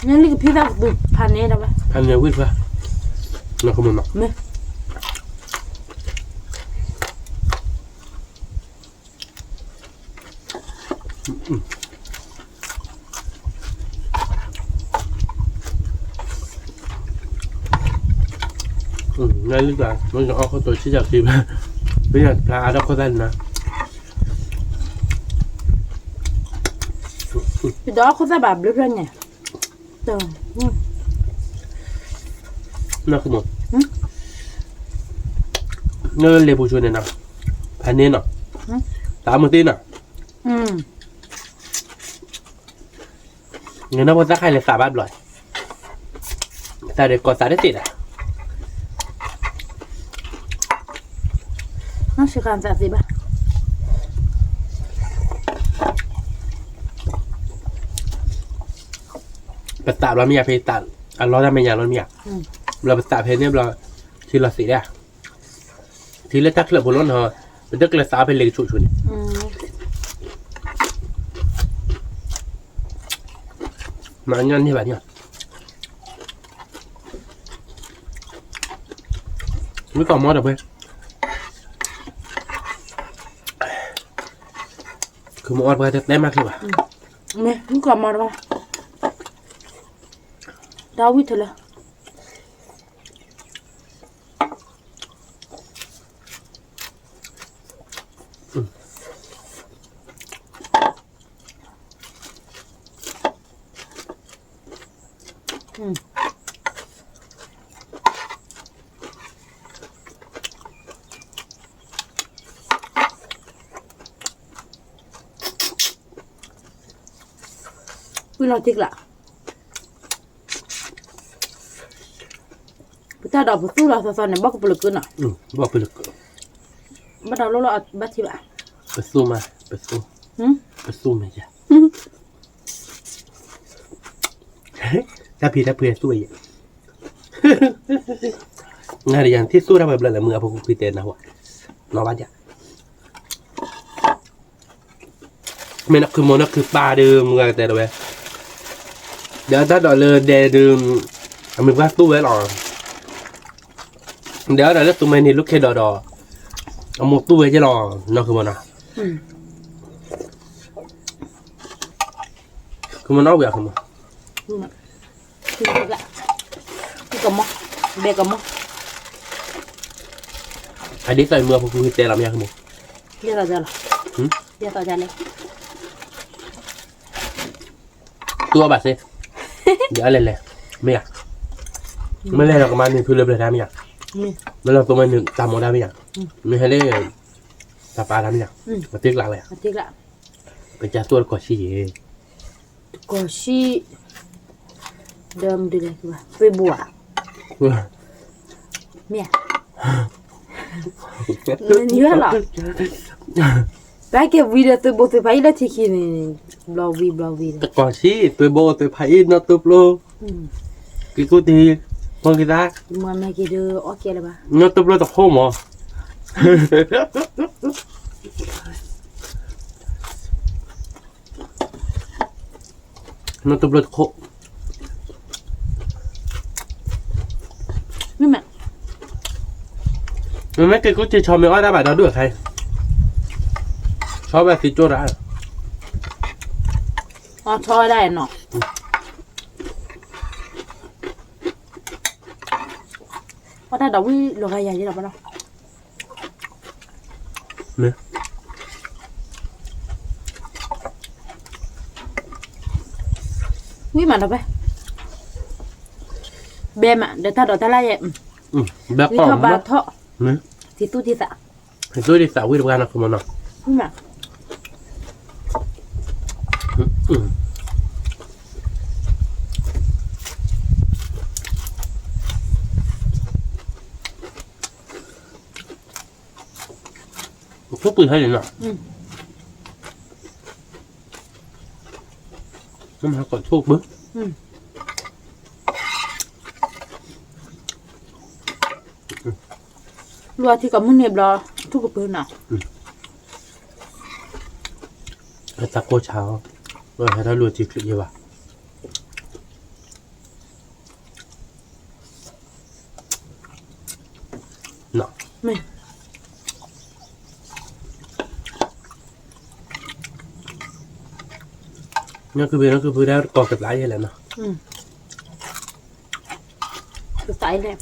နလံကဖံသၣ်ကသူဖးန့ၣ်တဝဲ, ဖးန့ၣ်ဝံၣ်တဖၣ်, မ့ၢ် နလံတၢ် မ့ၢ်ကအီၣ်ခိၣ်တိၤဆံၣ်တၢ်ခံဘၣ်, မ့ၢ်ယဖျါအါထီၣ်ခိၣ်သၣ်နၤ, ဒီးအီၣ်ခိၣ်သၣ်ဘၣ်ဘျုးဖျၢၣ်န့ၣ်, နီၢ်ခိမး, နလၢလ့ပူၤဆိန့ၣ်နီၤ, ဖးန့ၢ်နီၤ, သးမုၢ်သ့နီၤ, နနီၢ်ဖိသၣ်ခါလဲၤသးဘၣ်ဘျီ, သးဒီးကီၢ်သးတသ့ဒၣ်, နီၢ်ဆံးဃာ်သးသ့ဘၣ်, ပသးဘျီမ့ၢ်ယၤဖဲသး, အလီတၢ်မဲာ်ညါလီၤမ့ၢ်ယၤ, ဘျီပသးဖဲန့ၣ်ဘျီ, ထံလီၤသ့ဒၣ်, ထံလၢတၢ်ချၢးဖိလီၤနီၤ, ပတကျၢၤသးဖဲလဲၤကဆိးဆိန့ၣ်, မၤညီန့ၢ်ဘၣ်န့ၣ်, မ့ၢ်ကီးမီၢ်ဒီးဝဲ, ခုမီၢ်အီၣ်တပှၢ်တတဲမးချ့ဘၣ်, မ့ၢ်ကီးမီၢ်ဒီးဝဲ, ဒီးဝံၣ်ထီၣ်လၢ ဝံၤလီၤတံၢ်ကျး, ပတၢ်ဒီးပသူၣ်လီၤသီသီန့ၣ် ဘၣ်ကပလၢၤကၢနီၤ, ဘၣ်ကပလၢၤကၢ, ဘၣ်ဒီးလိၣ်လီၤဘၣ်ထံဘၣ်, ပသူၣ်မး, ပသူၣ်, ပသူၣ်မးယၤ, တၢ်ဖံးတၢ်ဖုးသူၣ်ဝဲယဲ, နၤဒီးယၤထံၣ်သူၣ်တၢ်ဝဲဘျီလၢမုၢ်အဖိခွံတဲနၤဝဲ, နီၢ်ဘၣ်ယၤ မ့ၢ်နခုမီၤနခုပၢ်ဒီး မုၢ်ဂၤကတဲဒၣ်ဝဲ, ဒီးတၢ်ဒိးလၢဒဲဒုး, အမ့ၢ်ပှၤသူၣ်ဝဲလီၤ, ဒီးတၢ်လၢသူမ့ၢ်န့ၣ် လူၢ်ခ့ဒီးဒီး, အမိၢ်သူၣ်ဝဲက့လီၤ, နီၢ်ခုမီၤနီၤ, ခုမီၤနီၤဝံၤအခုမီၤ, ကမီၤ, ဘဲကမီၤ, အဒ်သိးမုၢ်အဖိခွံတဲလီၤမ့ၢ်အခုမီၤ, တဲလီၤတဲလီၤ, သူအီၣ်ဘၣ်စ့, ယအီၣ်လဲၣ်လဲၣ်, မ့ၢ်ဧါ, မ့ၢ်လဲၣ်ဒီးကမၤန့ၢ်ဖုလၢပျၢၤတၢ်မ့ၢ်ဧါ, မ့ၢ်လၢသိမ့ၢ်န့ၣ်တၢ်မိၢ်တၢ်မ့ၢ်ဧါ, မ့ၢ်ဟဲလၢ တၢ်ပာ်တၢ်မ့ၢ်ဧါ, ပသ့ကျးဝဲ, ပကစၢ်သူအီၣ်တကီၢ်ဆံယဲၢ် တကီၢ်ဆံ, ဒီးမနုၤလဲၣ်, သွ့ဘိဧါ, မ့ၢ်ဧါ, နၢလီၤ, ပကဲဝံၤဒီးသွ့ဘိသွ့ဖးအံၤလၢထံခံန့ၣ်, ဘျီဝံၤဘျီဝံၤဒီး တကီၢ်ဆံ, သွ့ဘိသွ့ဖးအံၤနီၢ်သိပျိ, က့ၤကူတံၢ်, ဖိက့ၤသး, မ့ၢ်က့ၤဒီးအီၣ်ကဲလၢၤဘၣ်, နီၢ်သိပျိတခိၣ်မး နီၢ်သိပျိတခိၣ်, မ့မ့ၢ်က့ၤကူတံၢ်ဆီမ့ၢ်အီၣ်ဒၣ်ဘၣ်ဒီဒူၣ်အခါ, ဆီဘၣ်သံကၠိဒၣ်, အီၣ်ဆီဒၣ်နီၤ, အီၣ်တၢ်ဒီးဝံၤလီၤဂာ်ယၤယဲလီၤဘၣ်နီၤ, ဝံၤမးဒီးဖဲ, ဘဲမးဒီးတၢ်ဒိးတၢ်လၢယဲ, ဝံၤထီၣ်ဘါထီၣ်, သံသူၣ်သံသး, သံသူၣ်သံသးဝံၤတပှၢ်နီၤ ကမနီၤ, ထိၣ်ပှ့ၤဟဲန့ၣ်နီၤ, မ့ၢ်ဟဲကိးထိၣ်ပှ့ၤ, လူၤအထံကီၢ်မုၢ်နံၤဘျီ, ထိၣ်ကပှ့ၤနီၤ, တၢ်ကိၢ်ဆါအီၤ, ဟဲတၢ်လူၤအထံချံယဲဘၣ် နီၢ်ကဘ့ၣ်နီၢ်ကဘ့ၣ်ဒၣ်တကိးကသးယဲလဲၣ်နီၤ, ကသးယဲလဲၣ်,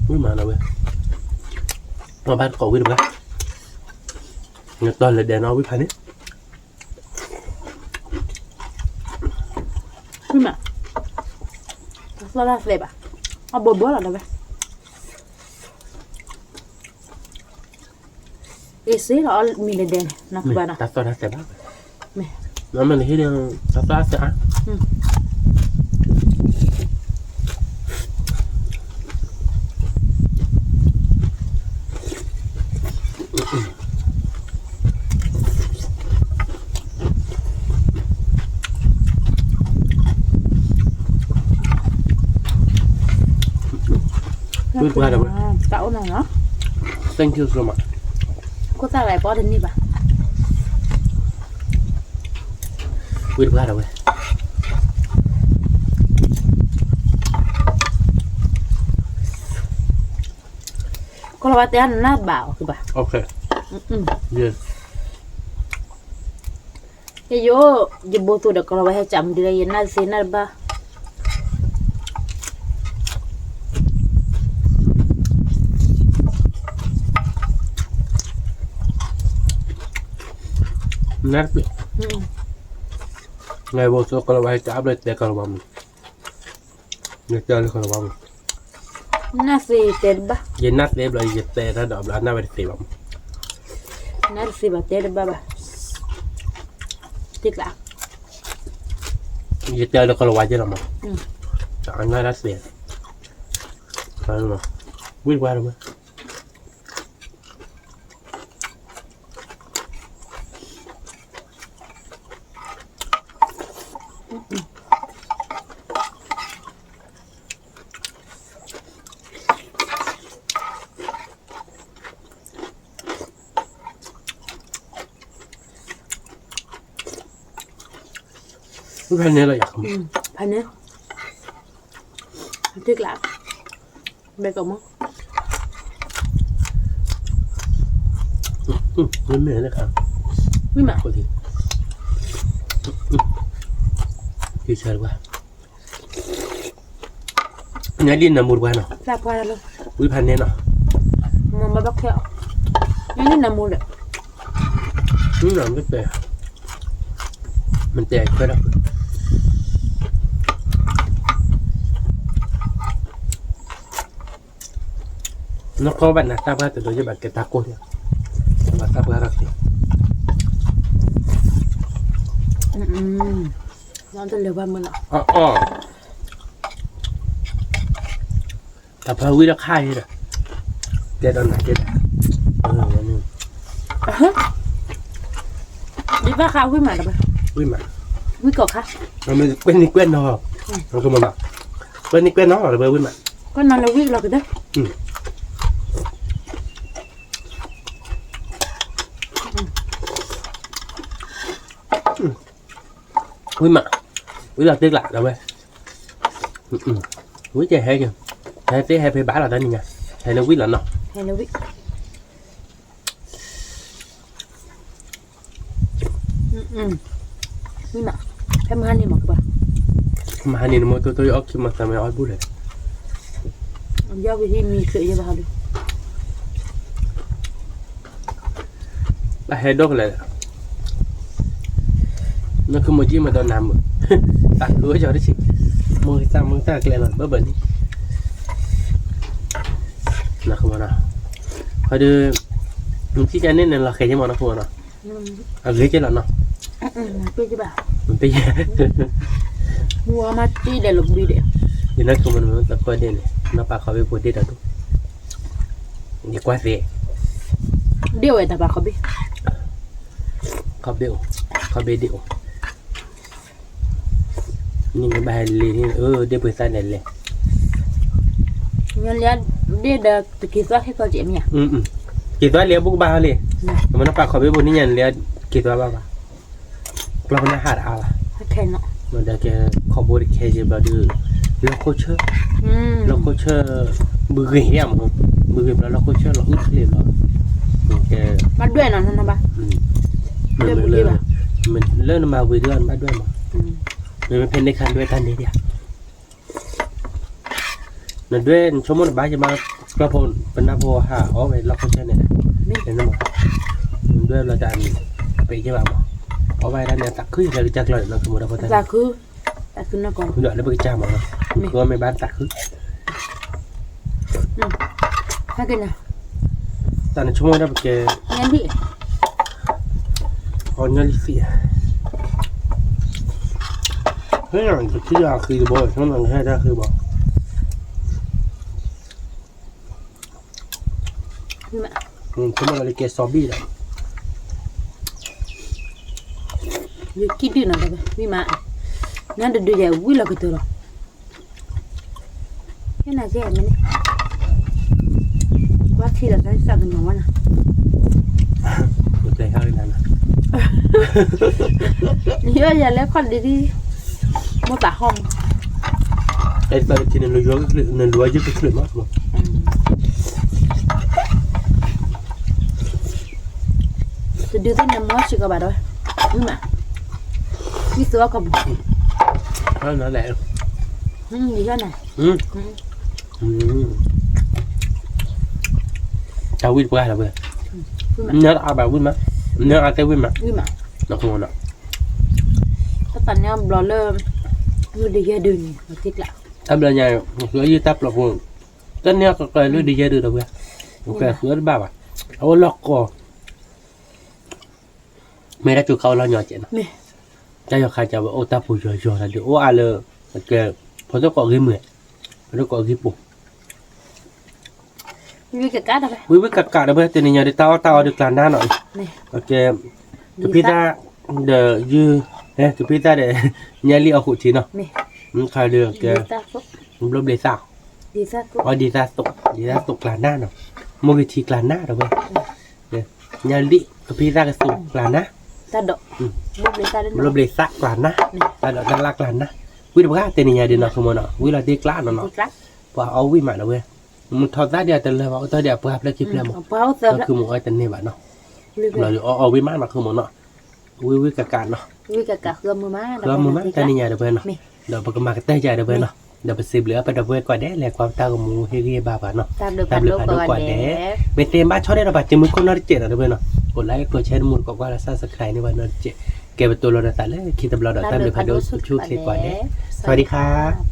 ဝံၤမးနီၤဝဲ, မ့ၢ်ဘၣ်တကိးဝံၤတဘျီ, နတီၢ်လၢဒဲးနီၤဝံၤဖးန့ၣ် မ့ၢ်မး, တၢ်သီၣ်တၢ်သဲဘၣ်, အဘိဘိလီၤဒီးဝဲ, အ့ၣ်စ့လီၤအီၣ်မံၤလၢဒဲးန့ၣ် နကဘၣ်နီၤ, တၢ်သီၣ်တၢ်သဲဘၣ်, မ့ၢ်, မ့ၢ်လၢဟ့ၣ်ဒီး, တၢ်သီၣ်တၢ်သဲအါ ဝံၤတဘျီဒီးဝဲ, တၢ်အိၣ်နီၤနီၤ, Thank you so much, ခိၣ်သၣ်ဂၤပီတန့ၢ်ဘၣ်, ဝံၤတဘျီဒီးဝဲ ကီၢ်လီၤဝါတဲနၢ်ဘၣ်အီၤကဘၣ်, ယိ, ယဘိသူဒီးကီၢ်လီၤဝါဟဲကၠးမဒုလၢယနၢ်သ့နၢ်တဘၣ် နၢ်တဘၣ်, နဘိသူကီၢ်လီၤဝါဟဲကၠးဘျီတဲကီၢ်လီၤဝါမး, နတဲလၢကီၢ်လီၤဝါမး, နၢ်သ့တဲတဘၣ်, ယနၢ်သ့ဘျီ ယတဲတၢ်ဒီးဘျီ အနၢ်ဝဲတသ့ဘၣ်မး, နၢ်တသ့ဘၣ်တဲတဘၣ်ဘၣ်, တကျး, ယတဲလၢကီၢ်လီၤဝါယဲလီၤမး, အနၢ်တသ့, ဝံၤတဘျီဒီးဝဲ ဖဲန့ၣ်လီၤယၤ, ဖဲန့ၣ်, တကျး, ဘဲကမီၤ, မ့မ့ၢ်လၢခါ, မ့မ့ၢ်, တဆၢတဝါ ညါဒ်နၢမူတပှၢ်နီၤ, ဝံဖးန့ၣ်နီၤ, မ့ၢ်နၢမူဒီး, မ့ၢ်တဲ, မ့ၢ်တဲခွဲးဒီး နီၢ်ကီၢ်ဘၣ်နၤတၢ်ပှၢ်တဒိးယဘၣ်ကဲ တၢ်ကိၢ်န့ၣ်, ဘၣ်တၢ်ပှၢ်ထီၣ်က့ၤ, တလၢၤဘၣ်မုၢ်လီၤ, တၢ်ဖၢဝံလၢခါအံၤဒီး, တဲဒီးနၤတဲဒၣ်, ဒ်ဘၣ်ဃးဝံမးတဘၣ်, ဝံမး, ဝံကီၢ်ခါ, ကွဲနံၤကွဲနီၤ, ကွဲနံၤကွဲနီၤလီၤတဘၣ်ဝံမး, ကွဲနီၤလၢဝံလီၤကတၢၢ် ဝံမး, ဝံလီၤတ့ကျးဒီးဝဲ, ဝံကဲဟဲက့ၤ, ဟဲသ့ဟဲဖဲဘၣ်လီၤတၢ်နံၤညါ, ဟဲလၢဝံလီၤနီၤ, ဟဲလၢဝံ, ဝံမး, ဖဲမဟါန့ၣ်မးကဘၣ်, မဟါန့ၣ်နမိၢ်တိၢ်တိၢ်ယအီၣ်ခံမၤသးမ့ၢ်အီၣ်ဘူၣ်လဲၣ်, ယီၣ်ဝံဟံၣ်မံချုးယဘၣ်ဟီဒု ဘၣ်ဟဲဒိၣ်ကလဲာ်, နခမူးကံမၤဒီးနၤမုာ်, သးခုဝဲကီတဆံး, မိၢ်ကသၣ်မိၢ်ကသၣ်ကျဲလီၤဘၣ်ဘၣ်န့ၣ်, နခမူးနီၤ, ဟီဒု, နထံၣ်ကန့ၣ်နလီၤဃဲၤက့ၤမးနခမူးနီၤ, အဂ့ၤက့ၤလီၤနီၤ, မ့ၢ်, ယနခမူးနသကိးဒ့ၣ်န့ၣ် နီၢ်ပၤခီဘ့ၣ်ဖိဒ့ၣ်ဒီးဒိၣ်, ယကွၢ်သ့, ဒ့ၣ်ဝဲတၢ်ပၤခီဘ့ၣ်, ခီဘ့ၣ်အိၣ်, ခီဘ့ၣ်ဒ့ၣ်အိၣ်, န့ၣ်ဘၣ်ဟဲလံၤန့ၣ် အၢ ဒ့ၣ်ပှ့ၤသၣ်န့ၣ်လဲၤ, ဒ့ၣ်ဒီးတက့ၤသွါခဲကီးကဲမ့ၢ်ဧါ, က့ၤသွါလံအဘူၣ်ကဘၣ်ဟီလံ, မ့ၢ်နီၢ်ပၤခီဘ့ၣ်ဖိန့ၣ်ညါန့ၣ်လံ, က့ၤသွါဘၣ်ဘၣ်, ကျီၢ်ကနၣ်ဟးတအါဘၣ်, ဒီးကဲခီဘိတခဲယဘျီဒုး, လီၢ်ခိၣ်ဆၢ, လီၢ်ခိၣ်ဆၢ, ဘုဂ့ၤဧါမး, ဘုဂ့ၤဘျီလီၢ်ခိၣ်ဆၢလီၤအုၣ်ချ့ဘျီ, ကဲ, ဘၣ်ဒွဲၣ်နီၤနီၤဘၣ်, လၢနမၤဝံၤဒုးနဘၣ်ဒွဲၣ်မး, မ့မ့ၢ်ဖဲန့ၣ်ခါဒွဲၣ်တၢ်န့ၣ်ဒံးဧါ နဒွဲၣ်နဆိကမိၣ်တဘၣ်ယမး, ကျီၢ်ဖိ, ပနၢ်ဖိဟးအီၣ်ဝဲလီၢ်ခိၣ်ဆၢန့ၣ်, မ့ၢ်, နဒွဲၣ်လီၤတၢ်န့ၣ်, ပ့ၤယဘၣ်မး, အီၣ်ဘၣ်ဒၣ်န့ၣ်အသးခုလၢကစၢ်ကျီၢ်န့ၣ် နဆိကမိၣ်တၢ်ဖိတၢ်န့ၣ်, ဒီးလၢပကစၢ်မး, ပမ့ၢ်ဘၣ်သးခု တၢ်နဆိကမိၣ်ဒၣ်ပကဲ, အီၣ်ညၣ်လံသံး, ဟဲနၤ ကထံၣ်အဃံတဘီ ဆိကမိၣ်နဟဲတၢ်ဃံဘီ, ဆိကမိၣ်လၢကဲစီၤဘံၣ်ဒီး, ယကံၣ်ဒုၣ်နၤတဘၣ် ဝံၣ်မး, နတဒုးယဲဝံၣ်လီၤကတၢၢ်လီၤ. ဟဲနၤကဲမ့ၢ်န့ၣ်, ကွၢ်ထံလီၤတၢ်စၢ်ကနီၤဝဲနၤ, ယီၢ်ယၤလဲၤခီၣ်ဒံးဒံး, မိၢ်သးဟီၣ်မး, အဲၣ်တၢ်ကထံၣ်နလူၤယုၢ်ကချုးမး, တဒုးသ့ၣ်နမီၢ်စ့ၢ်ကီးဘၣ်ဒီး, မ့ၢ်မး, ဝံၣ်သိအီၣ်ကီၢ်ပူၤ, နလဲၣ်, ယီၢ်နၤ, တၢ်ဝံၣ်တပှၢ်လီၤဝဲ, နအါဘၣ်ဝံၣ်မး, နအါတဲဝံၣ်မး, တၢ်သးန့ၣ်အဘျီလၢ, လၢဒုးယဲၢ်ဒုးန့ၣ်, တၢ်ဘျီညါ, ဃုအယုၢ်တၢ်ပျီဖိ, တၢ်န့ၣ်အကကဲလၢဒုးယဲၢ်ဒုးဒီးဝဲ, ကဲဃုအတဘၣ်ဘၣ်, အအိၣ်လီၢ်ကီၢ် မ့ၢ်တၢ်စူၤခါအိၣ်လီၤညီကဲးနီၤ, တၢ်ယီၤခါကဝဲအိၣ်တၢ်ပူၤယီၤယီၤတၢ်ဒုးအိၣ်အါလၢ, ကဲ, ဖိသၣ်ကိးဂ့ၢ်မုာ်, ဖိသၣ်ကိးဂ့ၢ်ပူၤ, ဝံၣ်ဝံၣ်ကးကးဒီးဝဲ, တနံၤညါဒုးတၢ်အီၣ်တၢ်အီဒုးကျါနါနီၤ, ကဲ, ကဖံသၣ်, ဒီးယုၢ်, ကဖံသၣ်ဒီး, ညါလံအီၣ်ဃုာ်ထံနီၤ, ခါဒုးကဲ, ဘျိဘျ့သၣ်, အီဒ်သၣ်သိး, ဒ်သၣ်သိးကျါနါနီၤ, မိၢ်ဂ့ၤထံကျါနါဒီးဝဲ ညါလံ ကဖံသၣ်ကသိးကျါနါ, ဘျိဘျ့သၣ်ကျါနါ, တၢ်ဒိးတၢ်လၢ်ကျါနါ, ဝံၣ်တပှၢ်တနံၤညါဒုးနီၤ ခမီနီၤ ဝံၣ်လီၤတ့ကျါနီၤနီၤ, ပှၤအီၣ်ဝံၣ်မးဒီးဝဲ, မုၢ်ထီၣ်သၣ်ဒ်အတလၢဘၣ် အိၣ်တ့ၢ်ဒ်အပှၢ်ဖျၢၣ်ခံဖျၢၣ်မး, ဒီးခမီအီၣ်တန့ၢ်ဘၣ်နီၤ, လီၤဒုးအီၣ်အီၣ်ဝံၣ်မးနီၤ ခမီနီၤ, ဝံၣ်ဝံၣ်ကးကးနီၤ, ဝံၣ်ကးကးဃုအမုာ်မး, ဃုအမုာ်မးတနံၤညါဒီးဝဲနီၤ, ဒီးပကမၤကတၢၢ်ယၤဒီးဝဲနီၤ ဒီးပစံးဘျုးအပဒီပုၢ်ဝဲၢ်ကိးဂၤဒဲး လဲၤကွၢ်ပတၢ်ဂီၤမူဟ့ၣ်ဂံၢ်ဟ့ၣ်ဘါပှၤနီၤ, တၢ်ဘျုးဖးဒိၣ်ကိးဂၤဒဲး, မ့ၢ်သ့ဘၣ်ဆီၣ်ထွဲဒီးပှၤစံးမုၢ်ခိၣ်နီတစဲးနီၤတဘ့ၣ်နီၤ, ကိးlike ကိးshareတမူတကိးကွၢ်လၢ subscribe န့ၢ်ဘၣ်နီတစဲး, ကဲပတိၢ်လိာ်ဒီးသးလၢခံတဘျီဒီး တၢ်ဘျုးဖးဒိၣ်ဆူၣ်ချ့ကိးဂၤဒဲး, စဝၤဒံခါ